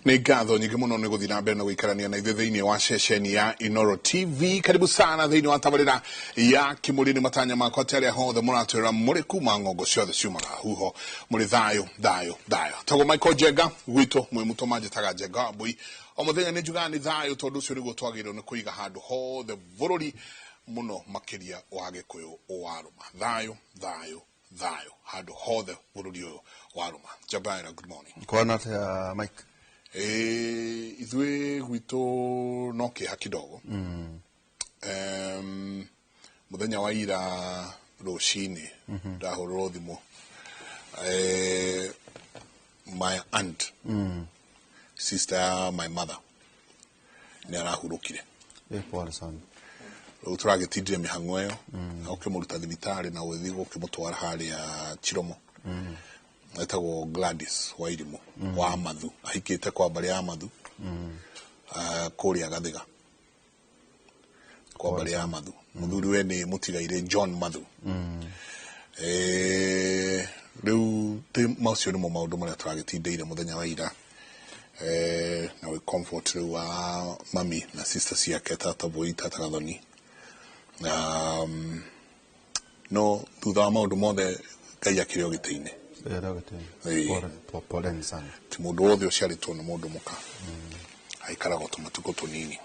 Nĩ ngatho nyingĩ mũno nĩ gũthiĩ na mbere na gũikarania na ithuĩ thĩinĩ wa ceceni ya Inoro TV. Karibu sana thĩinĩ wa tabarĩra ya Kĩmũrĩ. Nĩ matanya makwa atĩ arĩa hothe mũratwĩra mũrĩ kuma ng'ongo ciothe ciumaga huho mũrĩ thayũ thayũ thayũ. Tagwo Michael Njenga gwitũ mwĩ mũtũ manjĩtaga Njenga wa Mbũi. O mũthenya nĩ njugaga nĩ thayũ tondũ ũcio nĩguo twagĩrĩirwo nĩ kũiga handũ hothe bũrũri mũno makĩria wa Gĩkũyũ warũma. Thayũ thayũ thayũ handũ hothe bũrũri ũyũ warũma. Jabaira, good morning. Kwana atia, Mike? Ithuĩ gwitũ no kĩeha kidogo. Mũthenya wa ira rũcinĩ ndahũrĩrwo thimũ, my aunt, sister ya my mother, nĩ arahurũkire. Pole sana. Rĩu tũragĩtindire mĩhang'o ĩyo na ũkĩmũruta thibitarĩ na gũgĩthiĩ gũkĩmũtwara harĩa Chiromo. Etagwo Gladys Wairimũ wa Mathu, ahikĩte kwa mbarĩ ya Mathu, kũrĩa Gathiga kwa mbarĩ ya Mathu. Mũthuri we nĩ mũtigairĩ John Mathu. Rĩu macio nĩmo maũndũ marĩa tũragĩtindĩire mũthenya wa ira, na wĩ comfort rĩu wa mami na sister ciake, tata Boi, tata Gathoni. No thutha wa maũndũ mothe Ngai akĩrĩ o gĩtĩ-inĩ. Pole, poleni sana. Ti mũndũ wothe ũciarĩtwo nĩ mũndũ mũka aikaragwo tũmatukũ tũnini.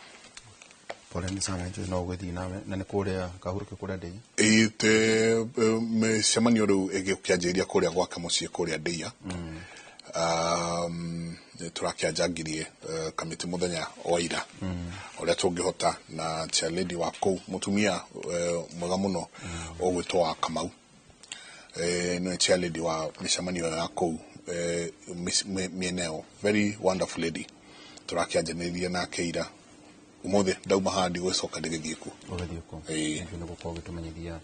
Poleni sana. Njũĩ no ũgĩthiĩ nawe na nĩ kũrĩa kahurũke kũrĩa ndĩi. Ĩte mĩcemanio rĩu ĩgĩkĩanjĩrĩria kũrĩa gwake mũciĩ kũrĩa Ndĩia. Nĩ tũrakĩanjangirie kamĩtĩ mũthenya wa ira ũrĩa tũngĩhota na chairlady wa kũu, mũtumia mwega mũno ũgwĩtwo wa Kamau, nĩwe chairlady wa mĩcemanio ya kũu mĩena ĩyo, very wonderful lady. Tũrakĩanjanĩria nake ira. Ũmũthĩ ndauma haha ndigũgĩcoka ndĩgĩthiĩ kuo. Ũgĩthiĩ kuo. Ĩĩ. Nĩguo nĩ gũkorwo ũgĩtũmenyithia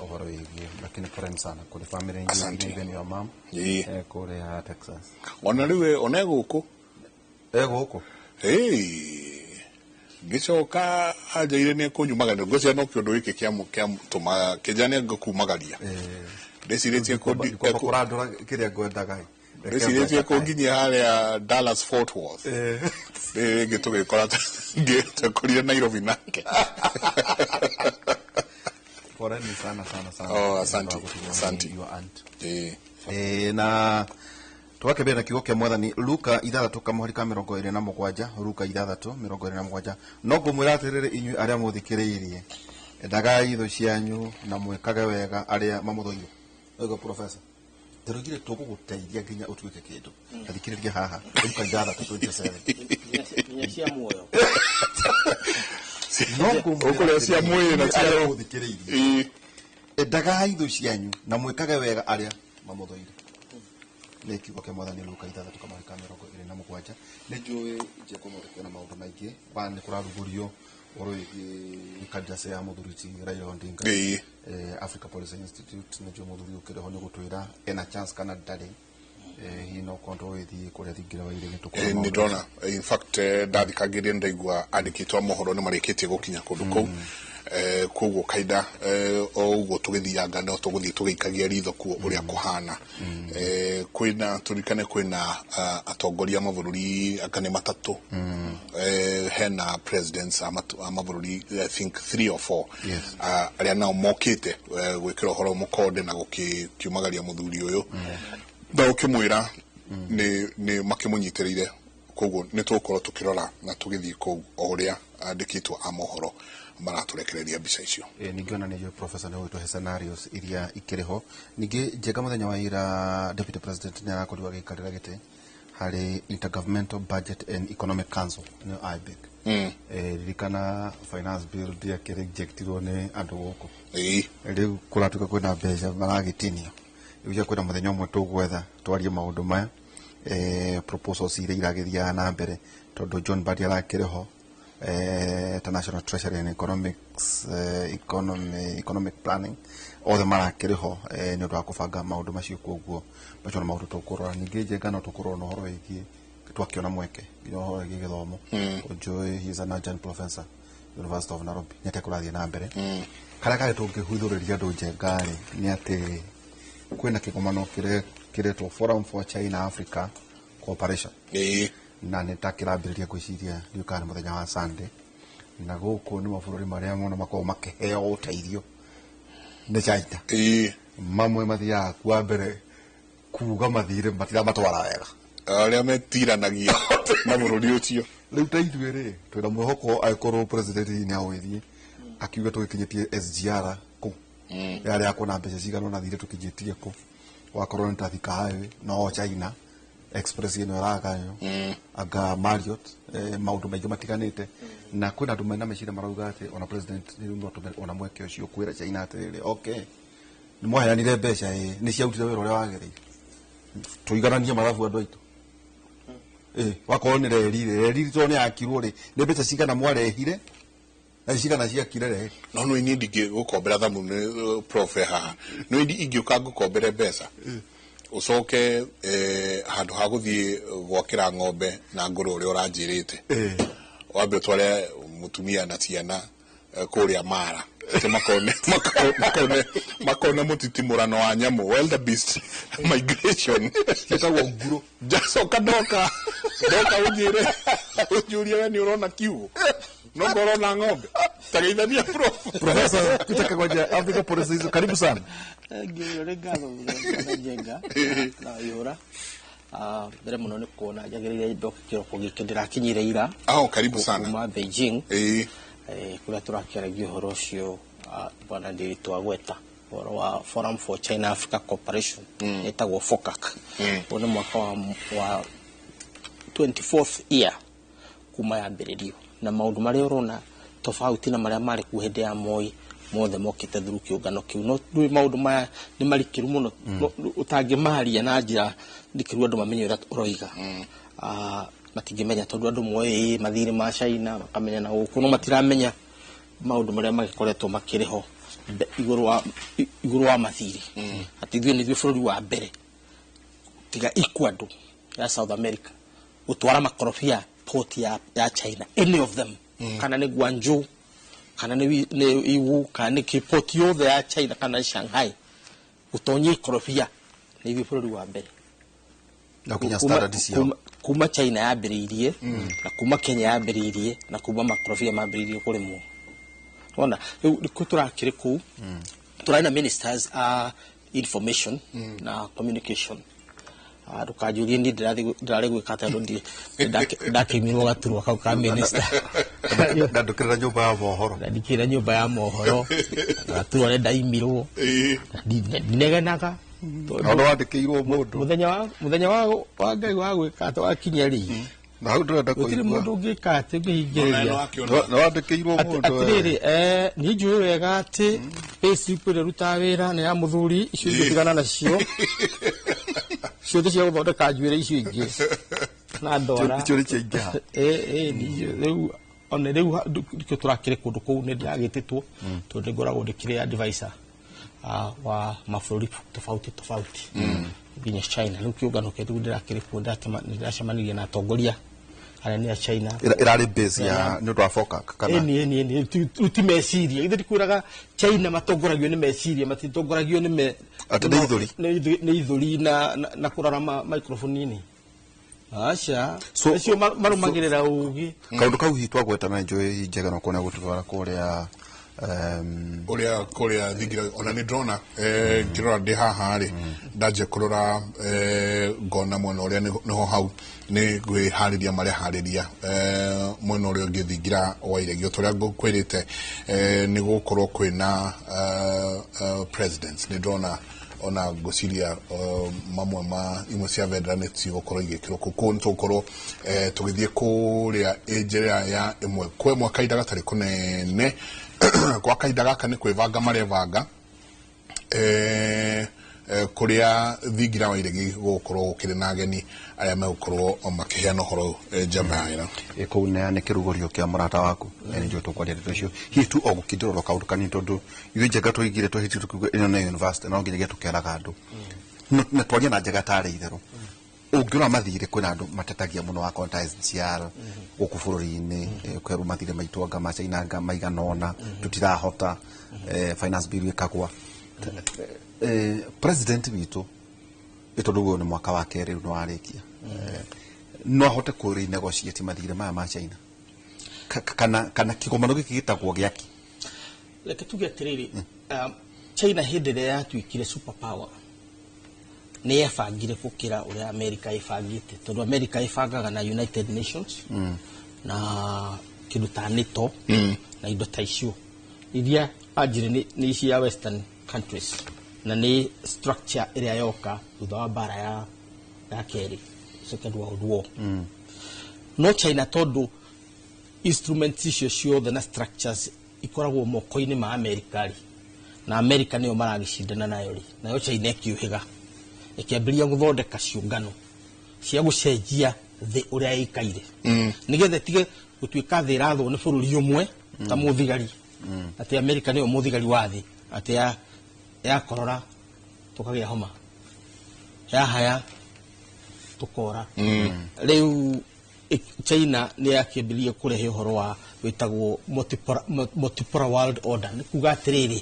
ũhoro wĩgiĩ, lakini poleni sana kũrĩ family Asante. nyingĩ, even your mom kũrĩa Texas. Ona rĩu ona e gũkũ. E gũkũ. Ngĩcoka anjaire nĩ ekũnyumagaria, ngwĩciria no kĩũndũ gĩkĩ kĩatũma kĩnja nĩ ngũkumagaria. Ndĩcirĩtie Kwamba kũrandũra kĩrĩa ngwendaga. Ndĩcirĩtie kũnginyia harĩa Dallas Fort Worth. Rĩngĩ tũgĩkora tũkorire Nairobi nake. Poleni sana sana sana. Oh, asante. Nĩ Asante. your aunt. Ĩĩ. Na twakĩambĩrĩria na kiugo kĩa Mwathani, Luka 6 kamũhari ka 27, Luka 6:27. No ngũmwĩra atĩrĩrĩ inyuĩ arĩa mũthikĩrĩirie, endagai thũ cianyu na mwĩkage wega arĩa mamũthũire. Oiga professor, ndĩroigire tũgũgũteithia nginya ũtuĩke kĩndũ. Tathikĩrĩria haha, Luka 6:27. Nginya cia muoyo. No ngũmwĩra Ũkũrĩa cia mwĩrĩ na cia arĩa roho. mũthikĩrĩirie, endagai thũ cianyu na mwĩkage wega arĩa mamũthũire. Nĩ kiugo kĩa Mwathani, Luka 6 kamũhari ka 27. Nĩ njũĩ Njenga ũmũthĩ kwĩna maũndũ maingĩ. Wa nĩ kũrathugũrio ũhoro wĩgiĩ candidacy ya mũthuri ti Raila Odinga. Africa Policy Institute, nĩ njũĩ mũthuri ũkĩrĩ ho nĩ gũtwĩra ena chance kana ndarĩ. Hihi no korwo ndũgĩthiĩ kũrĩa thingira wa iregi tũkona Nĩ maũndũ. ndona, in fact, ndathikagĩrĩria ndaigua andĩkĩtwo a mohoro nĩ marĩkĩtie gũkinya kũndũ kũu. Koguo kaida o ũguo tũgĩthianga no tũgũthiĩ tũgĩikagia ritho kuo ũrĩa kũhana. Kwĩna tũririkane kwĩna atongoria a mabũrũri anga nĩ matatũ. Hena presidents a mabũrũri, I think three or four, arĩa nao mokĩte gwĩkĩra ũhoro mũkonde na gũkiumagaria mũthuri ũyũ na ũkĩmwĩra nĩ makĩmũnyitĩrĩire. Koguo nĩ tũgũkorwo tũkĩrora na tũgĩthiĩ kũu o ũrĩa andĩkĩtwo a mohoro maratũrekereria mbica icio. Ningĩ ona nĩ njũĩ professor nĩ ũgĩtũhe scenarios iria ikĩrĩ ho. Ningĩ Njenga, mũthenya wa ira deputy president nĩ arakorirwo agĩikarĩra gĩtĩ harĩ Intergovernmental Budget and Economic Council, nĩyo IBEC. Ririkana finance bill ndĩakĩrejectirwo nĩ andũ gũkũ. Rĩu kũratuĩka kwĩna mbeca maragĩtinio. Rĩu kwĩna mũthenya ũmwe tũgwetha twarie maũndũ maya, proposals iria iragĩthiaga na mbere, tondũ John Mbadi arakĩrĩ ho, International Treasury and Economics, economy, economic planning, othe marakĩrĩ ho nĩ ũndũ wa kũbanga maũndũ macio. Koguo macio nĩ maũndũ tũkũrora. Ningĩ Njenga no tũkũrora na ũhoro wĩgiĩ twakĩona mweke nginya ũhoro wĩgiĩ gĩthomo. Ũnjũĩ he is an adjunct professor, University of Nairobi. Nĩ atĩa kũrathiĩ na mbere? Karĩa karĩ tũngĩhuthũrĩria andũ, Njenga rĩ, nĩ atĩ kwĩna kĩgomano kĩretwo Forum for China Africa Cooperation. Na nĩ takĩrambĩrĩria gwĩciria ndiũĩ kana nĩ mũthenya wa Sunday, na gũkũ nĩ mabũrũri marĩa mũno makoragwo makĩheo ũteithio nĩ China. Mamwe mathiaga kwa mbere kuga mathirĩ matiramatwara wega. Arĩa metiranagia na bũrũri ũcio. Rĩu ta ithuĩ rĩ, twĩna mwĩhoko angĩkorwo president nĩ agũgĩthiĩ akiuga tũgĩkinyĩtie SGR kũ yarĩ ya kuona mbeca cigana ona thirĩ tũkinyĩtie kũ, wakorwo nĩ ta Thika Highway no China Express ĩno ĩragayo anga Marriott, maũndũ maingĩ matiganĩte. Na kwĩna andũ mena meciria marauga atĩ ona president rĩu no atũmĩre ona mweke ũcio kwĩra China atĩrĩrĩ, okay, nĩ mwaheanire mbeca, ĩ nĩ ciarutire wĩra ũrĩa wagĩrĩire, tũigananie mathabu andũ aitũ. Wakorwo nĩ reri rĩ, reri tondũ nĩ yakirwo rĩ, nĩ mbeca cigana mwarehire na nĩ cigana ciakire reri? No nĩ niĩ ndingĩgũkombera thamu nĩ prof haha, no indi ingĩũka ngũkombere mbeca ũcoke handũ ha gũthiĩ gwakĩra ng'ombe na ngũrũ ũrĩa ũranjĩrĩte, wambe ũtware mũtumia na ciana kũrĩa Mara atĩ makone makone makone mũtitimũrano wa nyamũ, wildebeest migration. Ciĩtagwo nguro. Njacoka ndoka ũnjĩre ũnjũrie we nĩ ũrona kiugũ no korwo na ng'ombe tageithania prof. Professor Peter Kagwanja, Africa Policy hizo, karibu sana. Ngĩũria nĩ ngatho mũno Njenga na Yũra. Mbere mũno nĩ kuona njagĩrĩire ndoke kĩroko gĩkĩ, ndĩrakinyire ira. Ao, karibu sana. Kuma Beijing, kũrĩa tũrakĩaragia ũhoro ũcio, bwana Ndiritu agweta ũhoro wa Forum for China Africa Cooperation, ĩtagwo FOCAC. Ũyũ nĩ mwaka wa 24th year kuma yambĩrĩrio, na maũndũ marĩa ũrona tofauti na marĩa marĩ kuo hĩndĩ ya Moi mothe mokĩte through kĩũngano kĩu. No rĩu maũndũ maya nĩ marikĩru mũno, ũtangĩmaria na njĩra ndikĩru andũ mamenye ũrĩa ũroiga. Matingĩmenya tondũ andũ moĩ mathirĩ ma China makamenya na gũkũ, no matiramenya maũndũ marĩa magĩkoretwo makĩrĩ ho igũrũ wa mathirĩ, atĩ ithuĩ nĩ ithuĩ bũrũri wa mbere tiga Ecuador ya South America gũtwara makorobia port ya China, any of them, kana nĩ Guangzhou kana nĩ Yiwu kana nĩ kĩ, port yothe ya China kana nĩ Shanghai, gũtonyia ikorobia nĩ ithuĩ bũrũri wa mbere. Na gũkinya standard ciao. Kuma China yambĩrĩirie na kuma Kenya yambĩrĩirie na kuma makorobia mambĩrĩirie kũrĩmwo. Wona rĩu nĩkuo tũrakĩrĩ kũu, tũrarĩ na ministers a information na communication. Ndũkanjũrie niĩ ndĩrarĩ gwĩka atĩa, tondũ ndakĩimirwo gaturwa kau ka minister. Ndandũkĩrĩra nyũmba ya mohoro. Ndandĩkĩra nyũmba ya mohoro gaturwa nĩ ndaimirwo. Ndinegenaga tondũ Ona wandĩkĩirwo mũndũ. Mũthenya wa Ngai wa gwĩka atĩ wakinya rĩ, Na hau ndĩrenda gũtirĩ kũigua. Mũndũ ũngĩka atĩ ũngĩhingĩrĩria. Nĩ wandĩkĩirwo mũndũ. Atĩrĩrĩ, niĩ njũĩ wega atĩ payslip ĩrĩa ĩrutaga wĩra nĩ ya mũthuri, icio ingĩ tigana nacio ciothe cia gũthondeka njuĩrĩ, icio ingĩ na ndwara. Icio nĩ ciaingĩha. Rĩu ona rĩu nĩkĩo tũrakĩrĩ kũndũ kũu, nĩ ndĩragĩtĩtwo tondũ nĩ ngoragwo ndĩkĩrĩ advisor wa mabũrũri tofauti tofauti nginya China. Rĩu kĩũngano kĩa rĩu ndĩrakĩrĩ kuo, nĩ ndĩracemanirie na atongoria arĩa nĩ a China. Ĩrarĩ base ya nĩ ũndũ wa FOCAC kana? Ĩni, ĩni, ĩni, rĩu ti meciria, ithe ndikwĩraga China matongoragio nĩ meciria, matitongoragio nĩ me Atĩ nĩ ithũri? Nĩ ithũri na kũrora microphone-inĩ, aca. Acio marũmagĩrĩra ũgĩ. Kaũndũ kau hihi twagweta na njũĩ njega no kuona gũtũtwara kũrĩa Ũrĩa kũrĩa thingira ona nĩ ndĩrona, ngĩrora ndĩ haha rĩ, ndanjia kũrora, ngona mwena ũrĩa nĩho hau nĩ gwĩharĩria mareharĩria, mwena ũrĩa ũngĩ thingira wa iregi o ta ũrĩa ngũkwĩrĩte, nĩ gũkorwo kwĩna presidents. Nĩ ndĩrona ona ngwĩciria mamwe ma imwe cia bendera nĩ cigũkorwo igĩkĩrwo kũu. Kũu nĩ tũgũkorwo tũgĩthiĩ kũrĩa njĩra ya ĩmwe kwa ĩmwe kahinda gatarĩ kũnene. Kwa kahinda gaka nĩ kwĩbanga marebanga kũrĩa thingira wa iregi gũgũkorwo gũkĩrĩ na ageni arĩa megũkorwo makĩheana ũhoro, njama ya wĩra. Kũu nĩ kĩrugũrio kĩa mũrata waku na nĩ njũĩ tũkwaria ndeto icio hihi tu o gũkindĩrwo kaũndũ kanini, tondũ ithuĩ Njenga tũigire twahĩtire tũkiuga ĩno nĩ university no nginyagia tũkeraga andũ. Na twaria na Njenga tarĩ itherũ, ũngĩrora mathirĩ kwĩna andũ matetagia mũno wakorwo ta SGR gũkũ bũrũri-inĩ, kwĩrwo mathirĩ maitũ anga ma China anga maigana ũna tũtirahota, finance bill ĩkagwa. President witũ, tondũ ũyũ nĩ mwaka wa kerĩ rĩu nĩ warĩkia. No ahote kũ renegotiate mathirĩ maya ma China? Kana kĩgomano gĩkĩ gĩtagwo gĩaki? Reke tuge atĩrĩrĩ, China hĩndĩ ĩrĩa yatuĩkire super power nĩ yebangire gũkĩra ũrĩa America ĩbangĩte, tondũ America ĩbangaga na United Nations na kĩndũ ta NATO na indo ta icio iria anjire nĩ ici ya western countries, na nĩ structure ĩrĩa yoka thutha wa mbara ya kerĩ, Second World War. No China, tondũ instruments icio ciothe na structures ikoragwo moko-inĩ ma America rĩ, na America nĩyo maragĩcindana nayo rĩ, nayo China ĩkĩũhĩga ĩkĩambĩrĩria gũthondeka ciũngano cia gũcenjia thĩ ũrĩa ĩikaire, nĩgetha ĩtige gũtuĩka thĩ ĩrathwo nĩ bũrũri ũmwe ta mũthigari, atĩ America nĩyo mũthigari wa thĩ, atĩ yakorora tũkagĩa homa, yahaya tũkora. Rĩu China nĩ yakĩambĩrĩria kũrehe ũhoro wa wĩtagwo multipolar world order. Nĩ kuga atĩrĩrĩ,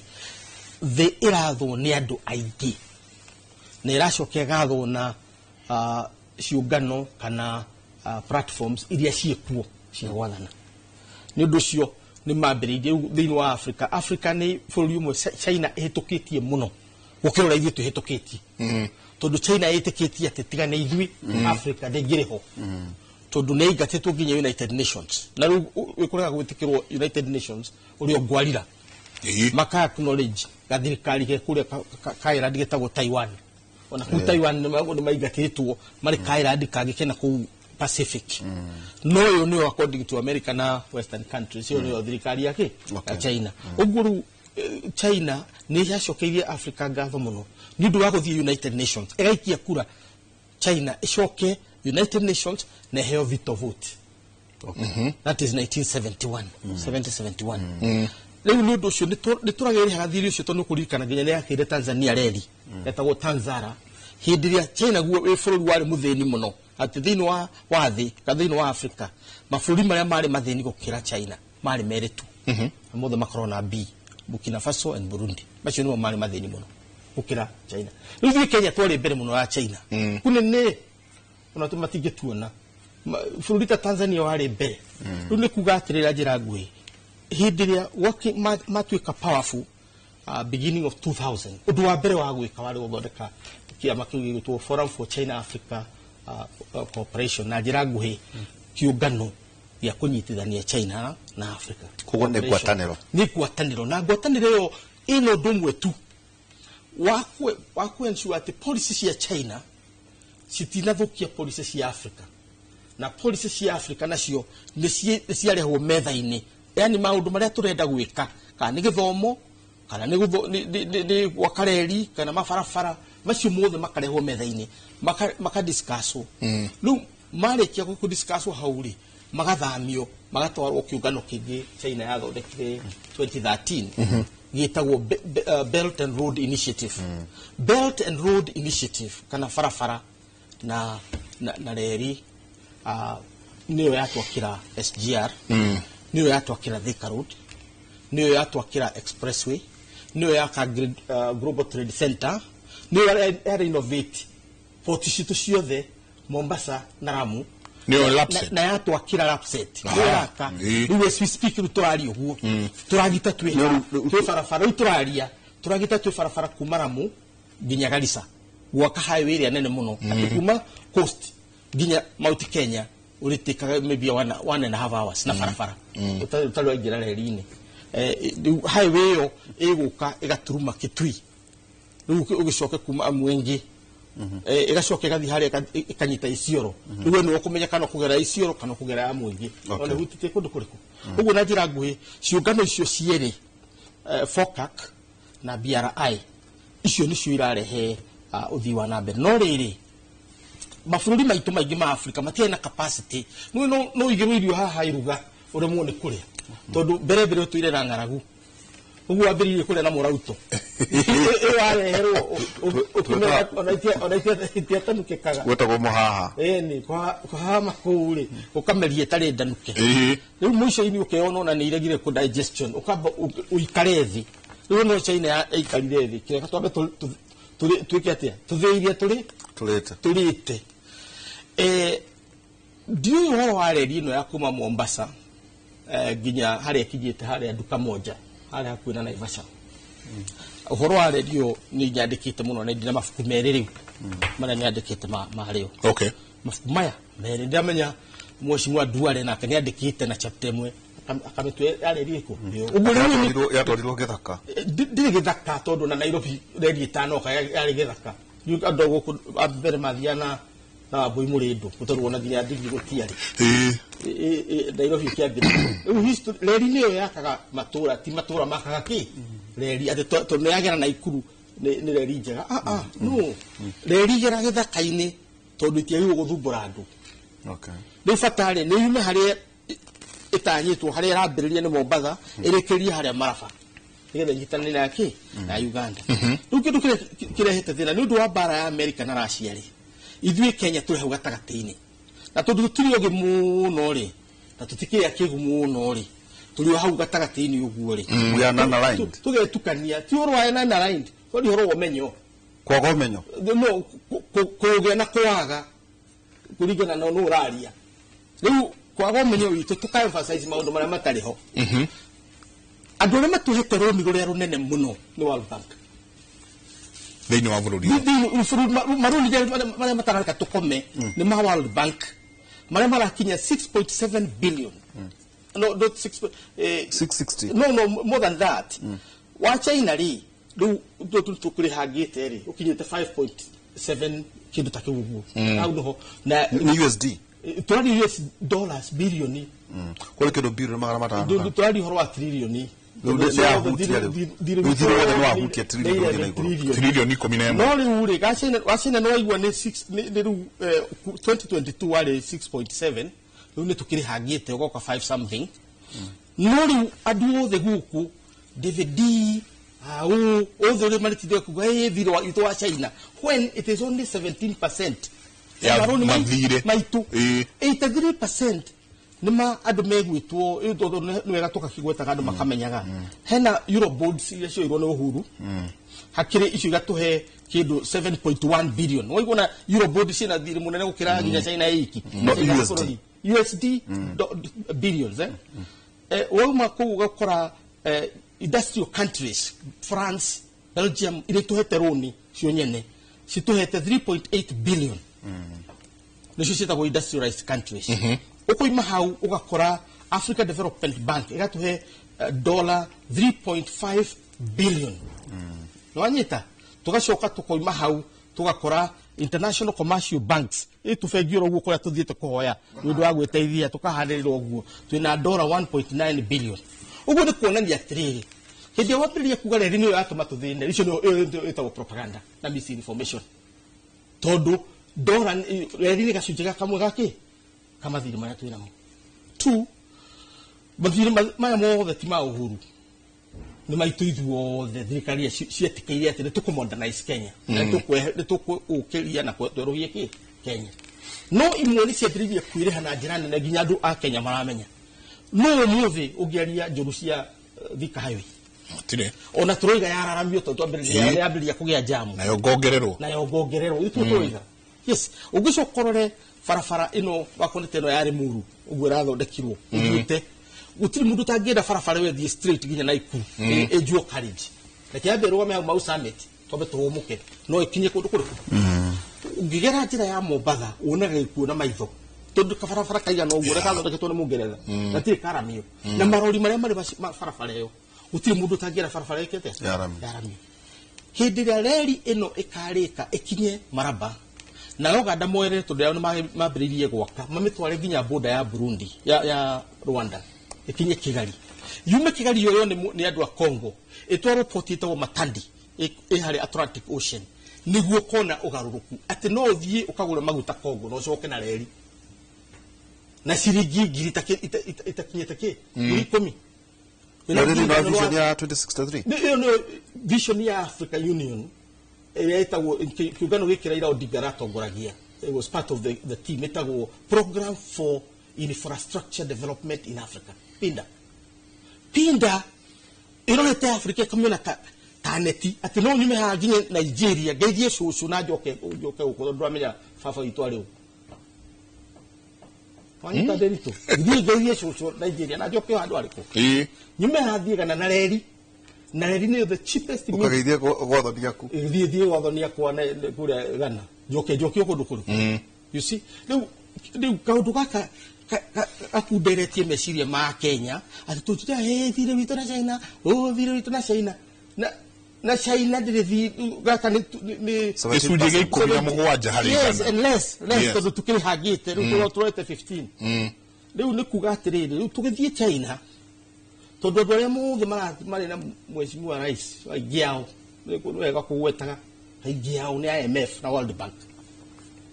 thĩ ĩrathwo nĩ andũ aingĩ na ĩracoka ĩgathwo na ciũngano kana platforms iria ciĩkuo cia gwathana. Nĩ ũndũ ũcio nĩ mambĩrĩirie rĩu thĩinĩ wa Africa. Africa nĩ bũrũri ũmwe China ĩhĩtũkĩtie mũno gũkĩra ũrĩa ithuĩ twĩhĩtũkĩtie, tondũ China ĩtĩkĩtie atĩ tiga nĩ ithuĩ Africa ndĩngĩrĩ ho, tondũ nĩ ĩingatĩtwo nginya United Nations, na rĩu wĩkũrega gwĩtĩkĩrwo United Nations ũrĩa ngwarira maka acknowledge gathirikari ke kũrĩa ka island getagwo Taiwan. Ona kũu Taiwan nĩ maingatĩtwo marĩ ka island kangĩ kena kũu Pacific. No ĩyo nĩyo, according to America na western countries, ĩyo nĩyo thirikari ya kĩ ya China. Ũguo rĩu China nĩ yacokeirie Africa ngatho mũno nĩ ũndũ wa gũthiĩ United Nations ĩgaikia kura China ĩcoke United Nations na ĩheo veto vote. That is 1971, 7071. Rĩu nĩ ũndũ ũcio nĩ tũragĩrĩhaga thirĩ ũcio, tondũ kũririkana nginya nĩ yakĩire Tanzania reri etagwo Tanzara hĩndĩ ĩrĩa China guo wĩ bũrũri warĩ mũthĩni mũno, atĩ thĩinĩ wa thĩ ka thĩinĩ wa Africa mabũrũri marĩa marĩ mathĩni gũkĩra China marĩ merĩ tu, na mothe makorwo na B, Burkina Faso and Burundi. Macio nĩmo marĩ mathĩni mũno gũkĩra China. Rĩu ithuĩ Kenya twarĩ mbere mũno ya China kũnene, ona tu matingĩtuona. Bũrũri ta Tanzania warĩ mbere. Rĩu nĩ kuga atĩrĩra njĩra nguhĩ, hĩndĩ ĩrĩa matuĩka powerful, beginning of 2000, ũndũ wa mbere wa gwĩka warĩ gũthondeka kĩama kĩu gĩgwĩtwo Forum for China Africa Cooperation, na njĩra nguhĩ kĩũngano gĩa kũnyitithania China na Africa. Koguo nĩ ngwatanĩro. Nĩ ngwatanĩro, na ngwatanĩro ĩyo ĩna ũndũ ũmwe tu wa kũ ensure atĩ policy cia China citinathũkia policy cia Africa, na policy cia Africa nacio nĩ ciarehwo metha-inĩ, yani maũndũ marĩa tũrenda gwĩka, kana nĩ gĩthomo, kana nĩ gwaka reri, kana mabarabara, macio mothe makarehwo metha-inĩ makadiscusswo. Rĩu marĩkia kũdiscusswo hau rĩ, magathamio magatwarwo kĩũngano kĩngĩ China yathondekire 2013 gĩtagwo Belt and Road Initiative. Belt and Road Initiative, kana barabara na reri, nĩyo yatwakĩra SGR, nĩyo yatwakĩra Thika Road, nĩyo yatwakĩra expressway, nĩyo yaka Global Trade Center, nĩyo ya renovate port citũ ciothe Mombasa na Lamu. Nĩyo Lapsset. Na yatwakĩra Lapsset, nĩyo yaka. Rĩu as we speak, rĩu tũraria ũguo tũragita twĩ barabara, rĩu tũraria tũragita twĩ barabara kuma Lamu nginya Garissa, gwaka highway ĩrĩa nene mũno, atĩ kuma coast nginya Mount Kenya ũrĩtĩkaga maybe 1.5 hours na barabara ũtarĩ waingĩra reri-inĩ. Rĩu highway ĩyo ĩgũka ĩgaturuma Kitui, rĩu ũgĩcoke kuma Mwingi, ĩgacoka ĩgathiĩ harĩa ĩkanyita Isiolo. Rĩu we nĩwe ũkũmenya kana ũkũgera Isiolo kana ũkũgera ya Mwingi. Ona ĩhutĩtie kũndũ kũrĩkũ. Ũguo na njĩra nguhĩ, ciũngano icio cierĩ, FOCAC na BRI, icio nĩcio irarehe ũthii wa na mbere. No rĩrĩ, mabũrũri maitũ maingĩ ma Africa matiarĩ na capacity. No ũigĩrwo irio haha iruga ũremwo nĩ kũrĩa, tondũ mbere mbere ũtũire na ng'aragu, ũguo wambĩrĩirie kũrĩa na mũrauto ĩyo wareherwo ũkĩmera ona itiatanukĩkaga. Gwĩtagwo mũhaha. Ĩni kũhama kũu rĩ, ũkameria ĩtarĩ ndanuke. Rĩu mũico-inĩ ũkeyona ona nĩ iregire kũ digestion, ũkamba ũikare thĩ. Rĩu no China yaikarire thĩ, kĩreka twambe twĩke atĩa, tũthĩe iria tũrĩ tũrĩte. Tũrĩte. Ndiũĩ ũhoro wa reri ĩno ya kuma Mombasa nginya harĩa ĩkinyĩte harĩa Duka Moja harĩa hakuhĩ na Naivasha. Ũhoro wa reri ĩyo nĩ nyandĩkĩte mũno na ndĩ na mabuku merĩ rĩu marĩa nyandĩkĩte ma rĩo. Mabuku maya merĩ ndamenya mheshimiwa Duale nake nĩ andĩkĩte na chapter ĩmwe akamĩtua ya reri ĩkũ. Ũguo rĩu Yatwarirwo gĩthaka. Ndirĩ gĩthaka tondũ na Nairobi reri ĩtanoka yarĩ gĩthaka. Rĩu andũ a gũkũ a mbere mathiaga na Wambui Mũrĩndũ tondũ ona nginya ndigiri gũtiarĩ. Nairobi ĩkĩambĩrĩria. Rĩu history reri nĩyo yakaga matũra, ti matũra makaga kĩ reri atĩ tondũ nĩ yagera Naikuru nĩ reri njega. No reri igera gĩthaka-inĩ tondũ itiagĩrĩirwo gũthumbũra andũ. Rĩu bata rĩ nĩ yume harĩa ĩtanyĩtwo harĩa ĩrambĩrĩria nĩ Mombatha ĩrĩkĩrie harĩa Maraba nĩgetha ĩnyitanĩre na kĩ na Uganda. Rĩu kĩndũ kĩrĩa kĩrehete thĩna nĩ ũndũ wa mbara ya Amerika na Russia rĩ, ithuĩ Kenya tũrĩ hau gatagatĩ-inĩ na tondũ tũtirĩ ogĩ mũno rĩ na tũtikĩrĩ akĩgu mũno rĩ, tũrĩ o hau gatagatĩ-inĩ ũguo rĩ. We are non-aligned. Tũgetukania ti ũhoro wa non-aligned, tondũ ũhoro wa ũmenyo. Kwaga ũmenyo. No, kũgĩa na kwaga kũringana na nũ ũraria. Rĩu kwaga ũmenyo witũ tũka emphasize maũndũ marĩa matarĩ ho. Andũ arĩa matũhete rũni rũrĩa rũnene mũno nĩ World Bank. Thĩinĩ wa bũrũri. Thĩinĩ bũrũri, marũni marĩa matarareka tũkome nĩ ma World Bank marĩa marakinya 6.7 billion. No, not six, 660. No, no, more than that. Wa China rĩ, rĩu tũkũrĩhangĩte rĩ, ũkinyĩte 5.7 kĩndũ ta kĩu ũguo. Hau nĩho. Na Nĩ USD. Tũraria US dollars billion. Kũrĩ kĩndũ bilioni magana matano. Tũraria ũhoro wa trillion. Rĩu nĩ yahutia rĩu. Rĩu thirĩ wothe nĩ wahutia trillion ũgĩthiĩ na igũrũ. Trillion 11. No rĩu rĩ, wa China nĩ waigua nĩ six, nĩ rĩu, 2022 warĩ 6.7, rĩu nĩ tũkĩrĩhangĩte ũgoka 5 something. No rĩu andũ othe gũkũ, David D, au, othe ũrĩa marĩtithio kuga, hey, thirĩ wa witũ wa China, when it is only 17% Ya marũni mathirĩ. maitũ. 83% nĩ ma andũ megwĩtwo, ĩ, tondũ nĩ wega tũgakĩgwetaga andũ makamenyaga. Hena Eurobonds iria cioirwo nĩ Uhuru. Hakĩrĩ icio igatũhe kĩndũ 7.1 billion. Waigua na Eurobond ciĩna thirĩ mũnene gũkĩra nginya China ĩiki. No, China USD. bũrũri. USD billions, Wauma kũu ũgakora, industrial countries, France, Belgium, iria itũhete rũni cio nyene, citũhete 3.8 billion. Nĩcio ciĩtagwo industrialized countries. Ũkoima hau ũgakora Africa Development Bank ĩgatũhe, dollar 3.5 billion. Nĩwanyita? Tũgacoka tũkoima hau tũgakora International Commercial Banks ĩtũbengi oro ũguo kũrĩa tũthiĩte kũhoya nĩ ũndũ wa gwĩteithia tũkahanĩrĩra ũguo twĩna dollar 1.9 billion. Ũguo nĩ kuonania atĩrĩrĩ, hĩndĩ ĩrĩa wambĩrĩria kuga reri nĩyo yatũma tũthĩne, icio nĩyo ĩtagwo propaganda na misinformation. Tondũ dollar reri nĩ gacunjĩ ga kamwe gakĩ ka mathirĩ marĩa twĩnamo. Two, mathirĩ maya mothe ti ma Uhuru, nĩ maitũ ithuothe. Thirikari cietĩkĩire atĩ nĩ tũkũ-modernize Kenya, na nĩ tũkũũkĩria na twerũhie kĩ Kenya. No imwe nĩ ciambĩrĩirie kwĩrĩha na njĩra nene nginya andũ a Kenya maramenya. No ũmũthĩ ũngĩaria njũru cia Thika Highway, Gũtirĩ. ona tũroiga yararamio tondũ twambĩrĩria yambĩrĩria kũgĩa jamu. Nayo ngongererwo. Nayo ngongererwo. Ithuĩ tũroiga. Yes, ũngĩcoka ũrore barabara ĩno wakonete ĩno ya Limuru ũguo ĩrathondekirwo ĩthiĩte, gũtirĩ mũndũ ũtangĩenda barabara ĩyo ĩthiĩ straight nginya Naikuru, ĩnjwo carriage. Reke yambe ĩrũgame hau Mau Summit twambe tũhũmũke, no ĩkinye kũndũ kũrĩkũ. Ũngĩgera njĩra ya Mombatha wonaga gĩkuũ na maitho tondũ kabarabara kaigana ũguo ũrĩa kathondeketwo nĩ Mũngeretha gatirĩ karamio, na marori marĩa marĩ barabara ĩyo gũtirĩ mũndũ ũtangĩera barabara ĩkĩte Yaramio. yaramio. Hĩndĩ ĩrĩa reri ĩno ĩkarĩka ĩkinye Maraba na Uganda moerere, tondũ yao nĩ mambĩrĩirie gwaka, mamĩtware nginya border ya Burundi ya Rwanda ĩkinye Kigali, yume Kigali yoyo nĩ andũ a Congo ĩtwarwo port ĩtagwo Matandi ĩ harĩa Atlantic Ocean, nĩguo kona ũgarũrũku atĩ no ũthiĩ ũkagũre maguta Congo na ũcoke na reri na ciringi ngiri itakinyĩte kĩ 10,000. Na rĩrĩ na vision ya 2063. Nĩ ĩyo nĩyo vision ya Africa Union ĩrĩa ĩtagwo kĩũngano gĩkĩ Raila Odinga aratongoragia. It was part of the team ĩtagwo Program for Infrastructure Development in Africa, PINDA. PINDA ĩrorete Africa ĩkamĩona ta neti atĩ no nyume haha nginye Nigeria ngeithie cũcũ na njoke njoke gũkũ tondũ ndũramenya baba witũ arĩ ũ. Wanyita Nderitu, thiĩ ngeithie cũcũ Nigeria na njoke handũ arĩkũ. Nyume haha thiĩ Ghana na reri, na reri nĩyo the cheapest means. Ũkageithia gwathoni aku. Thiĩ gwathoni akwa kũrĩa Ghana, njoke o kũndũ kũrĩkũ. You see, rĩu kaũndũ gaka gakunderetie meciria ma Kenya atĩ tũtira thirĩ witũ na China, thirĩ witũ na China, na China ndĩrĩ gaka nĩ Gĩcunjĩ gĩa 17 harĩ Yes, igana. and less Yes. tondũ tũkĩrĩhangĩte rĩu tũrorete 15. Rĩu nĩ kuga atĩrĩrĩ, rĩu tũgĩthiĩ China, tondũ andũ arĩa mothe marĩ na mheshimiwa rais, aingĩ ao nĩ wega kũgwetaga, aingĩ ao nĩ IMF na World Bank,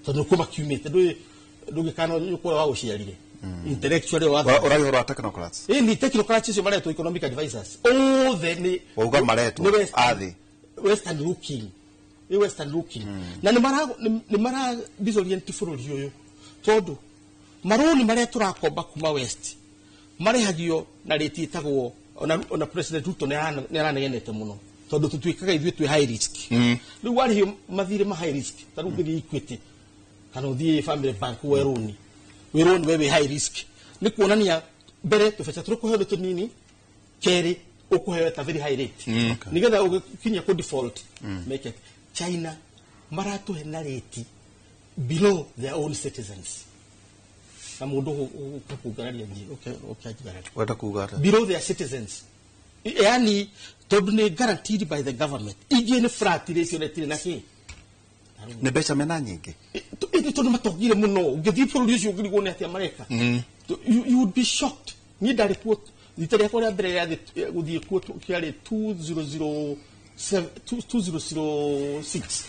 tondũ nĩkuo makiumĩte. Ndũngĩkana nyũkwa wa gũciarire intellectually wa Ũragia ũhoro wa technocrats. Ĩ ni technocrats icio maretwo economic advisors othe nĩ Wauga maretwo nĩ Western- a thĩ. Western looking, nĩ Western looking, na nĩ mara nĩ mara disorient bũrũri ũyũ, tondũ marũni marĩa tũrakomba kuma West marĩhagio na rĩti ĩtagwo, ona President Ruto nĩ aranegenete mũno, tondũ tũtuĩkaga ithuĩ twĩ high risk. Rĩu warĩhio mathirĩ ma high risk, ta rĩu ũngĩthiĩ Equity kana ũthiĩ Family Bank woe rũni, wĩrwo nĩ we wĩ high risk, nĩ kuonania mbere tũbeca tũrĩa ũkũheo nĩ tũnini, kerĩ ũkũheo at a very high rate, nĩgetha ũgĩkinya kũ default make it. China maratũhe na rate below their own citizens, na mũndũ ũkũngararia niĩ ũkĩanjigararia. Wenda kuga atĩa? Below their citizens, yani tondũ nĩ guaranteed by the government, ingĩ nĩ flat rate ona ĩtirĩ na kĩ. Nĩ mbeca mena nyingĩ. Ĩndĩ tondũ matongire mũno, ũngĩthiĩ bũrũri ũcio ũngĩrigwo nĩ atĩa mareka. You would be shocked. Niĩ ndarĩ kuo rita rĩakwa rĩa mbere rĩa gũthiĩ kuo kĩarĩ 2007, 2006.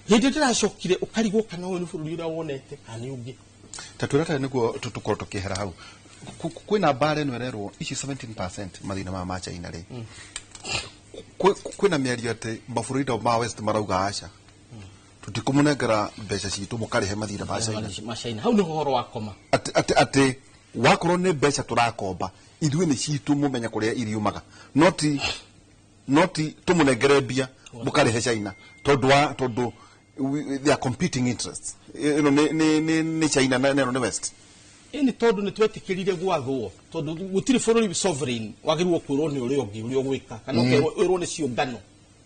Hĩndĩ ndĩracokire ũkarigwo kana ũyũ nĩ bũrũri ũrĩa wonete kana nĩ ũngĩ. Ta twĩra tarĩ nĩguo tũkorwo tũkĩehera hau. Kwĩna mbara ĩno ĩrerwo ici 17% mathĩna maya ma China rĩ, kwĩna mĩario atĩ mabũrũri ta ma West marauga aca, tũtikũmũnengera mbeca citũ mũkarĩhe mathirĩ ma China. Ma China, hau nĩho ũhoro wa koma. Atĩ wakorwo nĩ mbeca tũrakomba ithuĩ nĩ citũ, mũmenye kũrĩa iriumaga, noti tũmũnengere mbia mũkarĩhe China, tondũ they are competing interests. Ĩno nĩ China na ĩno nĩ West. Ĩni tondũ nĩ twetĩkĩrire gwathwo, tondũ gũtirĩ bũrũri sovereign wagĩrĩirwo kwĩrwo nĩ ũrĩa ũngĩ ũrĩa ũgwĩka, kana ũkerwo nĩ ciũngano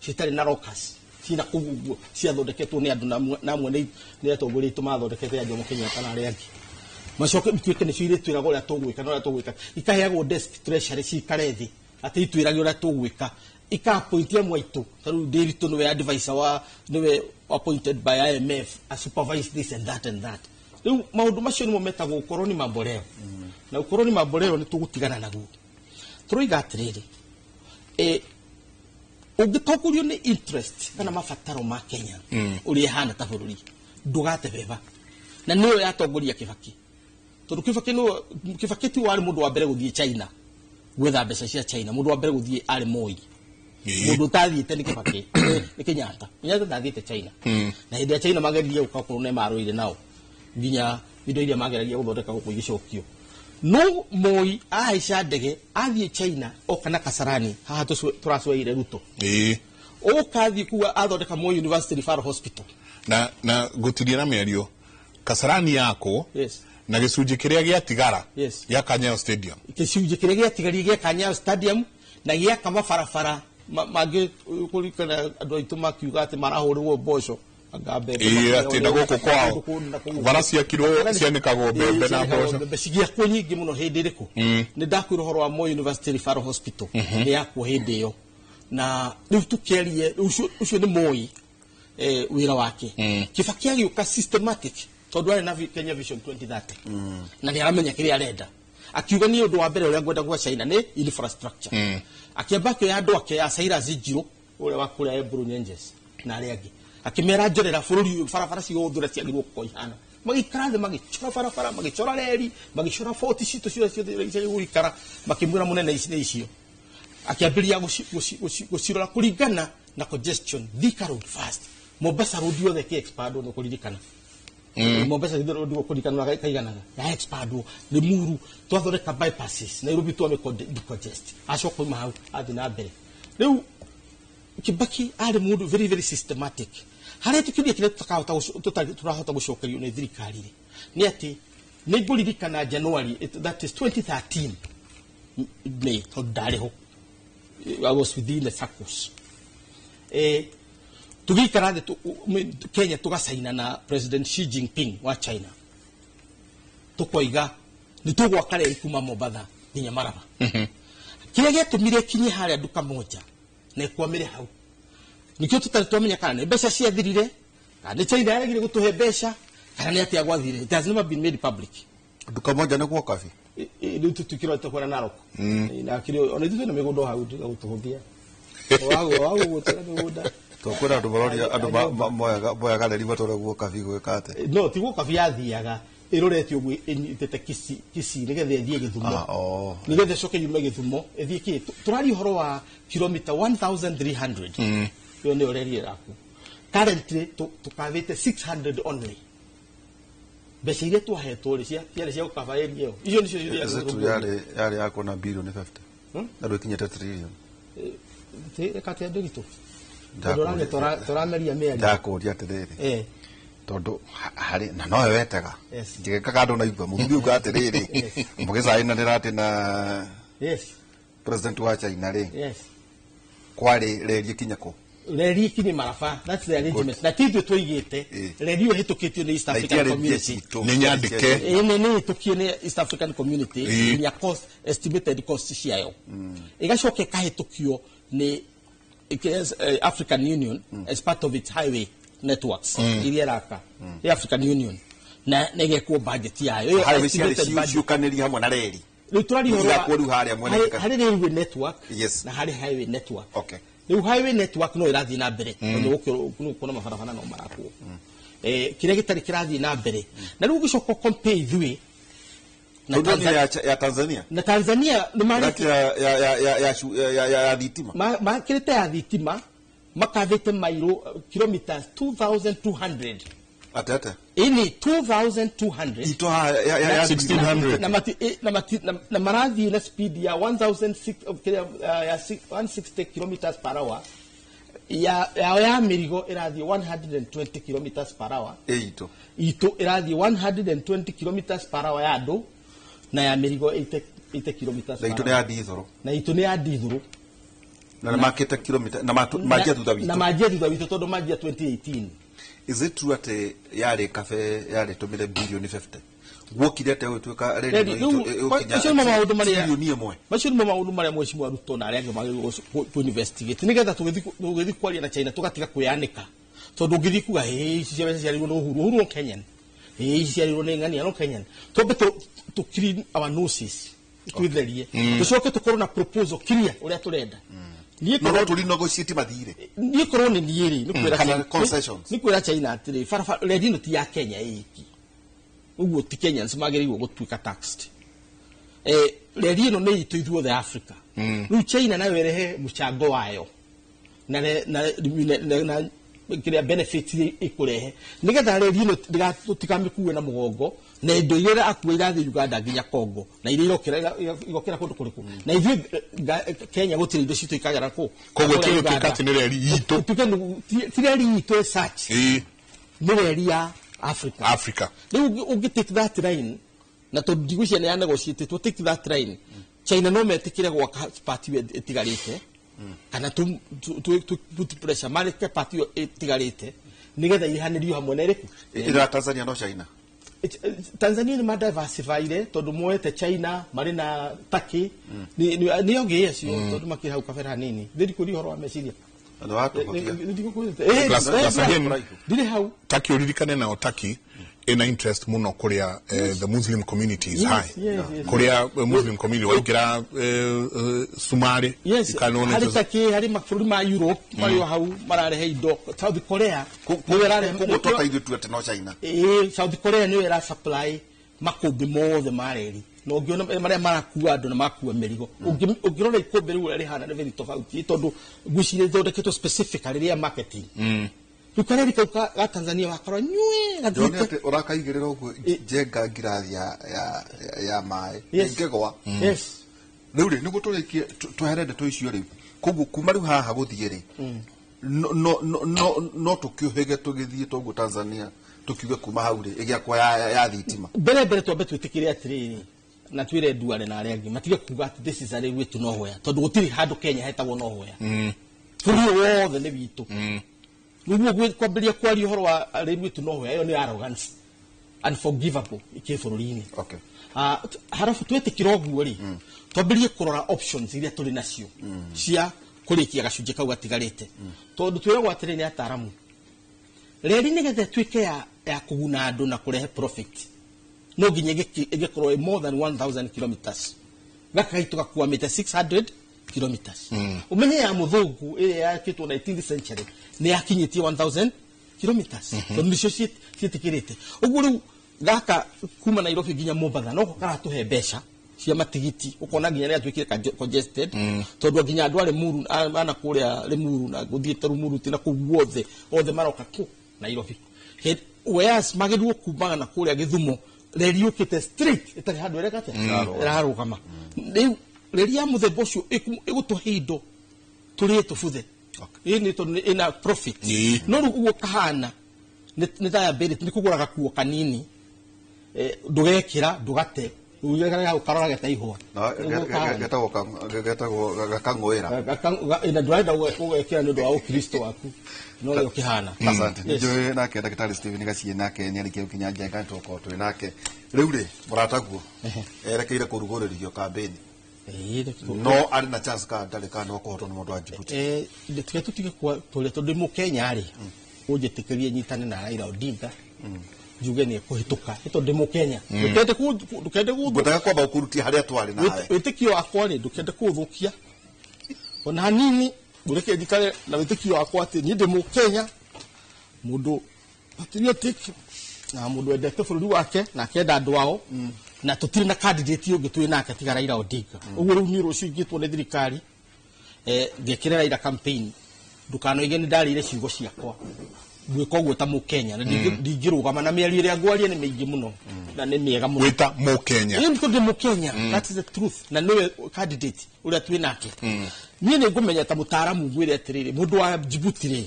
citarĩ na locus cina kũu ũguo ciathondeketwo nĩ andũ na amwe nĩ atongoria aitũ mathondekete, a Jomo Kenyatta na arĩa angĩ, macoke ituĩke nĩcio irĩtwĩraga ũrĩa tũgwĩka na ũrĩa tũgwĩka. Ikaheagwo desk treasury cikare thĩ atĩ itwĩrage ũrĩa tũgwĩka, ika-appoint amwe aitũ, ta rĩu Ndiritu nĩwe advisor wa, nĩwe appointed by IMF a supervise this and that and that. Rĩu maũndũ macio nĩmo metagwo ũkoroni mamboleo, na ũkoroni mamboleo nĩ tũgũtigana naguo. Tũroiga atĩrĩrĩ, ũngĩtongorio nĩ interest kana mabataro ma Kenya ũrĩa ĩhana ta bũrũri, ndũgate beba, na nĩyo yatongoria Kibaki, tondũ Kibaki nĩwe, Kibaki ti warĩ mũndũ wa mbere gũthiĩ China gwetha mbeca cia China. Mũndũ wa mbere gũthiĩ arĩ Moi. Mũndũ ũtathiĩte nĩ Kibaki, nĩ Kenyatta. Kenyatta ndathiĩte China, na hĩndĩ ya China mageririe gũka kũrũ nĩ marũire nao nginya indo iria mageragia gũthondeka gũkũ igĩcokio. No Moi ahaica ndege athiĩ China, oka na Kasarani haha tũracweire Ruto, ũkathiĩ kuga athondeka Moi University Referral Hospital. Na ngũtiria na mĩario Kasarani yakwo na gĩcunjĩ kĩrĩa gĩatigara gĩa Nyayo Stadium. Gĩcunjĩ kĩrĩa gĩatigarire gĩaka Nyayo Stadium na gĩaka mabarabara mangĩ kũririkana andũ aitũ makiuga atĩ marahũrĩrwo mboco anga mbembe. Ĩĩ, atĩ na gũkũ kwao bara ciakirwo cianĩkagwo mbembe na mboco. Mbembe cigĩakwo nyingĩ mũno. Hĩndĩ ĩrĩkũ nĩ ndakwĩra ũhoro wa Moi University Referral Hospital nĩ yakwo hĩndĩ ĩyo, na rĩu tũkĩarie rĩu ũcio nĩ Moi, wĩra wake. Kibaki agĩũka systematic, tondũ arĩ na Kenya Vision 2030 na nĩ aramenya kĩrĩa arenda, akiuga niĩ ũndũ wa mbere ũrĩa ngwenda gwa China nĩ infrastructure. Akĩamba akĩoya andũ ake ya Cyrus Njiru ũrĩa wa kũrĩa Ebru Nyenjes na arĩa angĩ, akĩmera njorera bũrũri ũyũ barabara ciothe ũrĩa ciagĩrĩirwo gũkorwo ihana. Magĩikara thĩ magĩcora barabara, magĩcora reri, magĩcora boti citũ ciothe ciothe ũrĩa ciagĩrĩirwo gũikara. Makĩmwĩra mũnene ici nĩ icio, akĩambĩrĩria gũcirora kũringana na congestion. Thika Road first, Mombasa Road yothe ĩkĩ expandwo, nĩ kũririkana Mombasa Road kũririkana kaiganaga ya expandwo. Limuru twathondeka bypasses, Nairobi twame decongest. Acoka uma hau athiĩ na mbere. Rĩu Kibaki arĩ mũndũ very very systematic. Harĩa tũkĩria kĩrĩa tũtakahota tũtarahota gũcokerio nĩ thirikari rĩ, nĩ atĩ Nĩ ngũririkana January, that is 2013 May, tondũ ndarĩ ho, I was within the circles, tũgĩikara thĩ Kenya tũgacaina na President Xi Jinping wa China, tũkoiga nĩ tũgwaka reri kuma Mombatha nginya Maraba. Kĩrĩa gĩatũmire kinye harĩa nduka moja na ĩkwamĩre hau nikĩo tũtarĩ twamenya kana nĩ mbeca ciathirire, kana nĩ China yaregire gũtũhe mbeca, kana nĩ atĩa gwathire. It has never been made public. Nduka moja nĩ guoka bi. Rĩu tũtikĩrorete kwena Narok na kĩrĩ ona ithuĩ twĩna mĩgũnda o hau tiga gũtũhũthia wagũgũtĩra mĩgũnda. Tũkwĩra andũ maroria andũ moyaga reri matware guoka bi gwĩka atĩ. No ti gũka yathiaga ĩrorete ũguo ĩnyitĩte Kisii nĩgetha ĩthiĩ Gĩthumo. Ah, oh. Nĩgetha ĩcoke yume Gĩthumo ĩthiĩ kĩ tũraria ũhoro wa kilomita 1300. Ĩyo nĩyo reri ĩraku currently tũkavĩte 600 only. Mbeca iria twahetwo rĩ ciarĩ cia gũkaba area ĩyo, icio nĩcio iria. Is it yarĩ ya kuona bilioni 50 na ndũkinyĩte trillion? Reka tia ndĩritũ tondũ tũrameria mĩario. Ndakũria atĩrĩrĩ, tondũ harĩ na nowe wetega njĩgĩkaga andũ naigua mũthuri uga atĩrĩrĩ, mũgĩcainanĩra atĩ na president wa China rĩ, kwarĩ reri ĩkinye kũ? Reri ikinye Maraba, that's the arrangement, na ti ithuĩ tũigĩte. Reri ĩyo ĩhĩtũkĩtio nĩ East Na African itiarĩ mbia Community. citũ. Nĩ nyandĩke. Ĩĩ, nĩ ĩhĩtũkie nĩ East African Community nginya cost, estimated cost ciayo ĩgacoka ĩkahĩtũkio nĩ African Union as part of its highway networks iria ĩraka nĩ African Union na ĩgekwo budget yayo. Ĩyo Highway ciarĩ estimated budget. ciũkanĩrie hamwe na reri. Rĩu tũraria ũhoro wa- Irakwo rĩu harĩa mwena harĩ railway network na harĩ highway network. Rĩu highway network no ĩrathiĩ na mbere tondũ nĩ ũkuona mabarabara no marakwo. Kĩrĩa gĩtarĩ kĩrathiĩ na mbere na rĩu ũgĩcoka compare ithuĩ na Tondũ nĩ ya Tanzania. Na Tanzania nĩ marĩ Ĩrati ya thitima. Makĩrĩte ya thitima, makathĩte mairũ kilometers 2200. Atĩ? Ĩni 2200. Itũ haha ya thitima. 1600. Na marathiĩ na speed ya 1006 kĩrĩa, ya 160 kilometers per hour. Ya yao ya mĩrigo ĩrathiĩ 120 kilometers per hour. Ĩ itũ. Itũ ĩrathiĩ 120 kilometers per hour ya andũ na ya mĩrigo 80 kilometers Na per itũ nĩ hour. ya dithũrũ. Na itũ nĩ ya dithũrũ. Na nĩ makĩte kilomita na manjia thutha Na witũ. manjia thutha witũ tondũ manjia 2018. Is it true atĩ yarĩ kabe yarĩ tũmĩre bilioni 50 guokire atĩa gũtuĩka reri Reri, ĩno itũ rĩu, ĩgũkinya macio nĩmo maũndũ marĩa trilioni 1? Macio nĩmo maũndũ marĩa mheshimiwa Ruto na arĩa angĩ magĩrĩirwo kũ investigate nĩgetha tũgĩthiĩ kwaria na China tũgatiga kwĩyanĩka, tondũ ũngĩthiĩ kuga hĩ ici cia mbeca ciarĩirwo nĩ Uhuru, Uhuru no Kenyan, hĩ ici ciarĩirwo nĩ ng'ania no Kenyan, twambe tũ clean our noses, twĩtherie, tũcoke tũkorwo na proposal clear ũrĩa tũrenda. Niĩ No tũri negotiate mathirĩ. Niĩ korwo nĩ niĩ rĩ, nĩ kwĩra Kana concessions. Nĩ kwĩra China atĩrĩ, barabara reri ĩno ti ya Kenya ĩiki, ũguo ti Kenyans magĩrĩirwo gũtuĩka taxed. Reri ĩno nĩ itũ ithuothe Africa. Rĩu China nayo ĩrehe mũchango wayo na kĩrĩa benefit iria ĩkũrehe nĩgetha reri ĩno tũtikamĩkue na mũgongo, na indo iria ĩrakua irathiĩ Uganda nginya Congo na iria irokĩra kũndũ kũrĩkũ, na ithuĩ Kenya gũtirĩ indo citũ ikagera kũ. Koguo Kũrĩa kĩgũtuĩka Uganda. atĩ nĩ reri itũ. Ĩtuĩke ti reri itũ as such, nĩ reri ya Africa. Africa. Rĩu ũngĩ take that line, na tondũ ndigwĩciria nĩ ya negotiate, take that line, China no metĩkĩre gwaka part ĩyo ĩtigarĩte, kana tu put pressure mareke part ĩyo ĩtigarĩte nĩgetha ĩrĩhanĩrio hamwe na ĩrĩkũ. Ĩno ya Tanzania no China. Tanzania nĩ madiversifyire tondũ moete China marĩ na Turkey nĩ ongĩ acio tondũ makĩrĩ hau kabere hanini. Thĩ ndikũria ũhoro wa meciria. Na nĩ watũhũthia. Plus again, Ndirĩ hau. Turkey, uririkane nao Turkey ina interest muno kuria the Muslim community is high, kuria Muslim community waingĩra Sumari ikanona Harĩ Turkey, harĩ mabũrũri ma Europe marĩ o hau mararehe indo. South Korea nĩyo ĩrarehe. Koguo toka ithuĩ tu atĩ no China. Ĩĩ, South Korea nĩyo ĩra supply makũmbĩ mothe ma reri, na ũngĩona marĩa marakua andũ na makua mĩrigo. Ũngĩrora ikũmbĩ rĩu ũrĩa rĩhana nĩ very tofauti, tondũ ngwĩciria rĩthondeketwo specifically rĩa marketing. Rĩu kareri kau ga Tanzania wakorwo nyue Ndĩrona gathiĩte atĩ ũrakaigĩrĩra ũguo njenga ngirathi ya maĩ ĩngĩgwa. Rĩu rĩ, nĩguo tũrĩkie twehere ndeto icio rĩ, koguo kuma rĩu haha gũthiĩ rĩ, No no no no no tukiuhige tugithie toguo Tanzania tukiuge kuma hau ri igiakwa ya thitima. Mbere twambe twĩtĩkĩre atĩrĩrĩ na twĩre Duale na arĩa angĩ matige kuga atĩ this is a railway to nowhere, tondũ gũtirĩ handũ Kenya hetagwo nowhere. Bũrũri wothe nĩ witũ. Nĩguo kwambĩrĩria kwaria ũhoro wa railway to nowhere, ĩyo nĩ arrogance unforgivable ikĩ bũrũri-inĩ. Okay. Harabu twĩtĩkĩra ũguo rĩ, twambĩrĩrie kũrora options iria tũrĩ nacio cia kũrĩkia gacunjĩ kau gatigarĩte, tondũ twĩragwo atĩrĩ nĩ ataramu reri nĩgetha ĩtuĩke ya kũguna andũ na kũrehe profit no nginya ĩgĩkorwo ĩ more than 1000 kilometers. Gaka gaitũ gakuamĩte 600 kilometers. Ũmenye ya mũthũngũ ĩrĩa yakĩtwo 19th century nĩ yakinyĩtie 1000 kilometers, tondũ nĩcio ciĩtĩkĩrĩte ũguo. Rĩu gaka kuma Nairobi nginya Mombatha noko karatũhe mbeca cia matigiti, ũkona nginya nĩ yatuĩkire congested, tondũ nginya andũ a Limuru ana kũrĩa Limuru na gũthiĩte Rumuruti na kũu guothe othe maroka kũ Nairobi. Whereas magĩrĩirwo kumaga na kũrĩa Gĩthumo, reri yũkĩte straight ĩtarĩ handũ ĩreka atĩa ĩrarũgama. Rĩu reri ya mũthemba ũcio ĩgũtũhe indo tũrĩe tũbuthe, ĩ nĩ tondũ ĩna profit. No rĩu ũguo kahana nĩ liability, nĩ kũgũra gakuo kanini, ndũgekĩra ndũgate ũkarora ta ihũa. Getagwo gakang'oera. Na ndũrenda ũgekĩra nĩ ũndũ wa ũkristo waku, no ũrĩa ũkĩhana. Asante. Njũĩ nake ndagĩtarĩ Stephen Gaciĩ nake nĩ arĩkia gũkinya Njenga, nĩtũgũkorwo twĩ nake. Rĩu rĩ, mũrataguo erekeire kũrugũrĩrio kambĩni, no arĩ na chance kana ndarĩ, kana no kũhotwo nĩ mũndũ wa Djibouti? Tiga tũtige kũrĩa, tondũ ndĩ mũkenya rĩ, ũnjĩtĩkĩrie nyitane na Raila Odinga njuge nĩ ekũhĩtũka, nĩ tondũ ndĩ mũkenya. Ndũkende Ngwendaga kwamba gũkũrutia harĩa twarĩ nawe. Wĩtĩkio wakwa rĩ, ndũkende kũũthũkia ona hanini. Ũreke njikare na wĩtĩkio wakwa atĩ niĩ ndĩ mũkenya, mũndũ patriotic na mũndũ wendete bũrũri wake na akenda andũ ao, na tũtirĩ na candidate ũngĩ twĩ nake tiga Raila Odinga. Ũguo rĩu niĩ rũciũ ingĩtwo nĩ thirikari ngekĩre Raila campaign, ndũkanoige nĩ ndarĩire ciugo ciakwa. Gwĩka ũguo ta mũkenya na ndingĩrũgama na mĩario ĩrĩa ngwaria nĩ mĩingĩ mũno na nĩ mĩega mũno. Wĩta mũkenya. Ĩĩ, nĩ tondũ ndĩ mũkenya, that is the truth, na nĩwe candidate ũrĩa twĩ nake. Niĩ nĩ ngũmenya ta mũtaaramu ngwĩre atĩrĩrĩ, mũndũ wa Djibouti rĩ,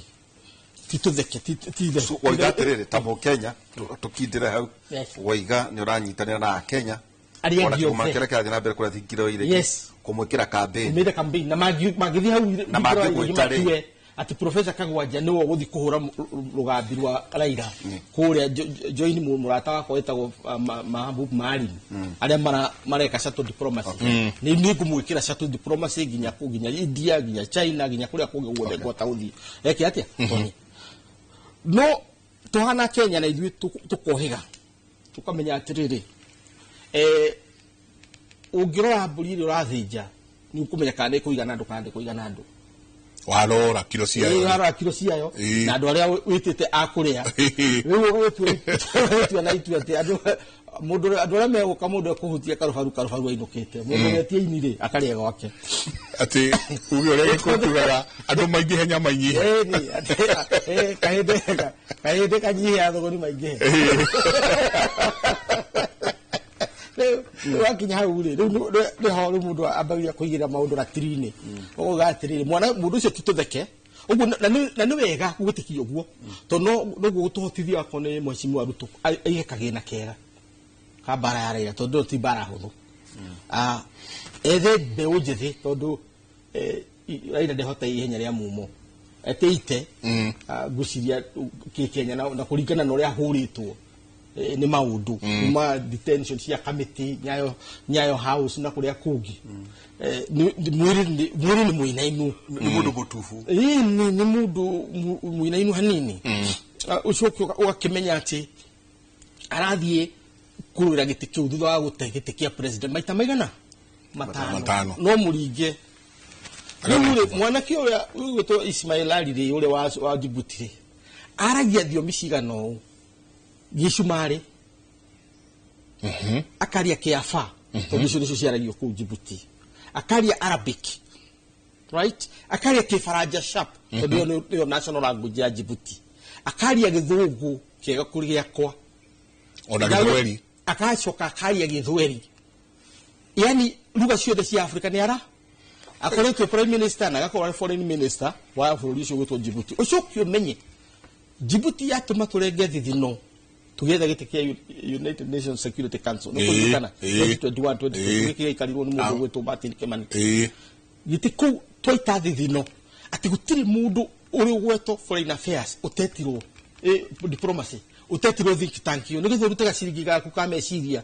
ti tũtheke ti So, waiga atĩrĩrĩ, ta mũkenya tũkindĩre hau. Yes. Waiga nĩ ũranyitanĩra na akenya Arĩa ona angĩ kĩgoma othe. kĩrĩa kĩrathiĩ na mbere kũrĩa thingiro irĩ kũmwĩkĩra kambĩni. Mĩre campaign na mangĩthiĩ hau Na mangĩgwĩta rĩ. matue atĩ Professor Kagwanja nĩwe ũgũthiĩ kũhũra rũgambi rwa Raila kũrĩa join mũrata wakwa wĩtagwo Mahabub Maalim, arĩa mareka shuttle diplomacy, nĩ ngũmwĩkĩra shuttle diplomacy nginya kũ, nginya India, nginya China, nginya kũrĩa kũngĩ guothe ngwata gũthiĩ eke atĩa Tony. No tũhana Kenya na ithuĩ tũkohĩga tũkamenya atĩrĩrĩ, ũngĩrora mbũri ĩrĩa ũrathĩnja nĩ ũkũmenya kana nĩ ĩkũigana andũ kana ndĩkũigana andũ. Warora kiro ciayo. Warora kiro ciayo na andũ arĩa wĩtĩte a kũrĩa. Rĩu ũgĩtua na itua atĩ andũ mũndũ andũ arĩa megũka, mũndũ ekũhutia karubaru karubaru ainũkĩte, mũndũ ũrĩa ti aini rĩ akarĩa gwake. Atĩ uge ũrĩa Gĩkũyũ tugaga, andũ maingĩhe nyama inyihe. Ĩni, atĩ, kahĩndĩ kanyihe thũgũri maingĩhe. Rĩu wakinya hau rĩ, rĩu nĩho rĩu mũndũ ambagia kũigĩrĩra maũndũ ratiri-inĩ, ũgauga atĩrĩrĩ, mwana mũndũ ũcio ti tũtheke ũguo, na nĩ wega gwĩtĩkia ũguo, tondũ noguo gũtũhotithia akorwo nĩ mheshimiwa Ruto aige kagĩna kega ka mbara ya Raila, tondũ ĩyo ti mbara hũthũ. Ethe mbeũ njĩthĩ, tondũ Raila ndehota ihenya rĩa mumo eteite ngwĩciria kĩkenya na kũringana na ũrĩa ahũrĩtwo nĩ maũndũ kuma detention cia kamĩtĩ Nyayo House na kũrĩa kũngĩ. Mwĩrĩ nĩ mũinainu. Nĩ mũndũ mũtubu. Ĩĩ, nĩ mũndũ mũinainu hanini. Ũcoke ũgakĩmenya atĩ arathiĩ kũrũĩra gĩtĩ kĩu thutha wa gũte gĩtĩ kĩa president maita maigana matano. Matano. No mũringe rĩu rĩ, mwanake ũrĩa ũgwĩtwo Ismail Ali rĩ, ũrĩa wa Djibouti rĩ, aragia thiomi cigana ũũ: Gĩcumarĩ, akaria Kĩafa tondũ icio nĩcio ciaragio kũu Djibouti, akaria Arabic, right, akaria Kĩbaranja sharp tondũ ĩyo nĩyo national language ya Djibouti, akaria Gĩthũngũ kĩega kũrĩ gĩakwa. Ona Gĩthweri. Akacoka akaria Gĩthweri, yani lugha ciothe cia Afrika nĩ ara Akoretwo prime minister na agakorwo arĩ foreign minister wa bũrũri ũcio gwĩtwo Djibouti. Ũcoke ũmenye Djibouti yatũma tũrenge thithino tũgĩetha gĩtĩ kĩa United Nations Security Council. Nĩ kũririkana 2021 2022 gĩkĩ gĩaikarirwo nĩ mũndũ gwĩtwo Martin Kimani. Gĩtĩ kũu twaita thithino atĩ gũtirĩ mũndũ ũrĩ ũgwetwo foreign affairs ũtetirwo, diplomacy ũtetirwo think tank ĩyo nĩgetha ũrute gaciringi gaku ka meciria,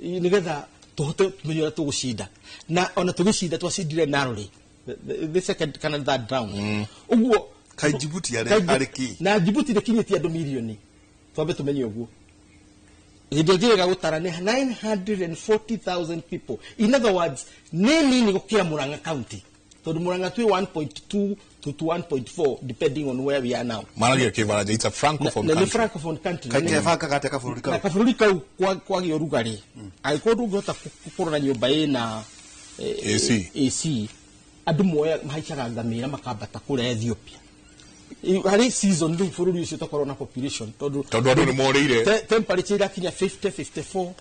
nĩgetha tũhote tumenye ũrĩa tũgũcinda. Na ona tũgĩcinda twacindire narrowly the second kana third round ũguo. Kaĩ Djibouti arĩ kĩ? Na Djibouti ndĩkinyĩtie andũ mirioni, twambe tumenye ũguo. Hĩndĩ ĩrĩa njĩrĩga gũtara nĩ 940,000 people. In other words, nĩ nini gũkĩra Murang'a County, tondũ Murang'a twĩ 1.2 to 1.4 depending on where we are now. Maragia Kĩbaranja, it's a francophone na nĩ country. Francophone country. Kaĩ kebangaga atĩa kabũrũri Na kau? Kabũrũri kau kwagĩa ũrugarĩ, angĩkorwo ndũngĩhota gũkorwo na nyũmba ĩna AC. AC, andũ moya mahaicaga ngamĩra makambata kũrĩa Ethiopia. Harĩ season rĩu bũrũri ũcio ũtakorwo na population tondũ Tondũ andũ nĩ morĩire. Temperature irakinya 50 54.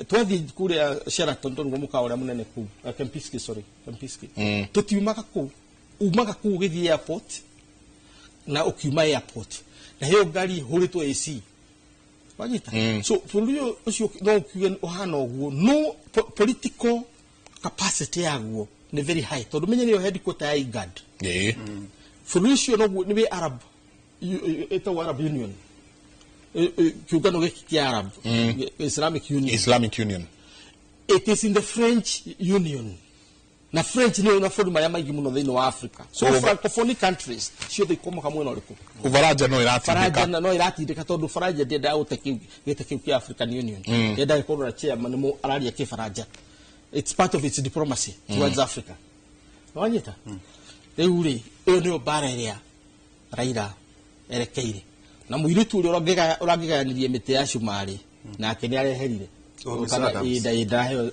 Twathiĩ kũrĩa Sheraton, tondũ nĩguo mũkawa ũrĩa mũnene kũu, Kempinski, sorry, Kempinski, tũtiumaga kũu. Umaga kũu ũgĩthiĩ airport na ũkiuma airport na hĩyo ngari hũrĩtwo AC, wanyita. So bũrũri ũyũ ũcio no ũkiuge ũhana ũguo, no political capacity yaguo nĩ very high, tondũ menye nĩyo headquarter ya IGAD. Bũrũri ũcio noguo nĩ wĩ Arab, ĩtagwo Arab Union, kĩũngano gĩkĩ kĩa Arab Islamic Union. Islamic Union. It is in the French Union, na French nĩyo na bũrũri marĩa maingĩ mũno thĩinĩ wa Africa. So francophone countries ciothe ikomoka mwena ũrĩkũ? Ubaranja no Faranja. ĩratindĩka. No ĩratindĩka tondũ Faranja ndĩendaga gũte gĩtĩ kĩu kĩa African Union, yendaga gĩkorwo na chairman nĩ araria kĩfaranja. It's part of its diplomacy towards Africa, wanyita. Rĩu rĩ, ĩyo nĩyo mbara ĩrĩa Raila erekeire na mũirĩtu ũrĩa ũrangĩgayanirie mĩtĩ ya cumarĩ nake nĩ areherire. Oh, Mr. Kana- Adams. Ndaheo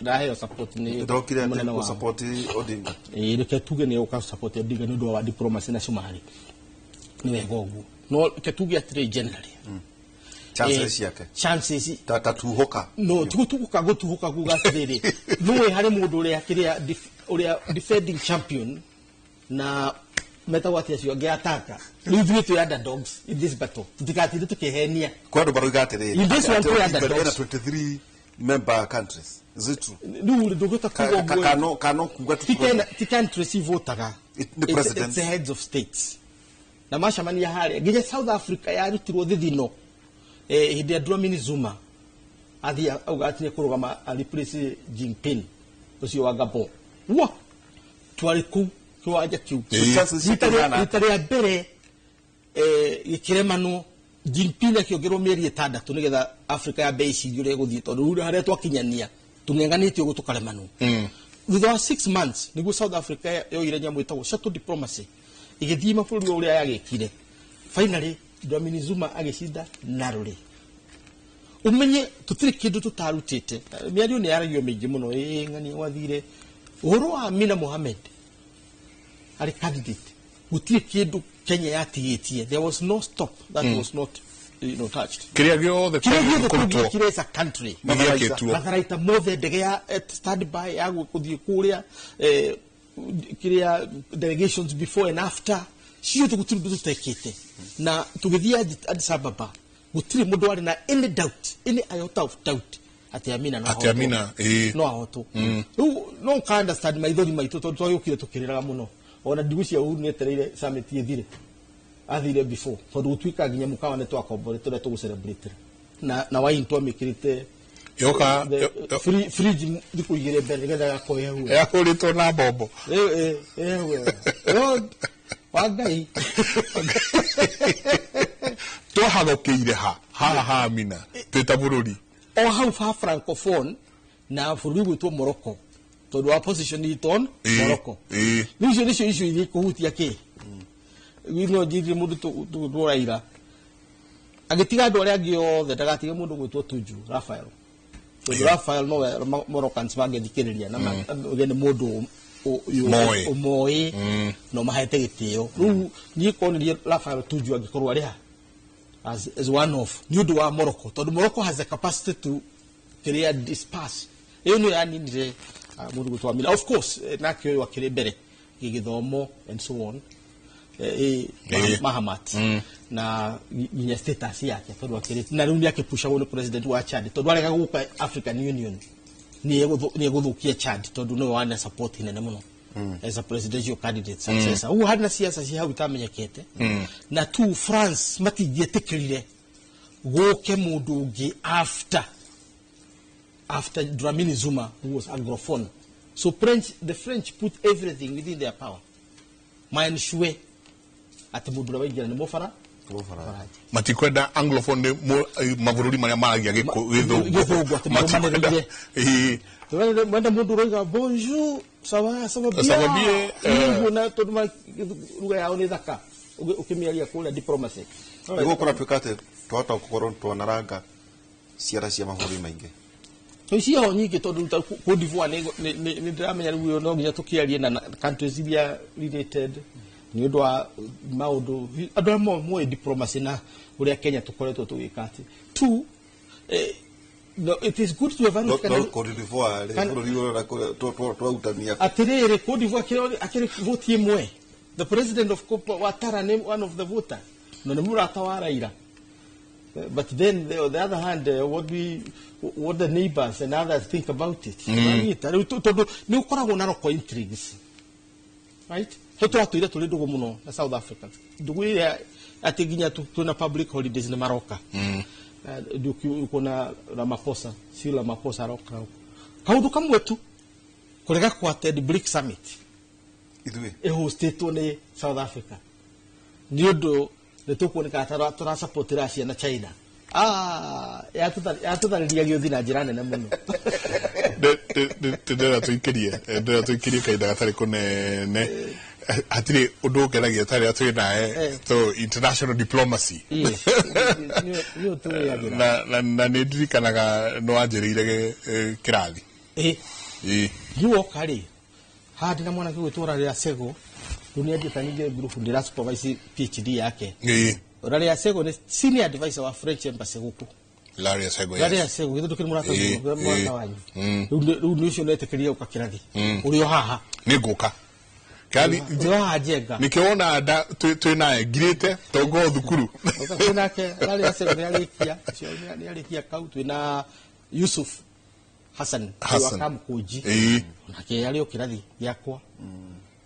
ndaheo support nĩ Ndokire mũnene atĩ wao. gũsupport Odinga. Ĩĩ, reke tuge nĩ ũka support Odinga nĩ ũndũ wa diplomacy na cumarĩ, nĩ wega ũguo, no reke tuge atĩrĩ, generally Chances ciake chances ta tuhoka. No ti gutuhuka, gutuhuka kuga atiriri, nũĩ harĩ mũndũ ũrĩa kĩrĩa ũrĩa defending champion na metagwo atĩa acio angĩ ataka. Rĩu ithuĩ twĩ underdogs in this battle, tũtigatinde tũkĩhenia. Kwa andũ maroiga atĩrĩrĩ, In this one, atĩ twĩ Odinga underdogs. ena 23 member countries. Is it true? Rĩu ndũngĩhota kuga ũguo. Kano kuga Ti ti countries ivotaga. Nĩ president. It's the heads of states na macemania harĩa. Nginya South Africa yarutirwo thithino, hĩndĩ ya Dlamini Zuma athiĩ auga atĩ nĩekũrũgama a replace Jinping ũcio wa Gabon, wa twarĩ kũu kĩwanja kĩu. Chances Rita cihana rita rĩa mbere, gĩkĩremanwo, Jinping akĩongerwo mĩeri 6 nĩgetha Africa yambe ĩcirie ũrĩa ĩgũthiĩ, tondũ rĩu harĩa twakinyania tũng'eng'anĩte ũguo tũkaremanwo. Thutha wa 6 months nĩguo South Africa yoire nyamũ ĩtagwo shuttle diplomacy, ĩgĩthiĩ mabũrũri o ũrĩa yagĩkire. Finally Dlamini Zuma agĩcinda narrowly. Ũmenye tũtirĩ kĩndũ tũtarutĩte. Mĩario nĩ yaragio mĩingĩ mũno, ĩ ng'ania gwathire ũhoro wa Amina Mohamed arĩ candidate, gũtirĩ kĩndũ Kenya yatigĩtie. There was no stop that was not touched. Kĩrĩa gĩothe Kĩrĩa gĩothe kũrutwo tũngĩekire as a country nĩ gĩekĩtwo. Matharaita mothe, ndege ya standby ya gũthiĩ kũrĩa, kĩrĩa delegations before and after, ciothe gũtirĩ ũndũ tũtekĩte. Na tũgĩthiĩ Addis Ababa gũtirĩ mũndũ warĩ na any doubt, any iota of doubt atĩ Amina no Atĩ ahotwo. Amina, ĩĩ. No ahotwo. Rĩu no ũka understand maithori maitũ, tondũ twagĩũkire tũkĩrĩraga mũno. Ona ndigwĩciria Uhuru nĩetereire summit ĩthire, athire before, tondũ gũtuĩka nginya mũkawa nĩ twakomborete ũrĩa tũgũcelebrate na wine twamĩkĩrĩte Yoka fridge thikũ 2 mbere nĩgetha gakorwo ĩhehu. Yahũrĩtwo na mbombo. Ĩhehu wa Ngai. Twahagũkĩire ha haha ha Amina twĩ ta bũrũri? O hau ha francophone na bũrũri gwĩtwo Morocco, tondũ wa position itũ on Morocco. Rĩu icio nĩcio icio iria ikũhutia kĩ no njirire mũndũ tũraira agĩtiga andũ arĩa angĩ othe, ndagatige mũndũ gwĩtwo Tuju Rafael, tondũ Rafael nowe Moroccans mangĩthikĩrĩria na uge nĩ mũndũ Moĩ. ũmoĩ na ũmahete gĩtĩo. Rĩu niĩ konirie Rafael Tuju angĩkorwo arĩ ha as one off nĩ ũndũ wa Morocco, tondũ Morocco has the capacity to kĩrĩa disperse. Ĩyo nĩyo yaninire Mundu gwitwo Amina of course nake uyu akiri mbere gĩgĩthomo and so on Mahamat na nginya status yake tondu akiri na riu nĩ akĩpushagwo nĩ president wa Chad tondu arega gũka African Union nĩ egũthũkia Chad tondu nĩwe wana support nene mũno as a presidential candidate successor. Ũguo harĩ na siasa ci hau itamenyekete na tu France matingĩetĩkĩrire gũke mũndũ ũngĩ after Dlamini Zuma, who was Anglophone. So the French put everything within their power. Maensure atĩ mũndũ ũrĩa waingĩra nĩ mũbara. Matikwenda Anglophone nĩ mabũrũri marĩa maragia gĩthũngũ. Atĩ marũmanĩrĩire. Mwenda mũndũ ũroiga bonjour, ça va, ça va bien. Ũguo na tondũ lugha yao nĩ thaka ũkĩmĩaria kũrĩa diplomacy. Nĩguo kũratuĩka atĩ twahota gũkorwo twanaranga ciara cia mabũrũri maingĩ. Icio nyingĩ tondũ ta Cote d'Ivoire nĩ ndĩramenya rĩu no nginya tũkĩarie na countries iria related nĩ ũndũ wa maũndũ andũ arĩa moĩ diplomacy na ũrĩa Kenya tũkoretwo tũgĩka atĩ two no, it is good to evaluate. No Cote d'Ivoire bũrũri ũrĩa twautania atĩrĩrĩ Cote d'Ivoire akĩrĩ vote ĩmwe. The president of Ouattara nĩ one of the voter na nĩ mũrata wa Raila. But then, on the other hand, what the neighbors and others think about it. Tondũ nĩ ũkoragwo na local intrigues, right? So tũratũire tũrĩ ndũgũ mũno na South Africa. Ndũgũ ĩrĩa atĩ nginya twĩna public holidays nĩ maroka. Ndũkuona Ramaphosa, Cyril Ramaphosa aroka gũkũ. Kaũndũ kamwe tu kũrega kwa attend BRICS summit ithuĩ ĩhostĩtwo nĩ South Africa. Nĩ ũndũ nĩ tũkuoneka tũrasupport Russia na China. Yatũtharĩria gĩũthi na njĩra nene mũno. Ndĩrenda tũikĩrie kahinda gatarĩ kũnene. Hatirĩ ũndũ ũngenagia ta rĩrĩa twĩ nawe to international diplomacy. Nĩ ũtũrĩagĩra. Na nĩ ndirikanaga nĩ wanjĩrĩire kĩrathi. Ngiwoka rĩ, haha ndĩna mwanake ũgwĩtwo Raila Sego. Rĩu nĩ anjĩta ningĩ group ndĩra supervise PhD yake. Raila Sego nĩ senior advisor wa French Embassy gũkũ. Larry Sego, yes. Larry Sego, githĩ ndũkĩrĩ mũrata wanyu. Rĩu nĩ ũcio netĩkĩria gũka kĩrathi. Ũrĩ o haha. Nĩ ngũka. Kĩrathi ũrĩ o haha Njenga. Nĩkĩo wona twĩ naye ngirĩte tongo thukuru. Twĩ nake Larry Sego nĩ arĩkia, ũcio nĩ arĩkia kau. Twĩ na Yusuf Hassan, wa Kamkunji. Nake arĩ o kĩrathi gĩakwa.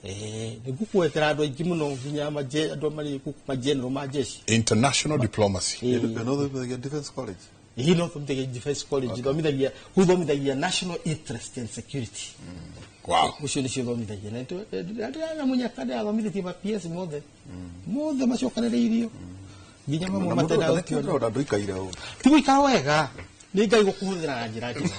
Nĩ ngũkwetera andũ aingĩ mũno nginya andũ marĩ gũkũ mageneral ma jeshi. International diplomacy. No Defense College. No thomithagia Defense College, thomithagia gũthomithagia national interest and security. Wow. Ũcio nĩcio thomithagia. Na ndĩrana mũnyaka ndĩrathomithĩtie ma PS mothe. Mothe macokanĩrĩirio. Nginya mamwe matenda gũkĩona. Ndũikaire ũũ. Ti gũikara wega. Nĩ Ngai gũkũhũthĩra na njĩra njega.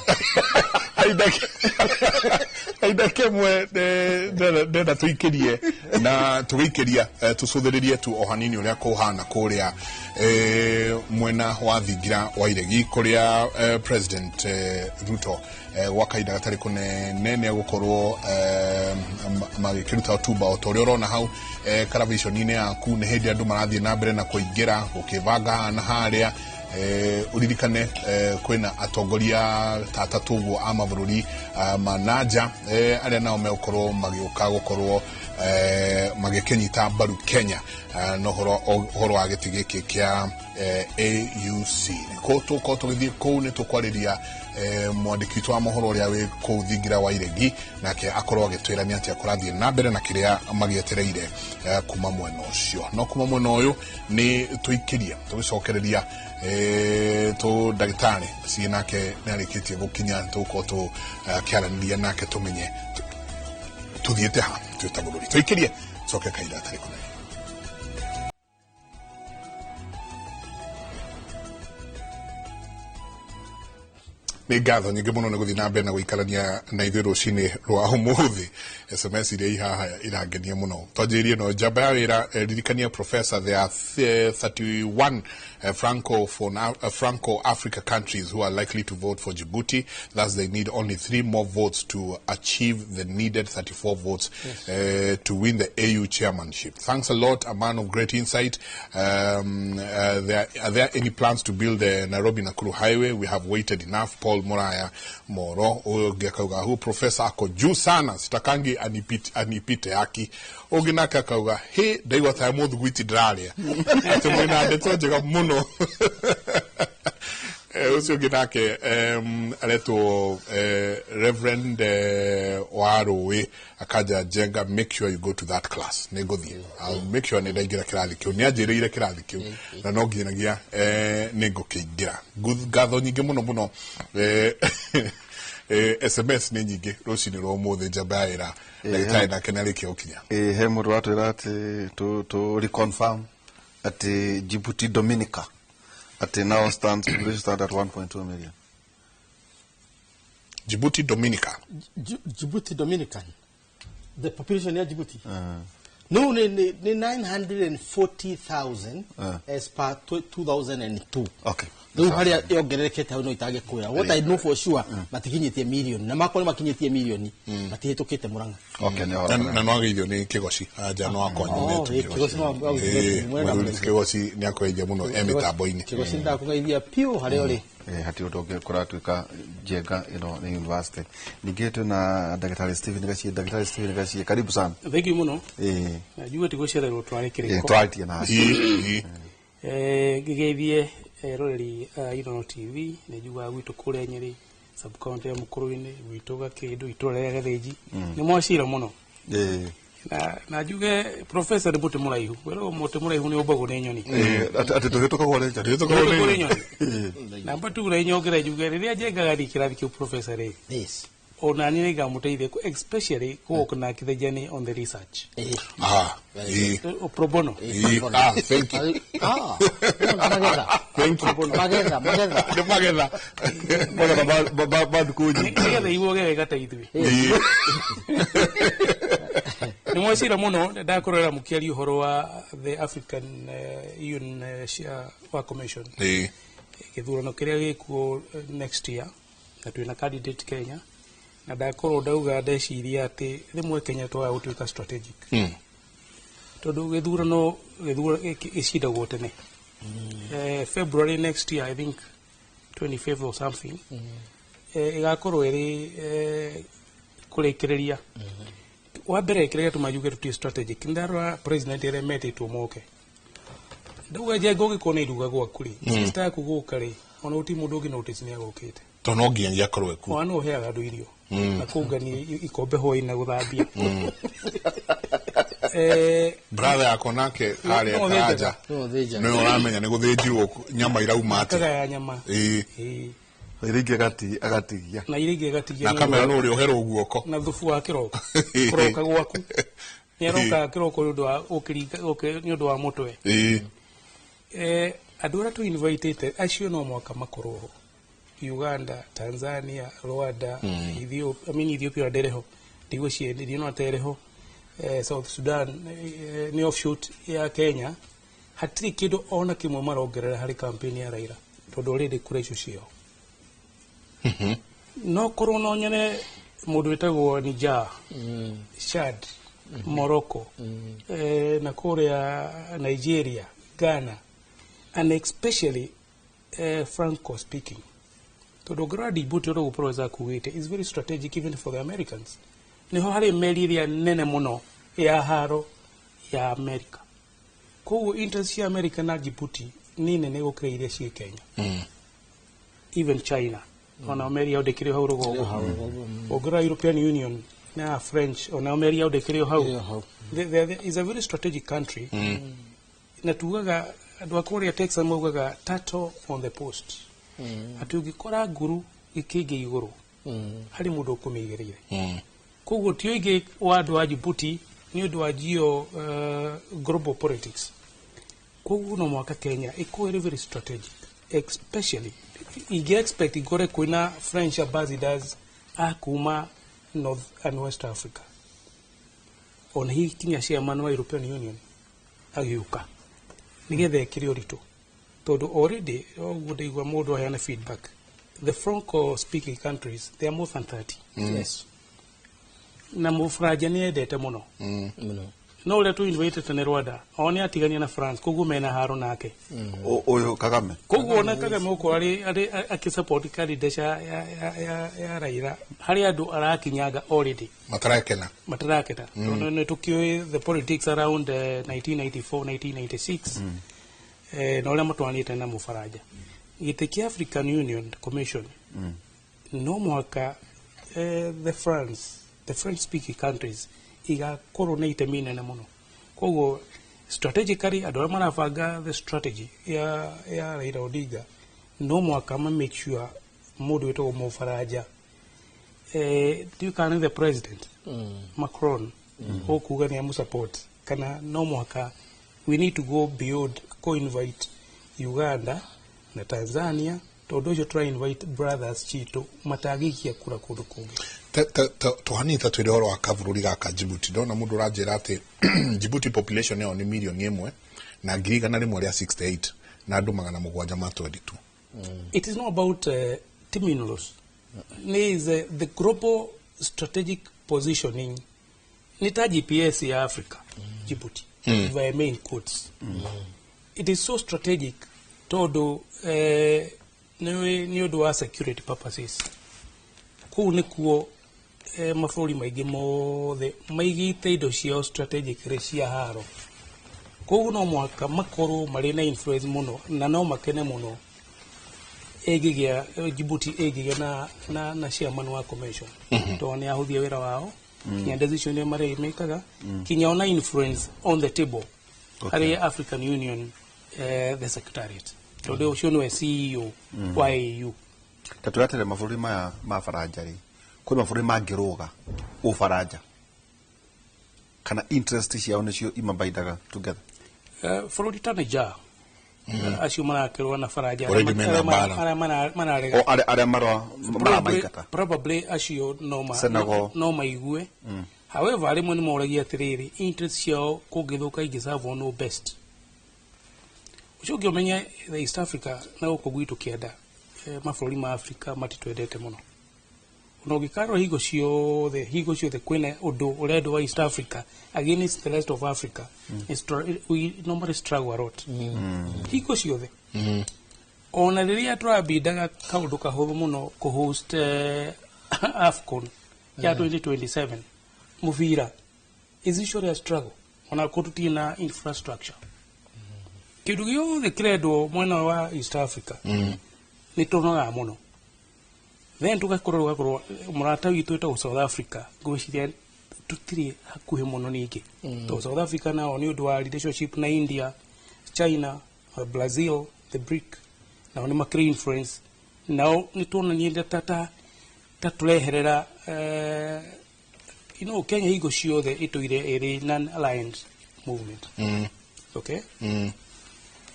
Aida kemwe ndenda tũikĩrie na tũgĩikĩria tũcũthĩrĩrie tu o hanini ũrĩa kũhana kũrĩa mwena wa thingira wa iregi kũrĩa President Ruto gwa kahinda gatarĩ kũnene nĩ egũkorwo magĩkĩruta hotuba o ta ũrĩa ũrona hau karaviconi-inĩ yaku. Nĩ hĩndĩ andũ marathiĩ na mbere na kũingĩra gũkĩbanga na harĩa. Uririkane kwĩna atongoria ta atatũ ũguo a mabũrũri ma nanja arĩa nao megũkorwo magĩũka gũkorwo magĩkĩnyita mbaru Kenya na ũhoro wa gĩtĩ gĩkĩ kĩa AUC. Tũkorwo tũgĩthiĩ kũu nĩ tũkwarĩria mwandĩki witũ wa mohoro ũrĩa wĩ kũu thingira wa iregi, nake akorwo agĩtwĩra nĩ atĩa kũrathiĩ na mbere na kĩrĩa magĩetereire kuma mwena ũcio. No kuma mwena ũyũ nĩ tũikĩrie tũgĩcokereria tũ ndagĩtarĩ ciĩ nake nĩ arĩkĩtie gũkinya, tũgũkorwo tũkĩaranĩria nake tũmenye tũthiĩte ha twĩ ta bũrũri. Tũikĩrie coke kahinda gatarĩ kũnene. Nĩ ngatho nyingĩ mũno nĩ gũthiĩ na mbere na gũikarania na ithuĩ rũcinĩ rwa ũmũthĩ. SMS iria i haha irangenia mũno. Twanjĩrĩrie no njamba ya wĩra ririkania Professor, there are 31 Franco Africa countries who are likely to vote for Djibouti. Thus they need only 3 more votes to achieve the needed 34 votes to win the AU chairmanship. Thanks a lot, a man of great insight. Are there any plans to build the Nairobi-Nakuru highway? We have waited enough. Paul Paul Muraya Moro. Ũyũ ũngĩ akauga, "Huyu professor ako juu sana, sitakangi anipite haki." Ũngĩ nake akauga, "He, ndaigua ta mũthugwiti ndĩrarĩa," atĩ mwĩna ndeto njega mũno. Ũcio ũngĩ nake aretwo Reverend wa Rũĩ, akanja, "Njenga, make sure you go to that class." Nĩ ngũthiĩ. I'll make sure nĩ ndaingĩra kĩrathi kĩu. Nĩ anjĩrĩire kĩrathi kĩu na no nginyagia nĩ ngũkĩingĩra. Ngatho nyingĩ mũno mũno. SMS nĩ nyingĩ rũcinĩ rwa ũmũthĩ. Njamba ya wĩra, ndagĩtarĩ nake nĩ arĩkia gũkinya. Ĩ, he mũndũ watwĩra atĩ tũ reconfirm atĩ Djibouti Dominica atĩ now stands, population stand at 1.2 million. Djibouti Dominica. Djibouti Dominican, the population ya Djibouti no nĩ 940,000 as per 2002. Rĩu harĩa yongererekete hau no itangĩkwĩra. What I know for sure, matikinyĩtie milioni, na makorwo makinyĩtie milioni matihĩtũkĩte Mũrang'a. Okay, nĩ na ũhoro. Na no ageithio nĩ Kĩgoci anja no akwa. Oh, Kĩgoci no Mũthuri Kĩgoci nĩ akweithia mũno e mĩtambo-inĩ. Kĩgoci, ndakũgeithia piũ harĩa ũrĩ. Hatirĩ ũndũ ũngĩ kũratuĩka Njenga ĩno nĩ university. Ningĩ twĩna Ndagĩtarĩ Stephen Gacie. Ndagĩtarĩ Stephen Gacie, karibu sana. Thank you mũno. Najua ti gũcererwo twarĩ kĩrĩko. Twarĩtie na Ĩ, ĩ. Ngĩgeithie eroreri a Inooro TV. Nĩ njugaga gwitũ kũrĩa Nyĩrĩ, sub county ya Mũkũrũ-inĩ, gwitũ Gakĩndũ, itũra rĩa Gĩthĩnji, nĩ mwacira mũno. Na njuge professor nĩ mũtĩ mũraihu, wĩragwo mũtĩ mũraihu nĩ ũmbagwo nĩ nyoni. Atĩ tũhĩtũkagwo nĩ njara. Tũhĩtũkagwo nĩ Tũhĩtũkagwo nĩ nyoni. Namba tu na nyongere njuge rĩrĩa njengaga thiĩ kĩrathi kĩu, professor rĩ, ona niĩ nĩngamũteithia especially kũwork nake the journey on the research. Ah, ĩ. Pro bono. Ĩ, ah, thank you. Ah, magetha. Thank you. Magetha, magetha. Nĩ magetha. Magetha ma thukũ nyingĩ. Nĩgetha iguoge wega ta ithuĩ. Ĩ. Nĩ mwacira mũno. Ndakũrora mũkĩaria ũhoro wa the African Union wa commission, gĩthurano kĩrĩa gĩkuo next year, na twĩna candidate Kenya, na ndakorwo ndauga ndeciria atĩ rĩmwe Kenya twaga gũtuĩka strategic, tondũ gĩthurano gĩcindagwo tene. February next year, I think 25th or something, ĩgakorwo ĩrĩ kũrĩkĩrĩria. Wa mbere, kĩrĩa gĩatũma njuge tũtirĩ strategic, nĩ ndarora president arĩa metĩtwo moke. Ndauga Njenga, ũngĩkorwo nĩ iruga gwaku rĩ, sister yaku gũka rĩ, ona gũtirĩ mũndũ ũngĩ notice nĩ agũkĩte. Tondũ no nginyagia akorwo ekuo. Ona no ũheaga andũ irio na kũngania ikombe hwaĩ na gũthambia. Brother yakwa nake harĩa No, Karanja No thĩnja. nĩwe ũramenya nĩ gũthĩnjirwo nyama irauma atĩa. Kagaya nyama. Ĩ. Ĩĩ. Iria ingĩ agatigia. Na iria ingĩ agatigia. Na kamera no ũrĩa ũherwo guoko. Na thubu wa kĩroko kũroka gwaku, nĩ arokaga kĩroko nĩ ũndũ wa ũkĩringa nĩ ũndũ wa mũtwe. Andũ arĩa tũ invitĩte acio no mwaka makorwo ho: Uganda, Tanzania, Rwanda, Ethiopia, I mean Ethiopia ndĩrĩ ho, ndigwĩciria ndiriona ta ĩrĩ ho. South Sudan nĩ offshoot ya Kenya. Hatirĩ kĩndũ ona kĩmwe marongerera harĩ campaign ya Raila, tondũ already kura icio ciao. No korwo no nyone mũndũ wĩtagwo Niger, Chad, Morocco, na kũrĩa Nigeria, Ghana, and especially Franco speaking, tondũ ũngĩrora Djibouti, ũrĩa Professor akugĩte, is very strategic even for the Americans. Niho harĩ meri ĩrĩa nene mũno ya haro ya America. Koguo interest cia America na Djibouti nĩ nene gũkĩra iria ciĩ Kenya. Even China, ona meri yao ndĩkĩrĩ hau rũgongo. Ũngĩrora European Union na French, ona meri yao ndĩkĩrĩ hau. Ĩrĩ o hau. Is a very strategic country, na tugaga andũ a kũrĩa Texas maugaga "turtle on the post", atĩ ũngĩkora nguru ĩkĩingĩ igũrũ harĩ mũndũ ũkũmĩigĩrĩire. Koguo ti ũingĩ wa andũ a Djibouti nĩ ũndũ wa geo global politics. Koguo no mwaka Kenya ĩkorwo ĩrĩ very strategic, especially ingĩ expect ngore kwĩna French ambassadors a kuma North and West Africa, ona hihi kinya chairman wa European Union agĩũka, nĩgetha ĩkĩre ũritũ, tondũ already ũguo ndaigua mũndũ aheana feedback, the Franco speaking countries, they are more than 30. Na mũbũranja nĩ endete mũno. Mũno. No ũrĩa tu invite nĩ Rwanda, o nĩ atigania na France, koguo mena haro nake. Ũyũ Kagame. Koguo ona Kagame ũkorwo arĩ akĩsupport candidature ya Raila, harĩ andũ arakinyanga already matarakena. Matarakena, tondũ nĩ tũkĩũĩ the politics around 1994, 1996, na ũrĩa matwaranĩte na Mũfaranja. Gĩtĩ kĩa African Union Commission, no mũhaka the France the French speaking countries igakorwo na itemi inene mũno. Koguo strategically, andũ arĩa marabanga the strategy ya Raila Odinga no mũhaka ma make sure mũndũ wĩtagwo Mũfaranja, ndiũĩ kana nĩ the president Macron ũkuga nĩ amũsupport kana no mũhaka we need to go beyond co-invite Uganda na Tanzania, tondũ ũcio tũra invite brothers citũ matangĩikia kura kũndũ kũngĩ. Tũhanini ta twĩre ũhoro wa kabũrũri gaka Djibouti. Ndona mũndũ ũranjĩra atĩ Djibouti population yao nĩ 1,168,100,000 na andũ 722. It is not about terminals. Ni the global strategic positioning, ni ta GPS ya Africa, Djibouti, if I may in quotes. It is so strategic tondũ nĩ ũndũ wa security purposes. Kũu nĩkuo mabũrũri maingĩ mothe maigĩte indo ciao strategically cia haro. Koguo no mũhaka makorwo marĩ na influence mũno, na no makene mũno ĩngĩgĩa Djibouti ĩngĩgĩa na chairman wa commission, tondũ nĩ ahũthia wĩra wao kinya decision iria marĩmĩkaga, kinya ona influence on the table harĩ African Union, the secretariat, tondũ ũcio nĩwe CEO wa AU. Ta twĩratere mabũrũri maya ma Faranja rĩ, kwĩ mabũrũri mangĩrũga Ũfaranja kana interest ciao nĩcio imabindaga together? Bũrũri ta Niger, acio marakĩrũa na Faranja. Already mena mbara. Arĩa mararega. O arĩa maramaingata. Probably acio no ma, Senegal. no maigue. However, rĩmwe nĩ moragia atĩrĩrĩ, interest ciao kũngĩthũka ingĩserve no best. Ũcio ũngĩ ũmenye the East Africa na gũkũ gwitũ kĩanda, mabũrũri ma Africa matitwendete mũno. Ona ũngĩkarora hingo ciothe kwĩna ũndũ ũrendwo wa East Africa against the rest of Africa. We normally struggle a lot hingo ciothe. Ona rĩrĩa tũrambindaga kaũndũ kahũthũ mũno, kũhost AFCON ya 2027 mũbira, is usually a struggle, ona kũ tũtirĩ na infrastructure. Kĩndũ gĩothe kĩrendwo mwena wa East Africa nĩ tũnogaga mũno. Then tũgakorwo mũrata witũ wĩtagwo South Africa, ngwĩciria tũtirĩ hakuhĩ mũno ningĩ, tondũ South Africa nao nĩ ũndũ wa relationship na India, China, Brazil, the BRIC, nao nĩ makĩrĩ influence. Nao nĩ tuonanie ta tũreherera. Kenya hingo ciothe ĩtũire ĩrĩ non aligned movement. Okay,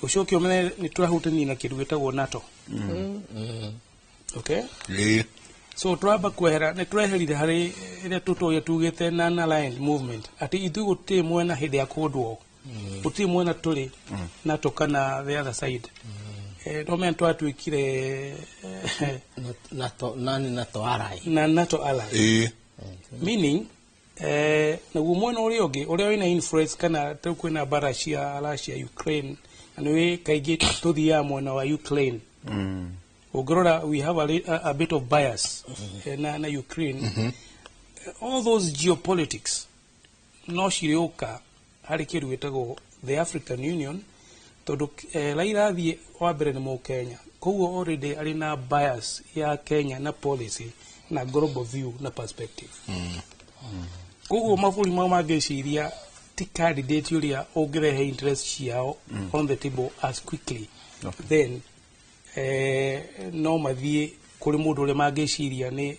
ũcoke ũmenye nĩ tũrahutania na kĩndũ gĩtagwo NATO. Okay, so twamba kwehera, nĩ tweherire harĩ ĩrĩa tũtũire tugĩte non aligned movement, atĩ ithuĩ gũtirĩ mwena hĩndĩ ya kũndwo, gũtirĩ mwena tũrĩ NATO kana the other side. No menya twatuĩkire NATO, nani NATO ally. Na NATO ally, meaning naguo mwena ũrĩa ũngĩ ũrĩa wĩna influence, kana rĩu kwĩna mbara cia Russia, Ukraine, na nĩwĩ kaingĩ tũthiaga mwena wa Ukraine. Ũngĩrora we have a bit of bias na Ukraine. All those geopolitics no cirĩũka harĩ kĩndũ gĩtagwo the African Union, tondũ Raila athiĩ wa mbere nĩ Mũkenya, koguo already arĩ na bias ya Kenya na policy na global view na perspective. Koguo mabũrũri mau mangĩciria ti candidate ũrĩa ũngĩrehe interest ciao on the table as quickly, then no mathiĩ kũrĩ mũndũ ũrĩa mangĩciria nĩ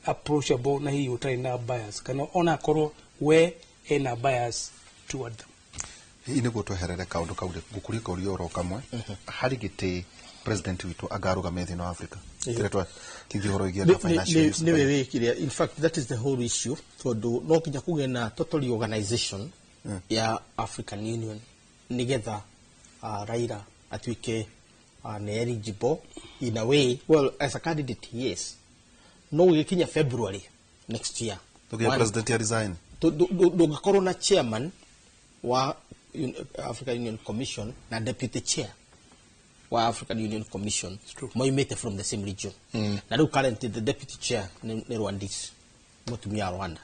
approachable na hihi ũtarĩ na bias, kana ona akorwo we ena bias toward them. Hihi nĩguo tweherere kaũndũ kau rĩ, ngũkũria kauria oro kamwe harĩ gĩtĩ president witũ angarũgame thĩinĩ wa Africa kĩrĩa twakingi ũhoro wĩgiĩ na financial Nĩwe wĩkire. In fact, that is the whole issue, tondũ no nginya kũgĩe na total organization ya African Union nĩgetha Raila atuĩke nĩ eligible in a way, well, as a candidate, yes. No gũgĩkinya February next year, tũgĩe president ya resign. Ndũngĩkorwo na chairman. wa African Union Commission na deputy chair wa African Union Commission moimĩte from the same region. Na rĩu currently the deputy chair nĩ Rwandese, mũtumia wa Rwanda,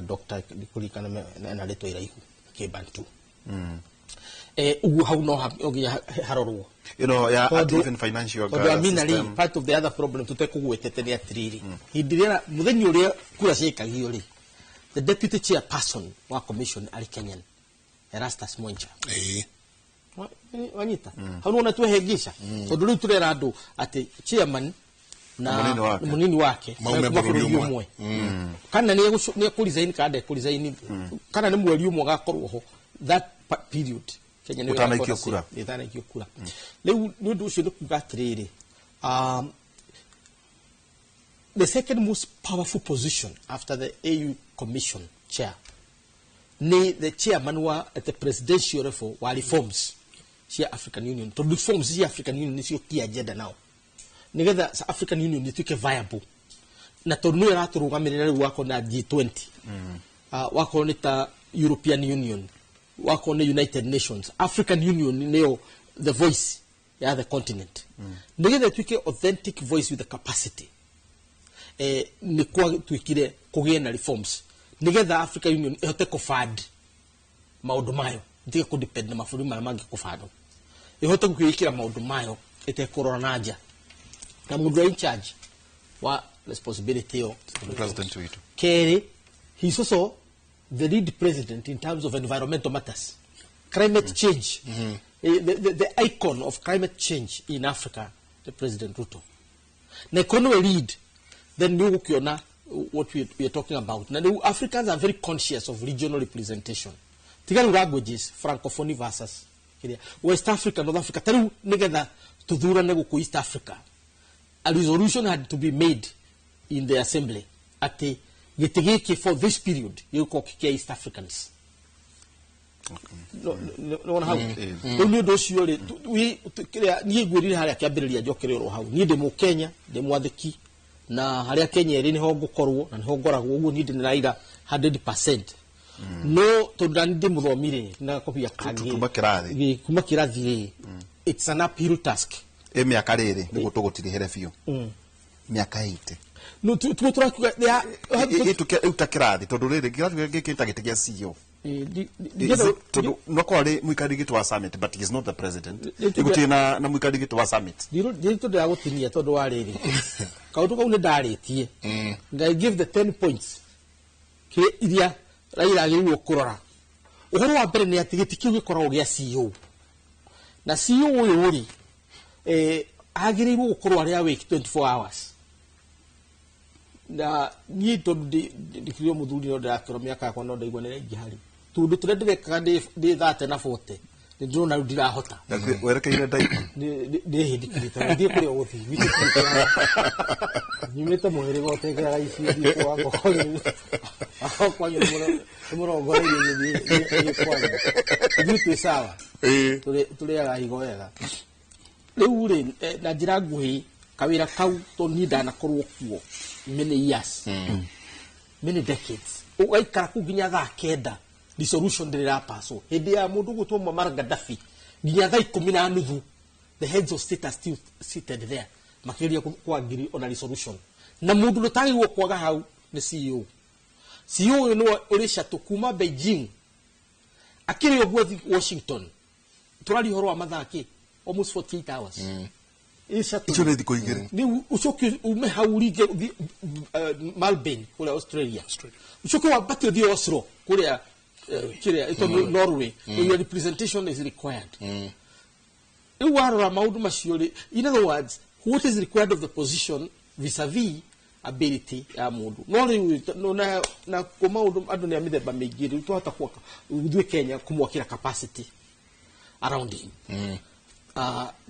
Dr. ndikũririkana na rĩtwa iraihu Kĩbantu. Ũguo hau no nginya harorwo. Ya even financial tondũ Amina rĩ, part of the other problem tũtekũgwetete nĩ atĩrĩrĩ, hĩndĩ ĩrĩa mũthenya ũrĩa kura ciaikagio rĩ, the deputy chairperson wa commission arĩ Kenyan, Erastus Mwencha. Wanyita hau nĩwona twehengisha, tondũ rĩu tũrera andũ atĩ chairman na mũnini wake maume kuma bũrũri bũrũri ũmwe. Ũmwe, kana nĩ ekũresign kana ndekũresign, kana nĩ mweri ũmwe agakorwo ho that period Kenya nĩyo Ũtanaikio ĩgakorwo kura. Ĩtanaikio kura. Rĩu nĩ ũndũ ũcio nĩ kuga atĩrĩrĩ, the second most powerful position after the AU Commission chair ni the chairman wa at the presidential level wa reforms cia African Union, tondũ reforms cia African Union nĩcio key agenda nao nigetha African Union ituĩke viable, na tondũ nĩyo ĩratũrũgamĩrĩra rĩu wakorwo na G20, wakorwo nĩ ta European Union, wakorwo nĩ United Nations, African Union nĩyo the voice ya the continent. Nigetha ĩtuĩke authentic voice with the capacity, nĩ gwatuĩkire kũgĩe na reforms nigetha African Union ĩhote kũfund maũndũ mayo, ĩtige kũdepend na mabũrũri marĩa mangĩ kũbandwo, ĩhote gwĩkĩra maũndũ mayo ĩtekũrora na nja, na mũndũ ũrĩa in charge wa responsibility ĩyo President witũ. Kerĩ, he is also the lead president in terms of environmental matters, climate change. The icon of climate change in Africa, the President Ruto, na ĩkorwo nĩwe lead, then nĩ ũgũkĩona what we are talking about. Na rĩu Africans are very conscious of regional representation, tiga rĩu languages, francophony versus kĩrĩa, West Africa, North Africa. Ta rĩu nĩgetha tũthurane gũkũ East Africa, a resolution had to be made in the assembly atĩ gĩtĩ gĩkĩ for this period gĩgũkorwo kĩ kĩa East Africans. Nĩwona hau rĩu nĩ ũndũ ũcio rĩ, kĩrĩa niĩ ngwĩrire harĩa kĩambĩrĩria, njokere oro hau, niĩ ndĩ mũkenya, ndĩ mwathĩki, na harĩa Kenya ĩrĩ nĩho ngũkorwo na nĩho ngoragwo. Ũguo niĩ ndĩ na Raila 100%, no tondũ nani ndĩ mũthomi rĩ, na kobia kangĩ Kuma kĩrathi. Kuma kĩrathi rĩ, it's an uphill task. Ĩ mĩaka rĩrĩ nĩguo tũgũtirihĩre biũ mĩaka 80? No tuo tũrakiuga Rĩu ta kĩrathi, tondũ rĩrĩ kĩrathi gĩkĩ ta gĩtĩ gĩa CEO, tondũ nokorwo arĩ mũikarĩri gĩtĩ wa summit, but he is not the president. Gũtirĩ na mũikarĩri gĩtĩ wa summit. Nditũ ndĩragũtinia tondũ wa rĩrĩ, kaũndũ kau nĩ ndarĩtie ngai give the 10 points kĩ iria Raila agĩrĩirwo kũrora. Ũhoro wa mbere nĩ atĩ gĩtĩ kĩu gĩkoragwo gĩa CEO, na CEO ũyũ rĩ, agĩrĩirwo gũkorwo arĩ awake 24 hours. Na niĩ tondũ ndikĩrĩ o mũthuri, no ndĩrakĩrwo mĩaka yakwa, no ndaigua nĩ raingĩ harĩ tondũ tũrĩa ndĩrekaga ndĩ 30 na 40, nĩ ndĩrona rĩu ndirahota. Werekeire ndaiku. Ndĩhĩndĩkĩrĩte thiĩ kũrĩa ũgũthiĩ nyumĩte mũhĩrĩga ũtekĩraga icio, thiĩ wakwa kwanyu nĩ mũrongoreirie gĩthiĩ kwanyu, ithuĩ twĩ sawa. Tũrĩaga higo wega. Rĩu rĩ, na njĩra nguhĩ, kawĩra kau tondũ niĩ ndanakorwo kuo many years, many decades, ũgaikara kũu nginya thaa 9, resolution ndĩrĩ ĩrapaswo. Hĩndĩ ya mũndũ ũgwĩtwo Muammar Gaddafi, nginya thaa 10:30 the heads of state are still seated there makĩgeria kwangiri ona resolution, na mũndũ ũtagĩrĩirwo kwaga hau nĩ CEO. CEO ũyũ nĩwe ũrĩ catũ kuma Beijing akĩrĩ ũguo thiĩ Washington, tũraria ũhoro wa mathaa kĩ almost 48 hours. Ĩ shuttle. Icio nĩ thikũ 2. Rĩu ũcoke ume hau ũringe ũthiĩ Melbourne kũrĩa Australia, ũcoke wambate ũthiĩ Oslo kũrĩa kĩrĩa ĩtagwo Norway, where your representation is required. Rĩu warora maũndũ macio rĩ, in other words, what is required of the position vis-a-vis ability ya mũndũ. No rĩu no na kwa maũndũ andũ nĩ a mĩthemba mĩingĩ, rĩu twahota gwaka ithuĩ Kenya kũmwakĩra capacity around him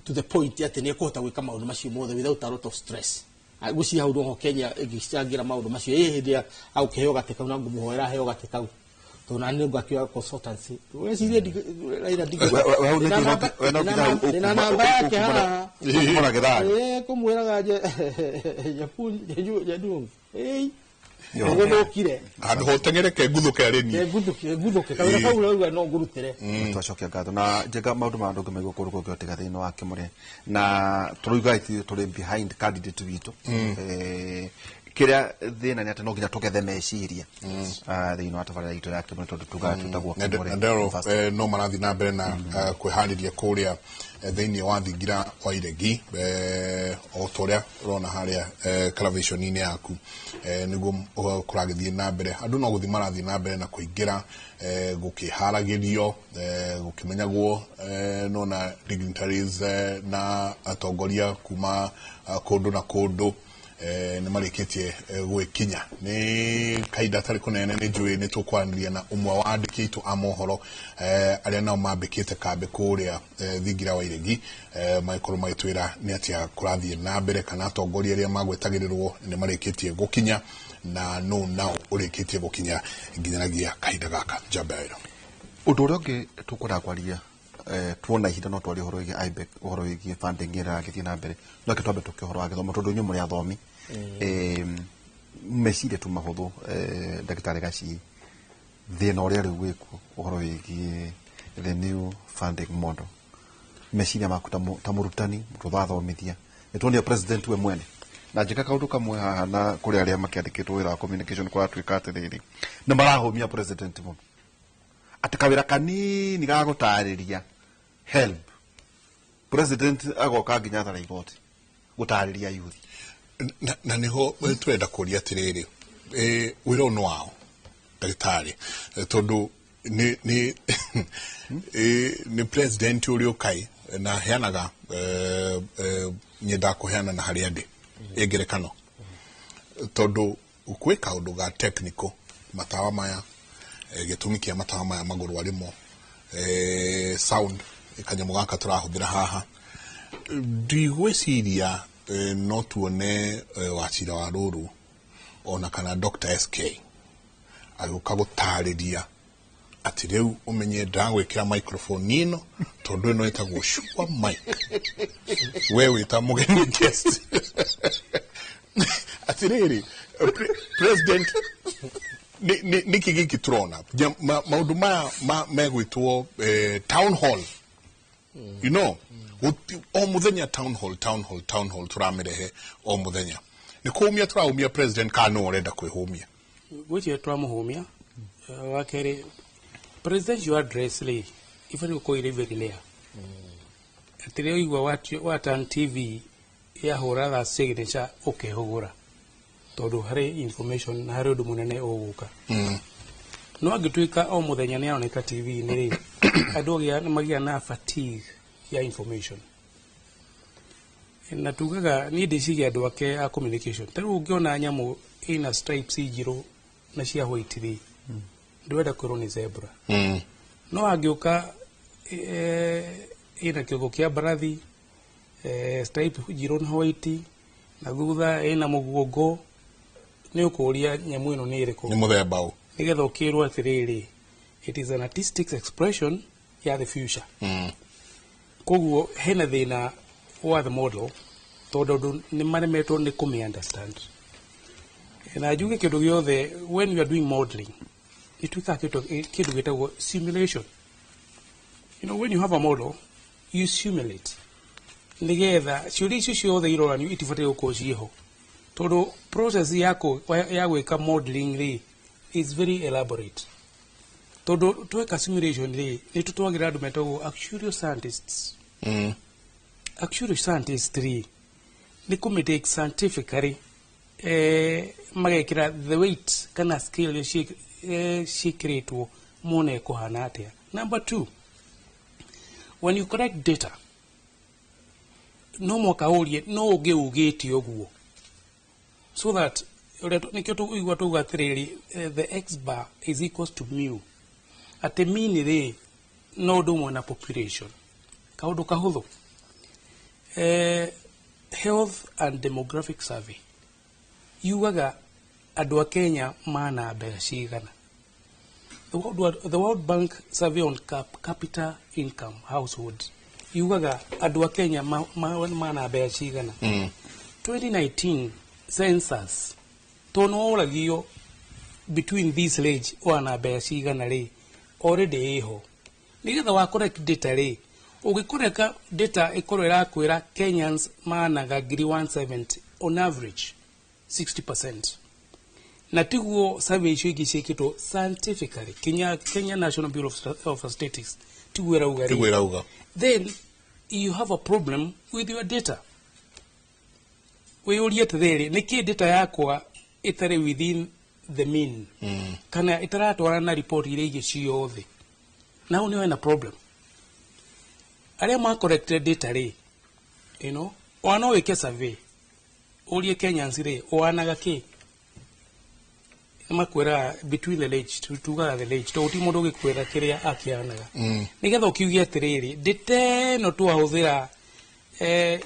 to the point atĩ nĩ ekũhota gwĩka maũndũ macio mothe without a lot of stress. Ngwĩciria hau noho Kenya ĩngĩcangĩra maũndũ macio ĩ hĩndĩ ĩrĩa agũkĩheo gatĩ kau, na ngũmũhoera aheo gatĩ kau, tondũ nani ngakĩoya consultancy. Wecirie Raila We hau nĩkĩ we no nginya hau ndĩna namba yake haha. Ũkumũra gĩthari. Kũmwĩraga jaduong. Ĩĩ. Nĩgũthũkire. Handũ ho teng'ereke nguthuke arĩ niĩ. Nguthuke nguthuke kawĩra kau ũrauga no ngũrutĩre. Twacokia ngatho na Njenga maũndũ ma andũ maigua kũndũ kũngĩ tiga thĩinĩ wa Kĩmũrĩ na tũrauga ithuĩ tũrĩ behind candidate witũ. Kĩrĩa thĩna nĩ atĩ no nginya tũgethe meciria thĩinĩ wa tabarĩra itũ ya Kĩmũrĩ tondũ tugaga twĩtagwo Kĩmũrĩ Na ndero University. No marathiĩ na mbere na kwĩharĩria kũrĩa thĩinĩ wa thingira wa Iregi, o ta ũrĩa ũrona harĩa television-inĩ yaku, nĩguo kũragĩthiĩ na mbere. Andũ no gũthiĩ marathiĩ na mbere na kũingĩra, gũkĩharagĩrio, gũkĩmenyagwo, nona dignitaries na atongoria kuma kũndũ na kũndũ nĩ marĩkĩtie gwĩkinya. Nĩ kahinda tarĩ kũnene nĩ njũĩ nĩ tũkwaranĩria na ũmwe wa andĩki aitũ a mohoro arĩa nao mambĩkĩte kambĩ kũrĩa thingira wa Iregi, magĩkorwo magĩtwĩra nĩ atĩa kũrathiĩ na mbere kana atongoria arĩa magwetagĩrĩrwo nĩ marĩkĩtie gũkinya na no nao ũrĩkĩtie gũkinya nginyanagia kahinda gaka njamba ĩno. Ũndũ ũrĩa ũngĩ tũkwenda kwaria, tuona ihinda no twarie ũhoro wĩgiĩ IBEC, ũhoro wĩgiĩ funding ĩrĩa ĩragĩthiĩ na mbere, no reke twambe tũke ũhoro wa gĩthomo tondũ inyuĩ mũrĩ athomi. Meciria tu mahũthũ, ndagĩtarĩ Gacii, thĩna ũrĩa rĩu wĩkuo ũhoro wĩgiĩ the new funding model, meciria maku ta mũrutani mũndũ ũrathomithia, nĩ tuonire president we mwene na njĩka kaũndũ kamwe haha na kũrĩ arĩa makĩandĩkĩtwo wĩra wa communication kũratuĩka atĩrĩrĩ nĩ marahũmia president mũno atĩ kawĩra kanini ga gũtarĩria help president agoka nginya thara igoti gũtarĩria yuthi. Na nĩho tũrenda kũria atĩrĩrĩ, wĩra ũyũ nĩ wao ndagĩtarĩ, tondũ nĩ president ũrĩa ũkai na heanaga, nyendaga kũheana na harĩa ndĩ ĩ ngerekano tondũ gwĩ kaũndũ ga technical matawa maya, gĩtũmi kĩa matawa maya magũrũ arĩmo, sound kanyamũ gaka tũrahũthĩra haha, ndigwĩciria no tuone Wachira wa Rũrũ ona kana Dr. SK agĩũka gũtarĩria atĩ rĩu ũmenye ndagwĩkĩra microphone ĩno tondũ ĩno ĩtagwo Sure mic, we wĩta mũgeni guest. Atĩrĩrĩ, president nĩkĩ gĩkĩ tũrona maũndũ maya megwĩtwo town hall, o mũthenya town hall, town hall, town hall, tũramĩrehe o mũthenya. Nĩ kũũmia tũraumia president kana nĩ ũrenda kwĩhũmia? Gwĩciria tũramũhũmia. Wa kerĩ, presidential address rĩ ibatiĩ gũkorwo ĩrĩ very rare atĩ rĩrĩa ũigua wa turn TV yahũra tha signature ũkehũgũra tondũ harĩ information na harĩ ũndũ mũnene ũgũka. No angĩtuĩka o mũthenya nĩ aroneka TV-inĩ rĩ, andũ nĩ magĩa na fatigue ya information. Na tugaga niĩ ndĩciria andũ ake a communication, ta rĩu ũngĩona nyamũ ĩna stripes njirũ na cia white rĩ, ndwenda kwĩrwo nĩ zebra. No angĩũka ĩna kĩongo kĩa mbarathi, stripe njirũ na white na thutha ĩna mũguongo, nĩ ũkũria nyamũ ĩno nĩ ĩrĩkũ? Nĩ mũthemba ũ? Nĩgetha ũkĩrwo atĩrĩrĩ, it is an artistic expression ya the future. Koguo hena thĩna wa the model tondũ andũ nĩ maremetwo nĩ kũmĩ understand. Na njuge kĩndũ gĩothe, when you are doing modeling nĩ twĩkaga kĩndũ gĩtagwo simulation. When you have a model you simulate nĩgetha ciũria icio ciothe iroranio itibataire gũkorwo ciĩho tondũ process ya gwĩka modeling rĩ is very elaborate, tondũ tweka simulation rĩ nĩ tũtwagĩra andũ metagwo actuarial scientists. Actuarial scientists rĩ nĩ kũmĩtake scientifically, magekĩra the weight kana scale iria ciĩkĩrĩtwo mone ĩkũhana atĩa. Number two, when you collect data no mwaka ũrie no ũngĩ ugĩte ũguo so that ũrĩa nĩkĩo tũigua tuga atĩrĩrĩ, the x bar is equals to mu, atĩ mean rĩ no ũndũ ũmwe na population. Kaũndũ kahũthũ, health and demographic survey yugaga andũ a Kenya mana mbeca cigana. The World Bank survey on capita income household yugaga andũ a Kenya mana mbeca cigana. 2019 census Tondũ nĩ woragio between this range wana mbeca cigana rĩ, already ĩho. Nĩgetha wa correct data rĩ, ũngĩkoreka data ĩkorwo ĩrakwĩra Kenyans managa ngiri 170 on average 60%, na tiguo survey icio ingĩ ciĩkĩtwo scientifically, Kenya National Bureau of Statistics tiguo ĩrauga Tiguo rĩ, ĩrauga. Then you have a problem with your data. Wĩyũrie atĩrĩrĩ, nĩkĩ data yakwa ĩtarĩ within the mean kana ĩtaratwarana na report iria ingĩ ciothe? Na hau nĩho hena problem. Arĩa ma corrected data rĩ, ona no wĩke survey, ũrie Kenyans rĩ, ũanaga kĩ, makwĩraga between the range, tugaga the range, tondũ ti mũndũ ũgĩkwĩra kĩrĩa akĩanaga, nĩgetha ũkiuge atĩrĩrĩ, data ĩno twahũthĩra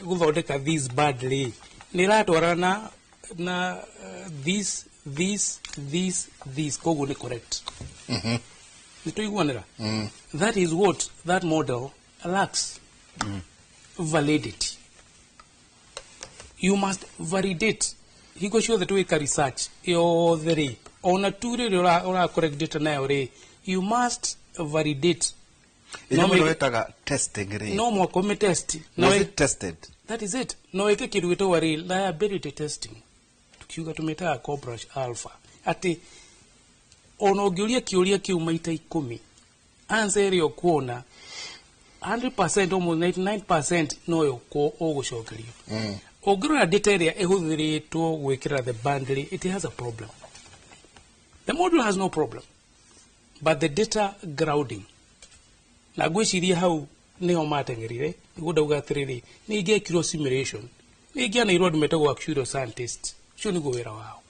gũthondeka this band rĩ, nĩ ĩratwarana na this, this, this, this, koguo nĩ correct. Nĩ tũiguanĩra? That is what that model lacks, validity. You must validate. Hingo ciothe twĩka research yothe rĩ, ona tu rĩrĩ ũra correct data nayo rĩ, you must validate. Ĩrĩa No mũndũ wetaga testing rĩ, no mwaka ũmĩ test. No was it tested? That is it. No ĩke kĩndũ gĩtagwo reliability testing, tukiuga tũmĩtaga Cronbach's alpha, atĩ ona ũngĩũria kĩũria kĩu maita 10, answer ĩrĩa ũkuona 100%, almost 99% noyo ũgũcokerio. Ũngĩrora data ĩrĩa ĩhũthĩrĩtwo gwĩkĩra the band, it has a problem. The model has no problem, but the data grounding, na ngwĩciria hau nĩho mateng'erire. Nĩguo ndauga atĩrĩrĩ, nĩ ingĩekirwo simulation, nĩ ingĩaneirwo andũ metagwo actuarial scientist, ũcio nĩguo wĩra wao,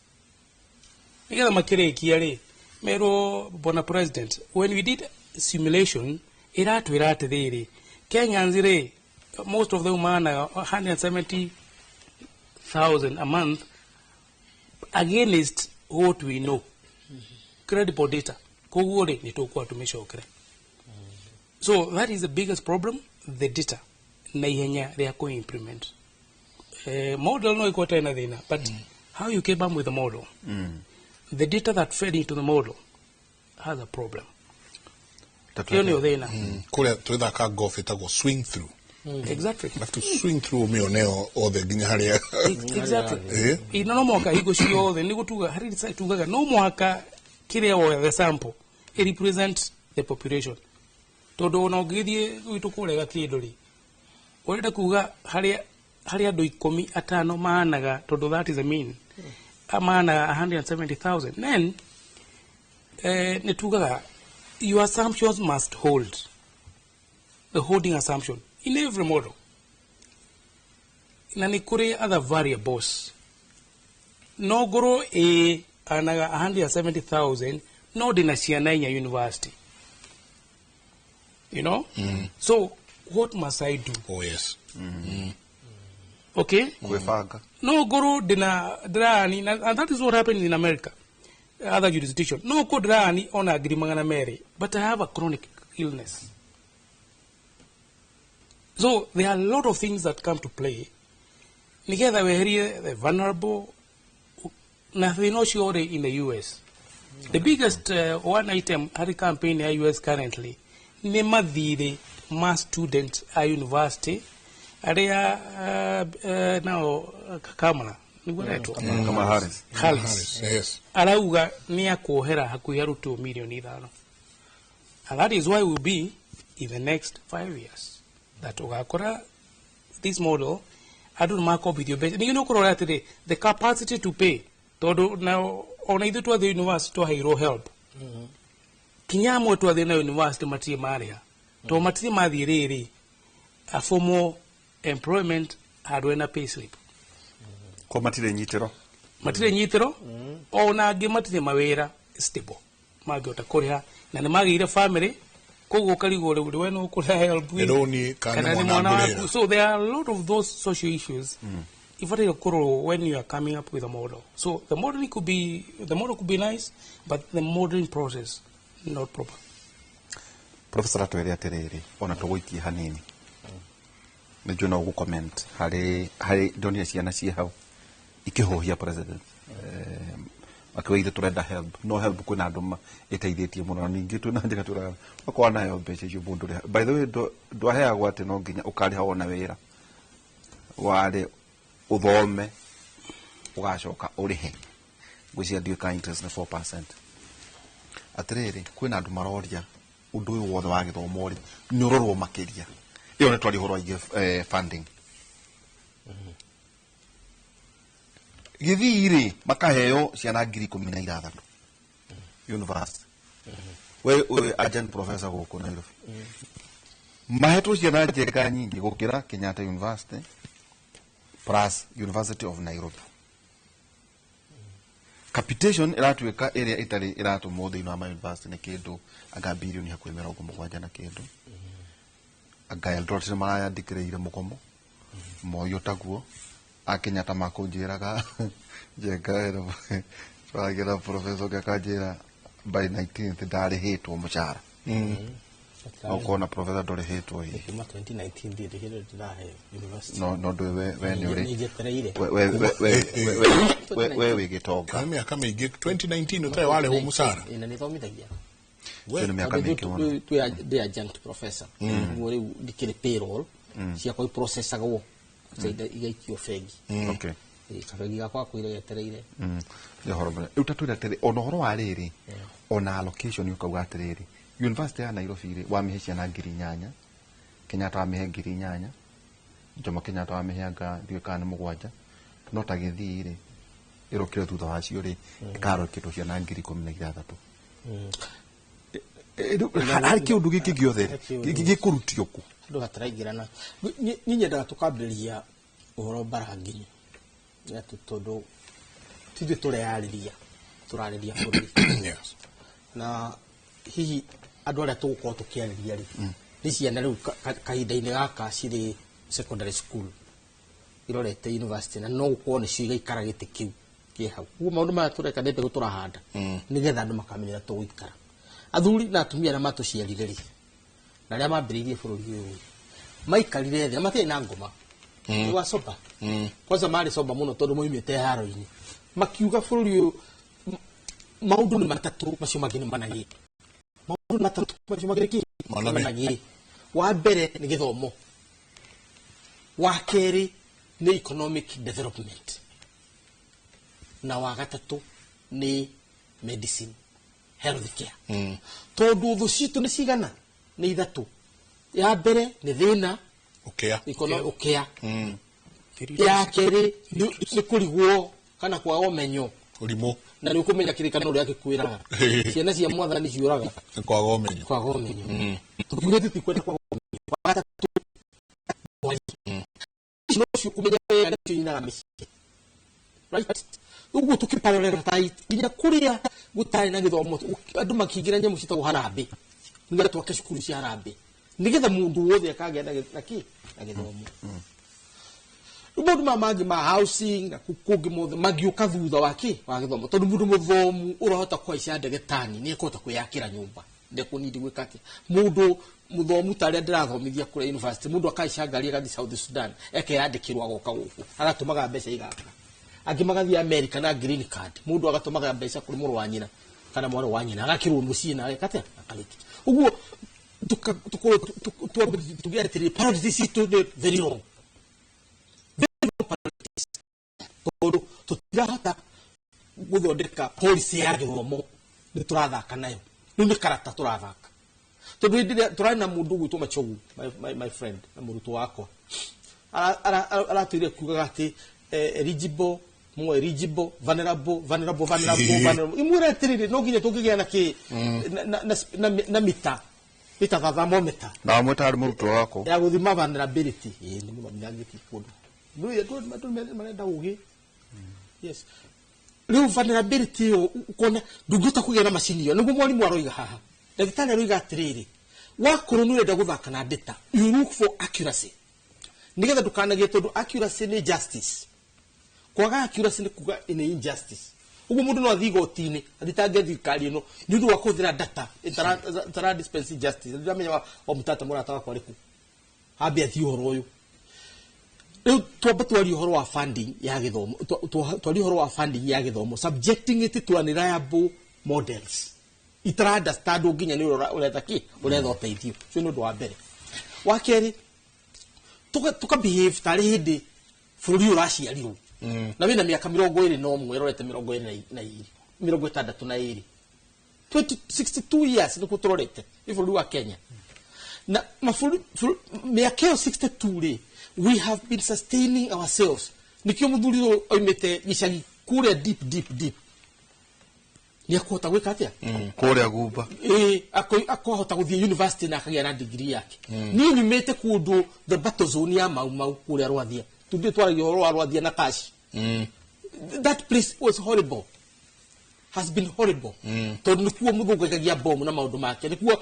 nĩgetha makĩrĩkia rĩ, merwo, "Bwana President, when we did simulation, ĩratwĩra atĩrĩrĩ, Kenyans rĩ, most of them managa 170,000 a month against what we know, credible data, koguo rĩ, nĩ tũkwa tũmĩcokere." So that is the biggest problem, the data na ihenya rĩa kũ-implement. Model no ĩkorwo ĩtarĩ na thĩna, but how you came up with the model, the data that fed into the model has a problem. Ĩyo nĩyo thĩna. Kũrĩa twĩthaka golf ĩtagwo swing through. Exactly. Have to swing through, ũmĩone othe nginya harĩa. Exactly. Ino no mwaka hingo ciothe nĩ gũtuga harĩ research tugaga no mwaka kĩrĩa wothe the sample it represent the population, tondũ ona ũngĩgĩthiĩ gwitũ kũrĩa Gakĩndũ rĩ, ũrenda kuga harĩa harĩ andũ 10, atano maanaga, tondũ that is a mean, maanaga 170,000, then nĩ tugaga your assumptions must hold, the holding assumption in every model, na nĩ kũrĩ other variables. No ngorwo ĩ anaga 170,000, no ndĩna ciana inya university. So what must I do? Oh yes. Okay. Gwĩbanga. No ngorwo ndĩna ndĩrani and that is what happens in America, other jurisdiction. No ngorwo ndĩrani ona 200,000, but I have a chronic illness. So there are a lot of things that come to play nigetha weherie the vulnerable. Na thĩna ũcio ũrĩ in the US, the biggest one item harĩ campaign ya US currently nĩ mathirĩ ma student a university arĩa nao Kamala nĩguo aretwo. Kamala Harris. Harris. Harris, yes. Arauga nĩ akuohera hakuhĩ arutwo mirioni 5, and that is why we'll be in the next 5 years that ũgakora this model andũ nĩ makombithio mbeca. Ningĩ nĩ ũkũrora atĩrĩ, the capacity to pay, tondũ na ona ithuĩ twathiĩ university twaheirwo help, kinya amwe twathiĩ na university matirĩ marĩha, tondũ matirĩ mathiĩ rĩrĩ a formal employment handũ ena pay slip. Ko matirĩ nyitĩro. Matirĩ nyitĩro, ona angĩ matirĩ mawĩra stable mangĩhota kũrĩha, na nĩ magĩire family, koguo ũkarigwo rĩu we nĩ ũkũrĩha help Nĩ rũni kana kana nĩ nĩ mwana mwana ngũrĩhĩra. waku. So there are a lot of those social issues ibataire kũrorwo when you are coming up with a model. So the model could be nice, but the modeling process not proper. Professor, atwĩre atĩrĩrĩ, ona tũgũikie hanini, nĩ njũĩ no ũgũ-comment harĩ ndonire ciana ciĩ hau ikĩhũhia president. Makiuga ithe tũrenda help, no help kwĩna andũ ĩteithĩtie mũno, na ningĩ twĩna njĩra tũraga wakorwo nayo mbeca icio mũndũ rĩha. By the way, ndwaheagwo atĩ no nginya ũkarĩha wona wĩra, warĩ ũthome ũgacoka ũrĩhe. Ngwĩciria ndiũĩ kana interest nĩ 4%. Atĩrĩrĩ, kwĩna andũ maroria ũndũ ũyũ wothe wa gĩthomo rĩ nĩ ũrorwo makĩria. Ĩyo nĩ twaria ũhoro wa ingĩ, funding Gĩthii rĩ, makaheo ciana 16,000 university. We we agent professor gũkũ Nairobi, mahetwo ciana njega nyingĩ gũkĩra Kenyatta University plus University of Nairobi. Capitation ĩratuĩka ĩrĩa ĩtarĩ ĩratũmwo thĩinĩ wa ma university nĩ kĩndũ anga birioni hakuhĩ 70 na kĩndũ. Anga Eldoret nĩ marayandĩkĩrĩire mũgomo moyo taguo. A Kenyatta makũnjĩraga njenga twagira professor ũngĩ akanjĩra by 19th ndarĩhĩtwo mũcara. Ũkona professor ndũrĩhĩtwo hihi? Kuma 2019 ndirĩ hĩndĩ ndĩraheo university. No ndũĩ we nĩ ũrĩ Nĩ njetereire. we wĩ gĩtonga. Kana mĩaka mĩingĩ, 2019 ũtarĩ warĩhwo mũcara? Ĩ, na nĩ thomithagia. Ĩyo nĩ mĩaka mĩingĩ mũno. Twĩ adjunct professor, ũguo rĩu ndikĩrĩ payroll ciakwa iprocessagwo igaikio bengi. Ĩ, kabengi gakwa kwĩre getereire. Nĩ ũhoro mũnene. Rĩu ta twĩre atĩrĩ, ona ũhoro wa rĩrĩ, ona allocation, ũkauga atĩrĩrĩ, university ya Nairobi rĩ, wamĩhe ciana 8,000, Kenyatta wamĩhe 8,000, Jomo Kenyatta wamĩhe anga ndiũĩ kana nĩ 7, no ta Gĩthii rĩ, ĩrokire thutha wacio rĩ, ĩkarokĩtwo ciana 16,000. Rĩu, harĩ kĩũndũ gĩkĩ gĩothe gĩkũrutio kũ? Andũ hataraingĩrana. Niĩ nyendaga tũkambĩrĩria ũhoro mbara nginyu atĩ tondũ tithuĩ tũreyarĩria, tũrarĩria bũrũri. Na hihi andũ arĩa tũgũkorwo tũkĩarĩria rĩ, nĩ ciana rĩu kahinda-inĩ gaka cirĩ secondary school irorete university, na no gũkorwo nĩcio igaikara gĩtĩ kĩu kĩ hau. Koguo maũndũ maya tũreka nĩ mbegũ tũrahanda nĩgetha andũ makamenyera tũgũikara. Athuri na atumia arĩa matũciarire rĩ, na arĩa mambĩrĩirie bũrũri ũyũ rĩ, maikarire thĩ na matiarĩ na ngoma. Nĩ wa sober kwanza, marĩ sober mũno tondũ moimĩte haro-inĩ, makiuga bũrũri ũyũ maũndũ nĩ matatũ, macio mangĩ nĩ managĩ. Maũndũ nĩ matatũ, macio mangĩ nĩ kĩ? Managĩ. Managĩ. Wa mbere nĩ gĩthomo, wa kerĩ nĩ economic development, na wa gatatũ nĩ medicine, health care. Tondũ thũ citũ nĩ cigana? Nĩ ithatũ. Ya mbere nĩ thĩna. Ũkĩa. Ũkĩa. Ya kerĩ nĩ kũrigwo kana kwaga ũmenyo. Ũrimũ. Na nĩ ũkũmenya kĩrĩkanĩro ũrĩa gĩkwĩraga, ciana cia mwathani ciũraga Nĩ kwaga ũmenyo. Kwaga ũmenyo. Tũkiuge tũtikwenda kwaga ũmenyo. Wa gatatũ, ndwari. Ici nocio kũmenya wega nĩcio ininaga mĩciĩ, right? Ũguo tũkĩprioritize nginya kũrĩa gũtarĩ na gĩthomo, andũ makĩingĩra nyamũ ciĩtagwo harambĩ, nĩgetha twake cukuru cia harambĩ, nĩgetha mũndũ wothe akagĩa na kĩ? Na gĩthomo. Rĩu maũndũ maya mangĩ ma housing na kũngĩ mothe mangĩũka thutha wa kĩ? Wa gĩthomo, tondũ mũndũ mũthomu ũrahota kũhaica ndege tani nĩ ekũhota kwĩyakĩra nyũmba, ndekũnindi gwĩka atĩa. Mũndũ mũthomu ta arĩa ndĩrathomithia kũrĩa university, mũndũ akahaica ngari agathiĩ South Sudan, ekeyandĩkĩrwo, agoka gũkũ agatũmaga mbeca igaka. Angĩ magathiĩ America na green card, mũndũ agatũmaga mbeca kũrĩ mũrũ wa nyina kana mwarĩ wa nyina, agakĩrwo mũciĩ na ageka atĩa? Akarĩkia ũguo. Tukorwo tuge atĩrĩrĩ, priorities citũ nĩ very wrong, very wrong priorities, tondũ tũtirahota gũthondeka policy ya gĩthomo. Nĩ tũrathaka nayo rĩu, nĩ karata tũrathaka, tondũ hĩndĩ ĩrĩa tũrarĩ na mũndũ ũgwĩtwo Machogu, my friend na mũrutwo wakwa, aratũire kugaga atĩ eligible, more eligible, vulnerable, vulnerable, vulnerable, vulnerable. Imwĩre atĩrĩrĩ, no nginya tũngĩgĩa na kĩ na mita mita ta thermometer. Na wamwe tarĩ mũrutwo wakwa. Ya gũthima vulnerability. Ĩĩ, nĩ mũthomithangĩtie kũndũ. Rĩu andũ marenda ũgĩ. Yes, rĩu vulnerability ĩyo ũkona ndũngĩhota kũgĩa na macini ĩyo. Nĩguo mwarimũ aroiga haha, ndagĩtarĩ aroiga atĩrĩrĩ, wakorwo nĩ ũrenda gũthaka na data, you look for accuracy, nĩgetha ndũkanagie, tondũ accuracy nĩ justice. Kwaga accuracy nĩ kuga nĩ injustice. Ũguo mũndũ no athiĩ igoti-inĩ athitange thirikari ĩno nĩ ũndũ wa kũhũthĩra data ĩtara dispense justice. Ndĩramenya wa mũtata mũrata wakwa arĩkũ, ambe athiĩ ũhoro ũyũ. Rĩu twambe twarie ũhoro wa funding ya gĩthomo, twarie ũhoro wa funding ya gĩthomo, subjecting it to unreliable models itara understand nginya nĩ ũrĩa ũretha kĩ, ũretha ũteithio. Ũcio nĩ ũndũ wa mbere. Wa kerĩ, tuka behave tarĩ hĩndĩ bũrũri ũraciarirwo na wĩna mĩaka 21, ĩrorete 22, 62, 62 years nĩkuo tũrorete nĩ bũrũri wa Kenya. Na mabũrũri mĩaka ĩyo 62 rĩ, we have been sustaining ourselves. Nĩkĩo mũthuri ũyũ oimĩte gĩcagi kũrĩa deep deep deep nĩ akũhota gwĩka atĩa? Kũrĩa gumba. Ĩĩ, akahota gũthiĩ university na akagĩa na degree yake. Niĩ nyumĩte kũndũ the battle zone ya Mau Mau kũrĩa Rwathia. Tũthiĩ twaragia ũhoro wa Rwathia na cash. That place was horrible, has been horrible, tondũ nĩkuo mũthũngũ aikagia bomu na maũndũ make, nĩkuo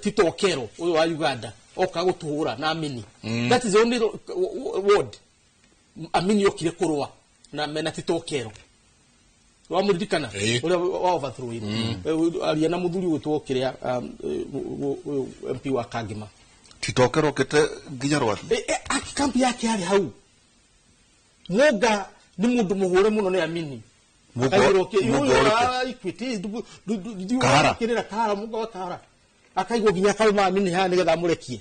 Tito Okello ũyũ wa Uganda oka gũtũhũra na Amini. That is the only word Amini okire kũrũa na mena Tito Okello, wamũririkana? Ĩĩ. Ũrĩa wa overthrow aria na mũthuri ũgwĩtwo kĩrĩa, ũyũ MP wa Kangema. Titokero okĩte nginya Rwathi. Kambi yake yarĩ hau. Mwonga nĩ mũndũ mũhũre mũno nĩ Amini. Mũnga- Akaigĩrwo Mũnga ũyũ ũrĩkũ? wa Equity, Kahara. kĩrĩra Kahara, Mũnga wa Kahara akaigwo nginya akarũma Amini haha nĩgetha amũrekie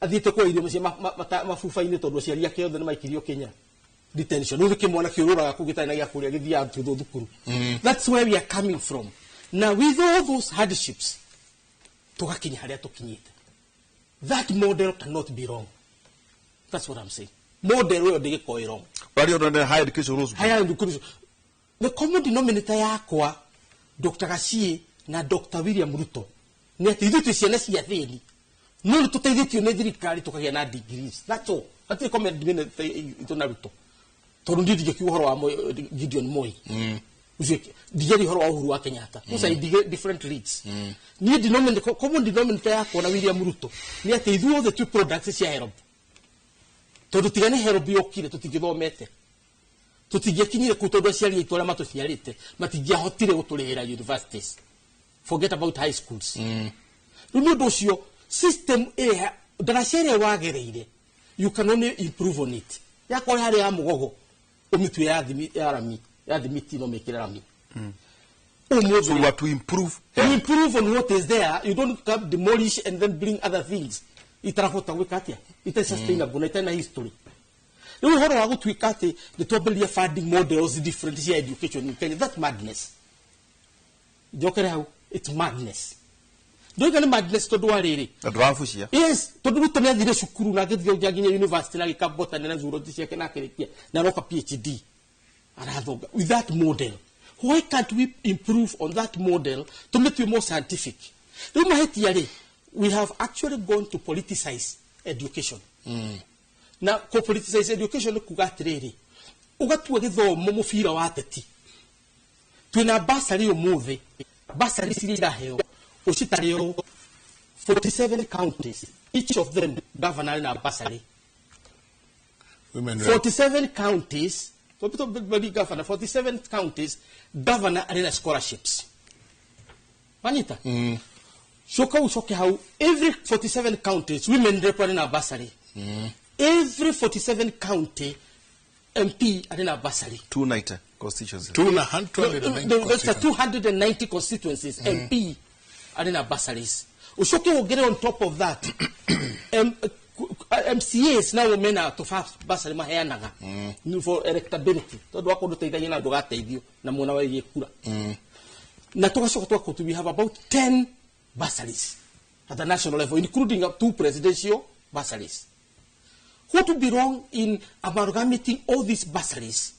athiĩte kwa irio mũciĩ mabuba-inĩ, tondũ aciari ake othe nĩ maikirio Kenya detention. Rĩu kĩmwana kĩũrũraga kũu gĩtarĩ na gĩa kũrĩa, gĩthiaga tuthwo thukuru. That's where we are coming from. Now, with all those hardships, tũgakinya harĩa tũkinyĩte. That model cannot be wrong. That's what I'm saying. Model ĩyo ndĩgĩkorwo ĩ wrong. Warĩ ona higher education rules. Higher education, the common denominator yakwa, Dr. Gachie na Dr. William Ruto, nĩ atĩ ithuĩ twĩ ciana cia thĩni, no nĩ tũteithĩtio nĩ thirikari tũkagĩa na degrees. That's all. Hatirĩ common denominator itũ na Ruto, tondũ niĩ ndingĩkiuga ũhoro wa Gideon Moi ũcio, ndingĩaria ũhoro wa Uhuru wa Kenyatta. Those are different leagues. Niĩ common denominator yakwa na William Ruto nĩ atĩ ithuothe twĩ products cia HELB, tondũ tiga nĩ HELB yokire, tũtingĩthomete, tũtingĩakinyire kũu, tondũ aciari aitũ arĩa matũciarĩte matingĩahotire gũtũrĩhĩra universities, forget about high schools. Rĩu nĩ ũndũ ũcio, system ĩrĩa ndaraca ĩrĩa wagereire, you can only improve on it. Yakorwo harĩ ya mũgogo, ũmĩtue ya thimi, ya rami, ya thimiti, no mĩkĩre rami ũmũthĩ. So we are to improve. You improve on what is there. You don't come demolish and then bring other things itarahota gwĩka atĩa, itarĩ sustainable na itarĩ na history. Rĩu ũhoro wa gũtuĩka atĩ nĩ twambĩrĩria funding models different cia education in Kenya, that madness. Njokere hau, it's madness. Ndoiga nĩ madness tondũ wa rĩrĩ. Na ndũrabucia. Yes, tondũ Ruto nĩ athire cukuru na agĩthiĩ nginya university na agĩka botany na zoology ciake na akĩrĩkia na aroka PhD arathonga with that model. Why can't we improve on that model tũmĩtue more scientific? Rĩu mahĩtia rĩ, we have actually gone to politicize education. Na kũ politicize education nĩ kuga atĩrĩrĩ, ũgatua gĩthomo mũbira wa ateti. Twĩna basarĩ ũmũthĩ, basarĩ ciria iraheo ũcitarĩo 47 counties, each of them governor arĩ na basarĩ. Women rep. 47 counties, governor, 47 counties governor arĩ na scholarships. Wanyita? Coka ũcoke hau, every 47 counties women rep arĩ na bursary. Every 47 county MP arĩ na bursary. 290 constituencies. 290. That's the 290 constituencies, MP arĩ na bursaries. Ucoke wongerere on top of that MCAs nao mena tũba bursary maheanaga for electability, tondũ wakorwo ndũteithagia na ndũgateithio na mwena wa kura. Na tũgacoka tũgakorwo we have about 10 bursaries at the national level, including up two presidential bursaries. What would be wrong in amalgamating all these bursaries,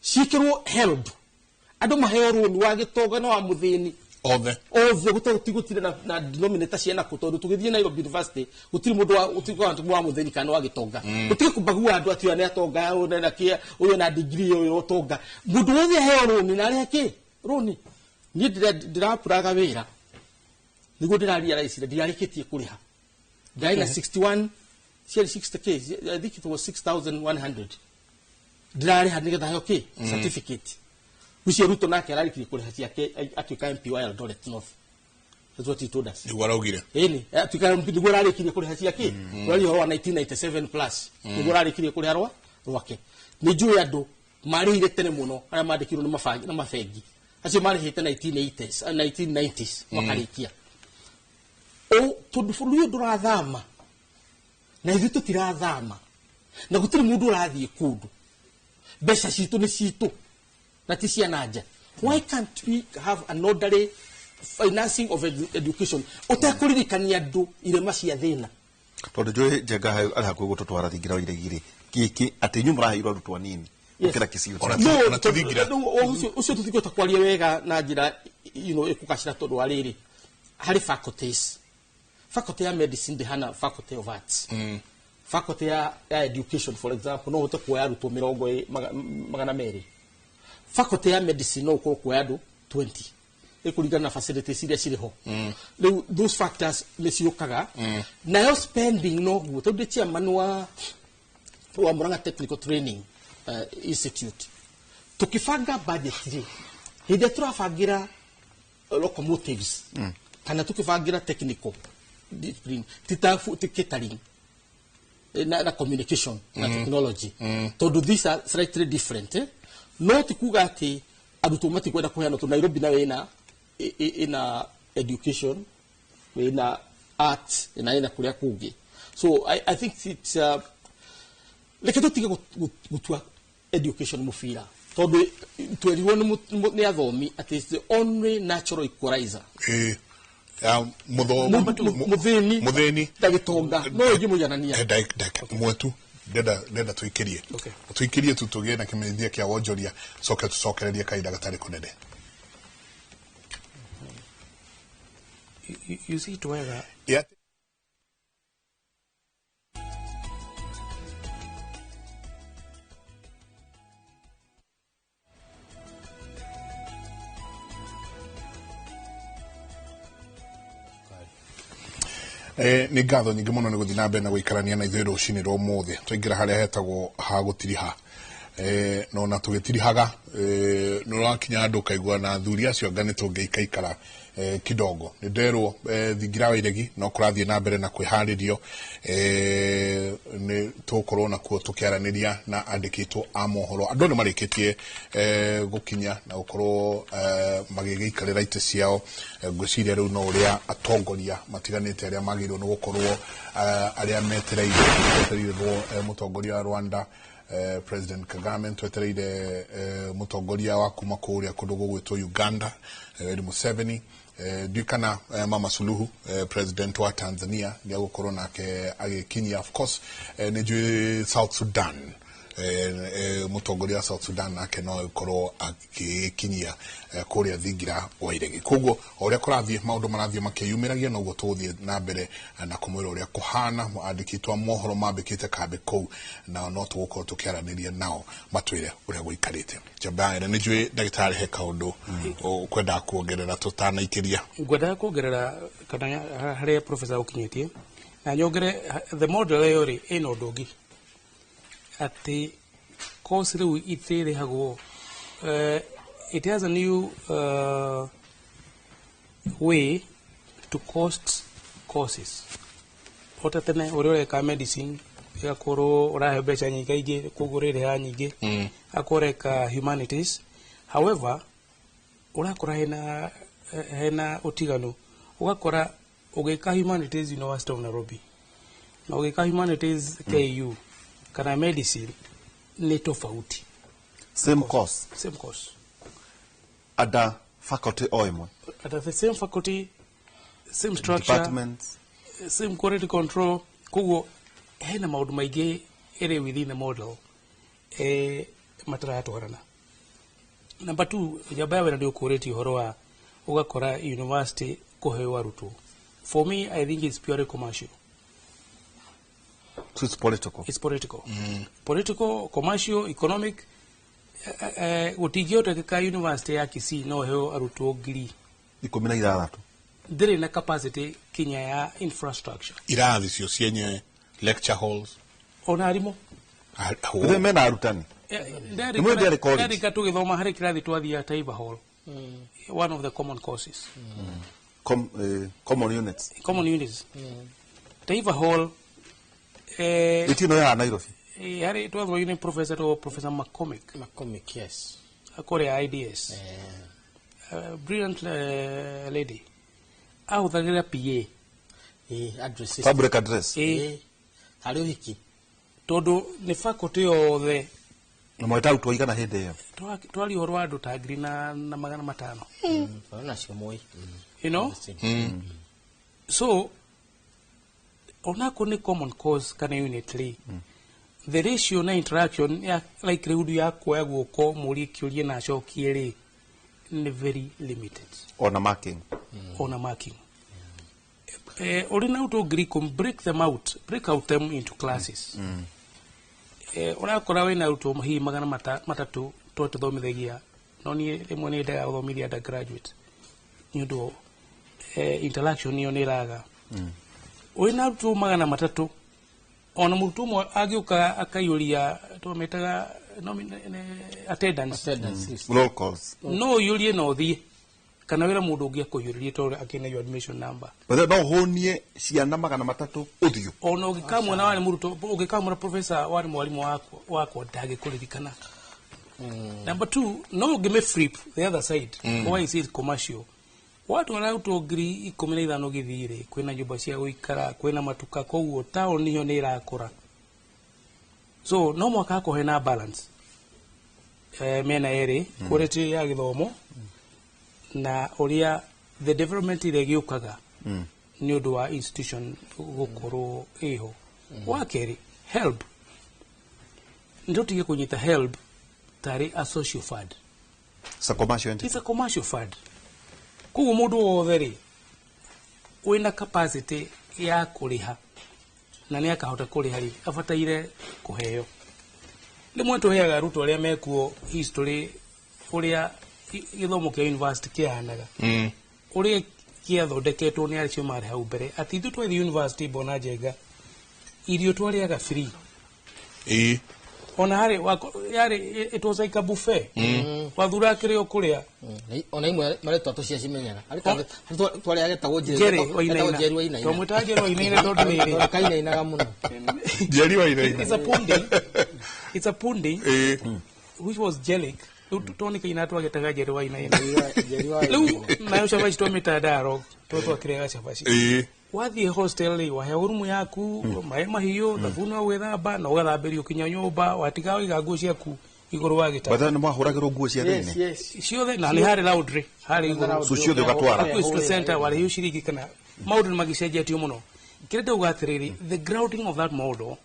ciĩkĩrwo HELB, andũ maheo rũni, wa gĩtonga na wa mũthĩni? Othe. Othe, gũtirĩ na denominator ciana kũ, tondũ tũgĩthiĩ Nairobi University gũtirĩ mũndũ wa, gũtirĩ wa mũthĩni kana wa gĩtonga. Gũtirĩ kũbagua andũ atĩ ũyũ nĩ atonga, ũyũ na kĩa, ũyũ na degree, ũyũ ũtonga. Mũndũ wothe aheo rũni na arĩhe kĩ rũni. Niĩ ndĩrapuraga wĩra nĩguo ndĩrarealize ndirarĩkĩtie kũrĩha. Ndarĩ na 61, ciarĩ 60K, I think it was 6100 ndĩrarĩha nĩgetha heo kĩ certificate. Ucio Ruto nake ararĩkirie kũrĩha ciake, atuĩka MP wa Eldoret North. That's what he told us. Nĩguo araugire. Ĩni tuika nĩguo ararĩkirie kũrĩha ciake. Ũraria ũhoro wa 1997 plus, nĩguo ararĩkirie kũrĩha rwa rwake. Nĩ njũĩ andũ marĩhire tene mũno, arĩa mandĩkirwo nĩ mabangi na mabengi, acio marĩhĩte 1980s, 1990s makarĩkia. O tondũ bũrũri ũyũ ndũrathama na ithuĩ tũtirathama na gũtirĩ mũndũ ũrathiĩ kũndũ, mbeca citũ nĩ citũ na ti cia na nja. Why can't we have an orderly financing of education ũtekũririkania andũ irema cia thĩna? Tondũ njũĩ Njenga arĩ hakuhĩ gũtũtwara thingira wa iregi rĩ, gĩkĩ atĩ inyuĩ mũraheirwo arutwo anini gũkĩra Kisii. Ona No, ona tũthingira. Ũcio tũtingĩhota kwaria wega na njĩra ĩkũgacĩra, tondũ wa rĩrĩ, harĩ faculties, faculty ya medicine ndĩhana faculty of arts. Faculty ya education, for example, no ũhote kuoya arutwo mĩrongo 200. Faculty ya medicine no ũkorwo kuoya andũ 20, ĩkũringana na facilities iria cirĩ ho. Rĩu those factors nĩ ciũkaga nayo spending. Noguo tondũ ndĩ chairman wa Murang'a Technical Training Institute, tukibanga budget rĩ, hĩndĩ ĩrĩa tũrabangira locomotives kana tukibangira technical discipline, ti ti catering na communication na technology, tondũ these are slightly different, eh? No ti kuga atĩ arutwo matikwenda kũheanwo, tondũ Nairobi nayo ĩna ĩna education, ĩna art na ĩna kũrĩa kũngĩ. So I think it's reke tũtige gũtua education mũbira, tondũ twerirwo nĩ athomi atĩ it's the only natural equalizer. Ĩĩ. Ya mũthomo Mũthĩni mũthĩni na gĩtonga no ĩngĩ mũiganania. Ndagĩka ĩmwe tu ndenda tũikĩrie. Okay. Tũikĩrie tu tũgĩe na kĩmenyithia kĩa wonjoria, coke tũcokererie kahinda gatarĩ kũnene. You see twega. Yeah. Nĩ ngatho nyingĩ mũno nĩ gũthiĩ na mbere na gũikarania na ithuĩ rũcinĩ rwa ũmũthĩ. Twaingĩra harĩa hetagwo ha gũtiriha, na ona tũgĩtirihaga, nĩ ũrakinya handũ ũkaigua na athuri acio anga nĩ tũngĩikaikara kidogo. Nĩ nderwo thingira wa iregi no kũrathiĩ na mbere na kwĩharĩrio. Nĩ tũgũkorwo nakuo tũkĩaranĩria na andĩkĩtwo a mohoro. Andũ nĩ marĩkĩtie gũkinya na gũkorwo magĩgĩikarĩra itĩ ciao. Ngwĩciria rĩu no ũrĩa atongoria matiganĩte arĩa magĩrĩirwo nĩ gũkorwo arĩa metereire, twetereirwo mũtongoria wa Rwanda, President Kagame, twetereire mũtongoria wa kuma kũrĩa kũndũ gũgwĩtwo Uganda, Yoweri Museveni. Ndiũĩ kana Mama Suluhu, president wa Tanzania, nĩ agũkorwo nake agĩkinyia. Of course, nĩ njũĩ South Sudan, mũtongoria wa South Sudan nake no agĩkorwo agĩkinyia kũrĩa thingira wa iregi. Koguo o ũrĩa kũrathiĩ maũndũ marathiĩ makĩyumĩragia, noguo tũgũthiĩ na mbere na kũmwĩra ũrĩa kũhana. Andĩkĩtwo a mohoro mambĩkĩte kambĩ kũu, na no tũgũkorwo tũkĩaranĩria nao matwĩre ũrĩa gũikarĩte. Njambaĩra nĩ njũĩ ndagĩtarĩ he kaũndũ ũkwendaga kuongerera tũtanaikĩria. Ngwendaga kuongerera kana harĩa professor ũkinyĩtie na nyongere the model ĩyo rĩ, ĩna ũndũ ũngĩ atĩ course rĩu itĩrĩhagwo. It has a new way to cost courses. Ota tene ũrĩa ũreka medicine ĩgakorwo ũrahe mbeca nyingaingĩ, koguo ũrĩrĩha nyingĩ. Akorwo ũreka humanities, however, ũrakora hena ũtiganu, ũgakora ũgĩka humanities University of Nairobi na ũgĩka humanities KU kana medicine nĩ tofauti. Same course? Same course. Ada faculty o ĩmwe? At the same faculty, same structure, departments, same quality control. Koguo hena maũndũ maingĩ ĩrĩ within the model mataratwarana. Number two, njamba ya wĩra nĩ ũkũrĩtie ũhoro wa ũgakora university kũheo arutwo. For me, I think it's purely commercial. So it's political? It's political, political, commercial, economic. Gũtingĩhotekeka university ya Kisii no heo arutwo ngiri 16. Ndĩrĩ na capacity kinya ya infrastructure. Irathi cio cienyewe, lecture halls. Ona arimũ. Ithuĩ mena arutani. Nĩ mwĩ Nderi College? Nderika tũgĩthoma harĩ kĩrathi twathiaga Taifa Hall, one of the common courses. Common units. Common units. Taifa Hall Ĩtino ya Nairobi. Harĩ twathomagio nĩ professor to Professor McCormick. McCormick, yes. Akũrĩa IDS. Brilliant lady ahũthagĩra PA. Address system. Public address. Harĩ ũhiki. Tondũ nĩ faculty yothe. Na mweta arutwo igana hĩndĩ ĩyo? Twari ũhoro wa andũ ta 1500. Nacio moi. So onako nĩ common cause kana unit rĩ, the ratio na interaction ya likelihood ya kuoya guoko mũrie kĩũria na acokie rĩ nĩ very limited. Ona marking. Ona marking. Ũrĩ na arutwo 10,000, break them out, break out them into classes. Ũrakora wĩna arutwo hihi 300 to tũthomithagia, no niĩ rĩmwe nĩ ndendaga gũthomithia undergraduate nĩ ũndũ interaction ĩyo nĩ ĩraga. Wĩna arutwo 300, ona mũrutwo ũmwe angĩũka akaiyũria twametaga attendance. Attendance. Roll calls. No ũiyũrie na ũthiĩ kana wĩra mũndũ ũngĩ akũiyũrĩrie tondũ akĩna your admission number. But no ũhũnie ciana 300 ũthiũ. Ona ũngĩkamwona warĩ mũrutwo, ũngĩkamwona professor warĩ mwarimũ wakwa ndangĩkũririkana. Number two, no ũngĩmĩ flip the other side. Why is it commercial? Watwara arutwo 15,000 gĩthiĩ rĩ, kwĩna nyũmba cia gũikara, kwĩna matuka, koguo taũni ĩyo nĩ ĩrakũra. So no mwaka hakorwo hena balance mĩena ĩrĩ, quality ya gĩthomo na ũrĩa the development ĩrĩa ĩgĩũkaga nĩ ũndũ wa institution gũkorwo ĩho. Wa kerĩ, HELB. Nĩ tũtige kũnyita HELB tarĩ a social fund. It's a commercial entity. It's a commercial fund. Koguo mũndũ wothe rĩ wĩna capacity ya kũrĩha na nĩ akahota kũrĩha rĩ, abataire kũheo. Rĩmwe tũheaga arutwo arĩa mekuo history ũrĩa gĩthomo kĩa university kĩahanaga, ũrĩa kĩathondeketwo nĩ acio marĩ hau mbere, atĩ ithuĩ twathiĩ university Bona Njenga irio twarĩaga free. Ona harĩ yarĩ it was like a buffet. Wathura kĩrĩa ũkũrĩa. Ona imwe marĩtwa tũciacimenyaga. Harĩ twarĩa getagwo Jerry Wainaina. Jerry Wainaina. Twamwĩtaga Jerry Wainaina tondũ nĩ rĩ. Kainainaga mũno. Jerry Wainaina. It's a pundi. It's a pundi. Which was jellic. Rĩu tuonekaina twagetaga Jerry Wainaina. Rĩu nayo cabaci twamĩtaga dialogue tondũ twakĩrĩaga cabaci. Wathiĩ hostel rĩ, waheo rumu yaku, maĩ mahiũ, thabuni wa gwĩthamba na ũgathambĩrio kinya nyũmba, watiga waiga nguo ciaku igũrũ wa gĩtanda. But nĩ mwahũragĩrwo nguo cia thĩinĩ? Ciothe, na nĩ harĩ laundry harĩ igũrũ. So ciothe ũgatwara? Hakuhĩ center warĩhio ciringi kana maũndũ nĩ magĩcenjetio mũno. Kĩrĩa ndauga atĩrĩrĩ, the grounding of that model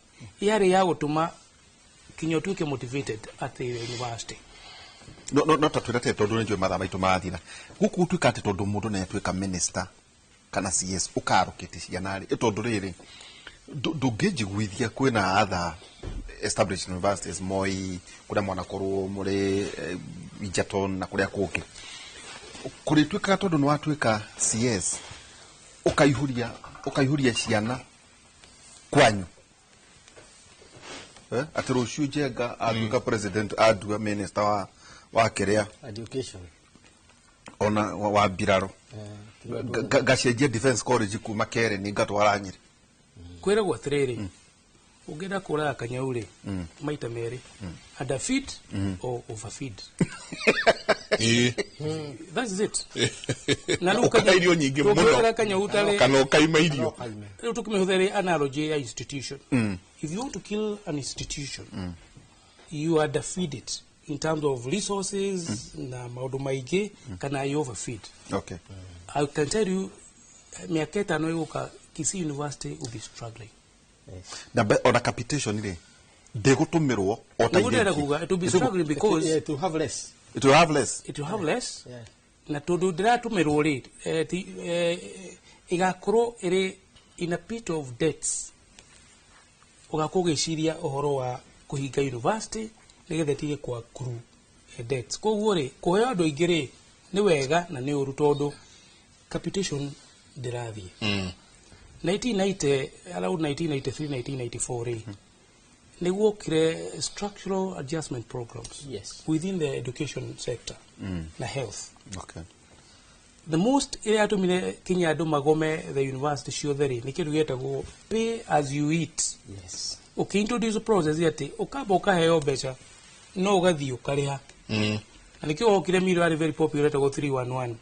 yarĩ ya gũtũma kinya ũtuĩke motivated at the university. No, no, no ta twĩra atĩ tondũ nĩ njũĩ mathaa maitũ mathira. Gũkũ gũtuĩka atĩ tondũ mũndũ nĩ atuĩka minister kana CS ũkarũkĩte ciana rĩ, tondũ rĩrĩ ndũngĩnjiguithia kwĩna other established universities Moi, kũrĩa mwanakorwo mũrĩ Egerton na kũrĩa kũngĩ. Kũrĩtuĩkaga tondũ nĩ watuĩka CS ũkaihũria ciana kwanyu. Atĩ rũciũ Njenga atuĩka president, atuĩka minister wa kĩrĩa? Education. Ona wa mbirarũ. Ngacenjia defense college kuma Keren ngatwara Nyĩrĩ. Kwĩragwo atĩrĩrĩ, ũngĩenda kũraga kanyau rĩ, maita merĩ, underfeed or overfeed. That is it. Na rĩu Ũkahe irio nyingĩ mũno. tũngĩhũthĩra kanyau tarĩ Kana ũkaima irio. Rĩu tũkĩmĩhũthĩra analogy ya institution. If you want to kill an institution, you underfeed it in terms of resources na maũndũ maingĩ, kana you overfeed. I can tell you, mĩaka 5 ĩgũka, Kisii University will be struggling. Na ona capitation rĩ, ndĩgũtũmĩrwo o ta Nĩguo ndĩrenda iria ingĩ. kuga, it will be struggling because It will have less. It will have less. It will have less. Yeah. Na tondũ ndĩratũmĩrwo rĩ, ĩgakorwo ĩrĩ in a pit of debts. Ũgakorwo ũgĩciria ũhoro wa kũhinga university nĩgetha ĩtige kwa accrue debts. Koguo rĩ, kũheo andũ aingĩ rĩ, nĩ wega na nĩ ũru tondũ capitation ndĩrathiĩ. 1990, around 1993, 1994 rĩ, nĩguokire structural adjustment programs Yes. within the education sector na health. The most ĩrĩa yatũmire kinya andũ magome the university ciothe rĩ, nĩ kĩndũ gĩetagwo pay as you eat. Yes. Ũkĩintroduce process atĩ ũkamba ũkaheo mbeca no ũgathiĩ ũkarĩha. Na nĩkĩo wokire miro yarĩ very popular ĩtagwo 311.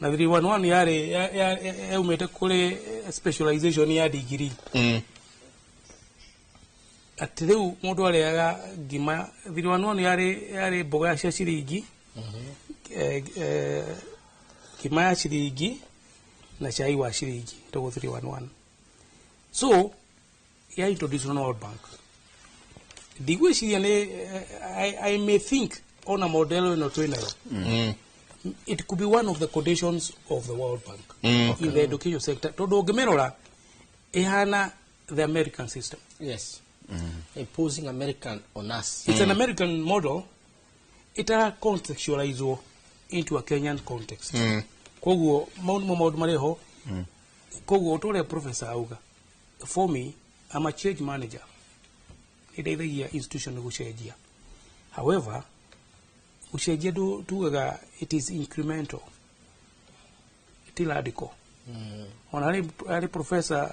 Na 311 yarĩ yaumĩte kũrĩ specialization ya degree. Atĩ rĩu mũndũ arĩaga ngima 311 yarĩ mboga cia ciringi, ngima ya ciringi na cai wa ciringi, ĩtagwo 311. So ya introduce na World Bank, ndigwĩciria nĩ I may think ona model ĩno twĩnayo, it could be one of the conditions of the World Bank in the education sector, tondũ ũngĩmĩrora ĩhana the American system. Yes. Imposing American on us. It's an American model itara contextualizwo into a Kenyan context. Koguo mau nĩmo maũndũ marĩ ho. Koguo ũrĩa professor auga, for me, I'm a change manager, nĩndeithagia institution gũcenjia. However, gũcenjia tugaga it is incremental, ti radical. Ona harĩ professor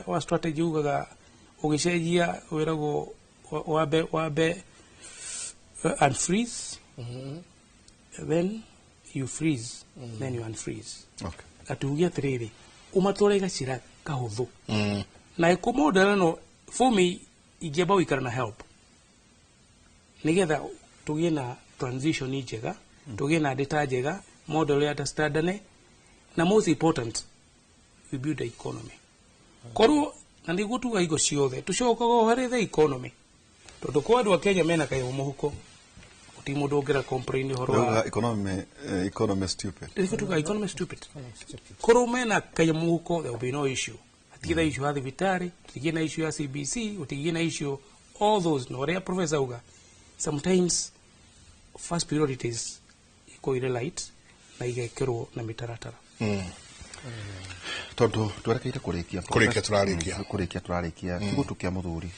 wa strategy ugaga ũgĩcenjia wĩragwo wambe unfreeze, then you freeze, then you unfreeze. Atuge atĩrĩrĩ, ũmatware gacĩra kahũthũ na ĩkũ model ĩno. For me, ingĩamba gũikara na help nĩgetha tũgĩe na transition njega, tũgĩe na data njega, model ya understandane, na most important, we build the economy. Korwo na nĩguo tuga hingo ciothe tũcokaga o harĩ the economy, tondũ kwa andũ a Kenya mena kayũ mũhuko, gũtirĩ mũndũ ũngĩra complain ũhoro wa Rauga economy stupid. Nĩguo tuga economy stupid. Korwo mena kayũ mũhuko, there will be no issue. Hatigĩ na issue ya thibitarĩ, gũtigĩ na issue ya CBC, gũtigĩ na issue all those. Na ũrĩa professor auga, sometimes first priorities ikorwo irĩ light na igekĩrwo na mĩtaratara. Tondũ twerekeire kũrĩkia. Kũrĩkia tũrarĩkia. Kũrĩkia tũrarĩkia kigutu kĩa mũthuri,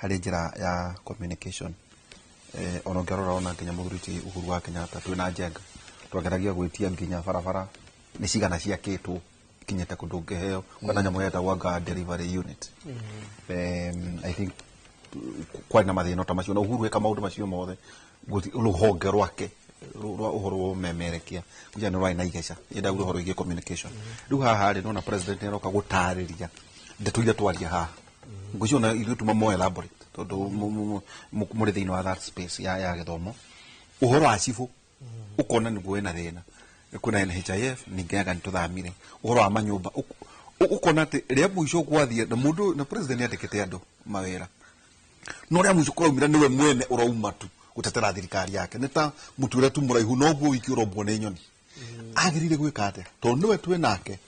harĩ njĩra ya communication, ona ũngĩrora ona nginya mũthuri ti Uhuru wa Kenyatta twĩna Njenga twageragia gwĩtia nginya barabara nĩ cigana ciakĩtwo ikinyĩte kũndũ ũngĩheo kwĩna nyamũ yetagwo anga delivery unit. I think kwarĩ na mathĩna ta macio na Uhuru eka maũndũ macio mothe, rũhonge rwake rwa ũhoro wa ũmemerekia kuja nĩ rwarĩ na igeca ĩndagwo ũhoro wĩgiĩ communication. Rĩu haha rĩ, nona president nĩ aroka gũtarĩria ndeto iria twaria haha, ngwĩciria ona ithuĩ tuma mo elaborate tondũ mũrĩ thĩinĩ wa that space ya gĩthomo. Ũhoro wa cibũ ũkona nĩguo wĩna thĩna, kwĩna NHIF, ningĩ anga nĩ tũthamire ũhoro wa manyũmba, ũkona atĩ rĩa mũico gwathiĩ na mũndũ na president nĩ andĩkĩte andũ mawĩra, no rĩa mũico kũraumĩra nĩwe mwene ũrauma tu gũtetera thirikari yake, nĩ ta mũtu ũrĩa tu mũraihu noguo wiki ũrombwo nĩ nyoni. Agĩrĩire gwĩka atĩa tondũ nĩwe twĩ nake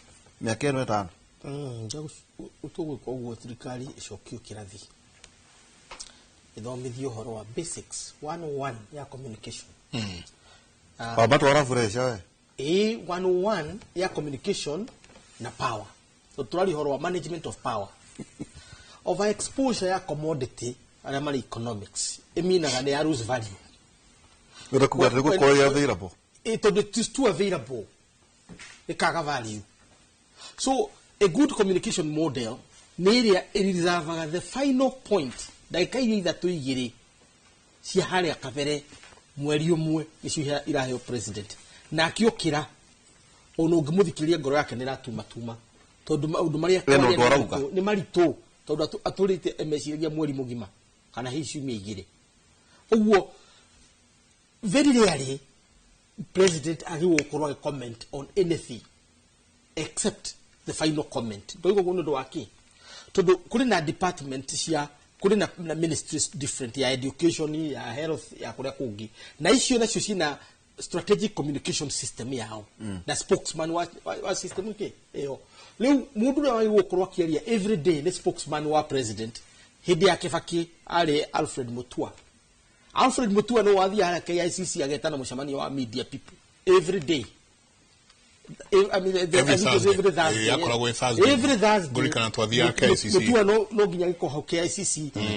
mĩaka ĩno 5? Tũgwĩka ũguo, thirikari ĩcokio kĩrathi ĩthomithio ũhoro wa basics 101 ya communication. Wamba twara furesha we. Ĩ 101 ya communication na power. So tũraria ũhoro wa management of power. Overexposure ya commodity, arĩa marĩ economics ĩminaga nĩ ya lose value. Wenda kuga atĩ gũkorwo ĩ available. Ĩ tondũ it is too available, ĩkaga value. So a good communication model nĩ ĩrĩa ĩreservaga the final point, ndagĩka iria ithatũ igĩrĩ cia harĩa kabere mweri ũmwe nĩcio iraheo president, na akĩũkĩra ona ũngĩmũthikĩrĩria ngoro yake nĩ ĩratumatuma tondũ maũndũ marĩa Wena kwaria ũndũ nĩ arauga. Nĩ maritũ tondũ atũrĩte emeciragia mweri mũgima kana hihi ciumia 2 ũguo. Very rarely president agĩrĩirwo gũkorwo agĩ comment on anything except the final comment. Ndoiga ũguo nĩ ũndũ wa kĩ? Tondũ kũrĩ na department cia kũrĩ na ministries different, ya education, ya health, ya kũrĩa kũngĩ, na icio nacio ciina strategic communication system yao na spokesman wa system ĩ ĩyo. Rĩu mũndũ ũrĩa wagĩrĩirwo gũkorwo akĩaria every day nĩ spokesman wa president. Hĩndĩ ya Kibaki arĩ Alfred Mutua. Alfred Mutua nĩ wathiĩ harĩa KICC agetana mũcemanio wa media people every day. I mean, Every I think it was Thursday. every Thursday. Eh, akoragwo ĩ Thursday. Every Thursday. Ngũririkana twathiaga KICC. Mutua no nginya gĩkorwo hau KICC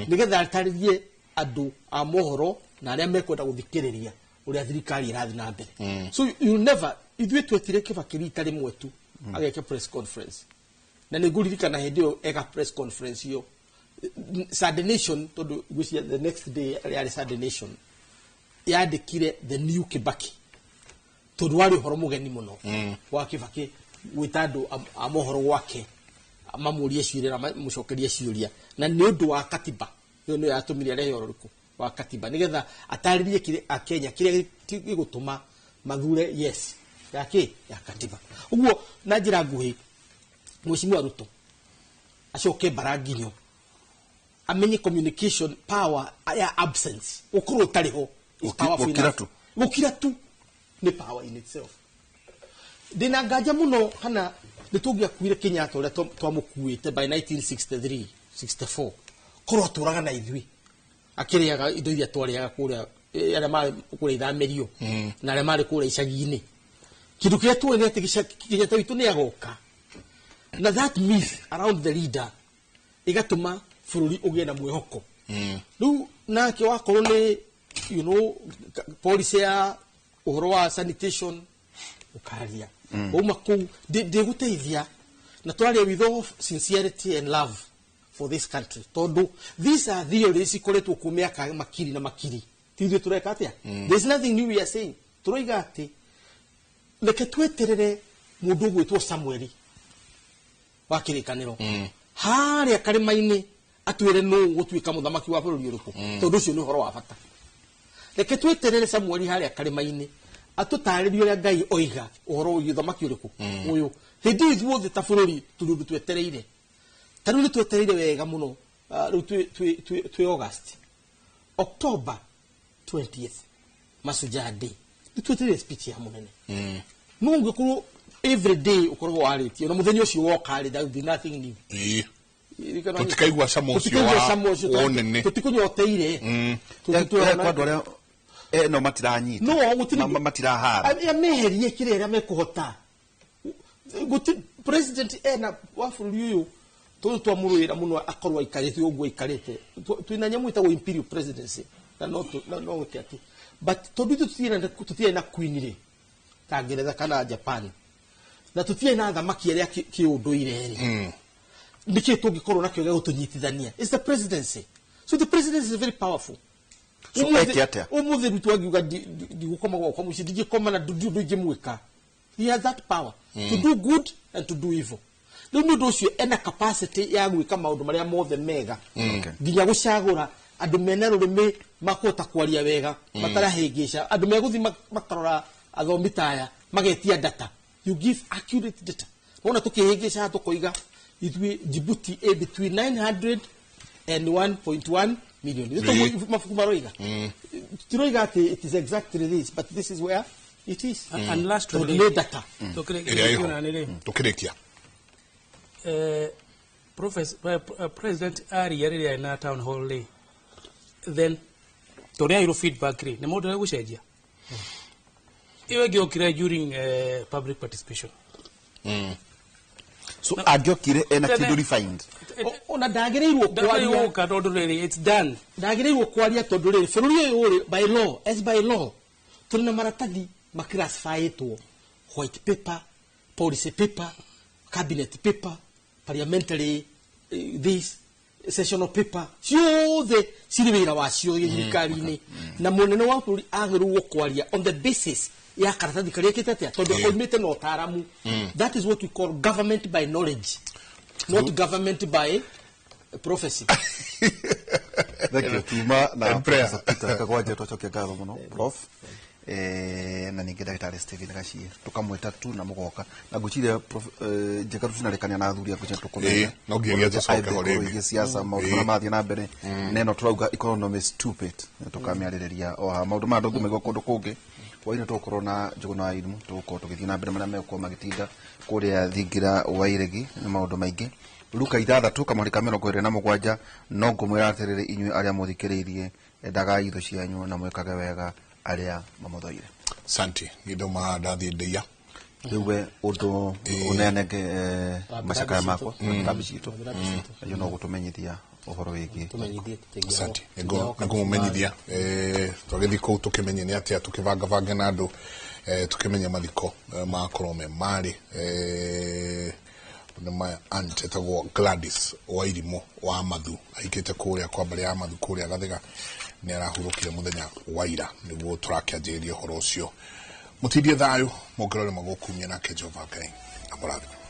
nĩgetha atarĩrie andũ a mohoro na arĩa mekwenda gũthikĩrĩria Ũrĩa thirikari ĩrathiĩ na mbere. So you never, ithuĩ twetire Kibaki rita rĩmwe tu ageke press conference, na nĩ ngũririkana hĩndĩ ĩyo eka press conference ĩyo, Sunday Nation, tondũ ngwĩciria the next day yarĩ Sunday Nation, yandĩkire "The New Kibaki", tondũ warĩ ũhoro mũgeni mũno wa Kibaki gwĩta andũ a mohoro gwake mamũrie ciũria na mamũcokerie ciũria. Na nĩ ũndũ wa katiba ĩyo nĩyo yatũmire arehe ũhoro ũrĩkũ wa katiba, nĩgetha atarĩrie kĩrĩa akenya kĩrĩa gĩgũtũma mathure yes ya kĩ ya katiba. Ũguo na njĩra nguhĩ, Mheshimiwa Ruto acoke mbara nginyo amenye communication power ya absence, ũkorwo ũtarĩ ho is powerful Gũkira enough. tu. Gũkira tu nĩ power in itself. Ndĩna nganja mũno kana nĩ tũngĩakuire Kenyatta ũrĩa twamũkuĩte by 1963 64, korwo atũraga na ithuĩ akĩrĩaga indo iria twarĩaga kũrĩa, arĩa marĩ kũrĩa ithamĩrio na arĩa marĩ kũrĩa icagi-inĩ. Kĩndũ kĩrĩa tuoĩ nĩ atĩ Kenyatta witũ nĩ agoka, na that myth around the leader ĩgatũma bũrũri ũgĩe na mwĩhoko. Rĩu nake wakorwo nĩ policy ya ũhoro wa sanitation ũkaria wauma kũu, ndĩgũteithia na twaria with all sincerity and love for this country, tondũ these are theories ikoretwo kuo mĩaka makiri na makiri. Ti ithuĩ tũreka atĩa? There is nothing new we are saying. Tũroiga atĩ reke tweterere mũndũ ũgwĩtwo Samueli wa kĩrĩkanĩro harĩa karĩma-inĩ atwĩre nũ gũtuĩka mũthamaki wa bũrũri ũrĩkũ, tondũ ũcio nĩ ũhoro wa bata. Reke tweterere Samueli harĩa karĩma-inĩ atũtarĩrie ũrĩa Ngai oiga ũhoro wĩgiĩ ũthamaki ũrĩkũ ũyũ. Hĩndĩ ĩyo ithuothe ta bũrũri tũrĩ ũndũ twetereire. Ta rĩu nĩ twetereire wega mũno. Rĩu twĩ August, October 20th, Mashujaa Day, nĩ twetereire speech ya mũnene. No ũngĩkorwo every day ũkoragwo warĩtie na mũthenya ũcio woka rĩ, there will be nothing new. Tũtikaigua cama ũcio Tũtikaigua cama ũcio, wa ũnene. Tũtikũnyoteire. Kwa andũ arĩa no matiranyita. No, gũtirĩ- Matirahara. Arĩa meherie kĩrĩa arĩa mekũhota. President ena wa bũrũri ũyũ tũrĩ twamũrũĩra mũno akorwo aikarĩte ũguo aikarĩte. Twĩna nyamũ ĩtagwo imperial presidency na no na no gwĩke atĩ, but tondũ ithuĩ tũtirĩ na queen rĩ ta Ngeretha kana Japan, na tũtirĩ na athamaki arĩa kĩũndũire rĩ, nĩkĩ tũngĩkorwo nakĩo gĩa gũtũnyitithania? It's the presidency. So the presidency is very powerful. So eke atĩa? Ũmũthĩ Ruto angiuga ndigũkoma gwakwa mũciĩ, ndingĩkoma na ndi ũndũ ingĩmwĩka, he has that power to do good and to do evil. Rĩu nĩ ũndũ ũcio ena capacity ya gwĩka maũndũ marĩa mothe mega, nginya gũcagũra andũ mena rũrĩmĩ makũhota kwaria wega matarahĩngĩca andũ megũthiĩ makarora athomi taya magetia data. You give accurate data. Wona tũkĩhĩngĩca tũkoiga ithuĩ Djibouti ĩ between 900 and 1.1 million. Nĩ toguo mabuku maroiga. Tiroiga atĩ it is exactly this, but this is where it is. And last Tondũ nĩ data. Ĩrĩa ĩho. Rĩ, Tũkĩrĩkia. President aria rĩrĩa arĩ na town hall rĩ, then tũrĩa airwo feedback rĩ, nĩ maũndũ gũcenjia ĩyo ĩngĩ yokire during public participation. So angĩokire ena Tene- kĩndũ refined. Ona ndagĩrĩirwo kwaria. Ndagĩrĩirwo tondũ rĩrĩ it's done. Ndagĩrĩirwo kwaria tondũ rĩrĩ bũrũri ũyũ rĩ, by law, as by law, tũrĩ na maratathi maclassifyĩtwo: white paper, policy paper, cabinet paper, parliamentary, this sessional paper, ciothe cirĩ wĩra wacio thirikari-inĩ. Na mũnene wa bũrũri agĩrĩirwo kwaria on the basis ya karatathi karĩa ekĩte atĩa, tondũ oimĩte na ũtaaramu. That is what we call government by knowledge, not government by prophecy. Thank you. Tuma na And prayer. Professor Peter Kagwanja, twacokia ngatho mũno prof, na ningĩ ndagĩtarĩ Stephen Gachie, tũkamwĩta tu na mũgoka na ngwĩciria prof, njega tũtinarekania na athuri a ngwĩciria tũkũmenya. Ĩĩ, no nginyagia tũcoke ho rĩngĩ. Ĩgiĩ siasa, maũndũ marĩa mathiĩ na mbere na ĩno tũrauga economy stupid, tũkamĩarĩrĩria o haha. Maũndũ maya ndũngĩmaigua kũndũ kũngĩ. Hwaĩ-inĩ tũgũkorwo na Njũgũna wa Irimũ, tũgũkorwo tũgĩthiĩ na mbere marĩa megũkorwo magĩtinda kũrĩa thingira wa iregi nĩ maũndũ maingĩ. Luka 6 kamũhari ka 27. No ngũmwĩra atĩrĩrĩ, inyuĩ arĩa mũthikĩrĩirie, endagai thũ cianyu na mwĩkage wega arĩa mamũthũire. Santi nĩ ndauma ndathiĩ ndĩia. Rĩu we ũndũ ũneanenge macakaya makwa rambi citũ acio no gũtũmenyithia. Ũhoro wĩgiĩ Tũmenyithie. Asante. Nĩngũmũmenyithia twagĩthiĩ kũu tũkĩmenye nĩ atĩa tũkĩbangabange na andũ, tũkĩmenye mathiko makorwo me marĩ nĩ ma aunt etagwo Gladys Wairimũ wa Mathu, ahikĩte kũrĩa kwa mbarĩ ya Mathu kũrĩa Gathiga. Nĩ arahurũkire mũthenya wa ira, nĩguo tũrakĩanjĩrĩria ũhoro ũcio. Mũtindie thayũ, mũngĩrore magũkumia nake Jehova Ngai amũrathime.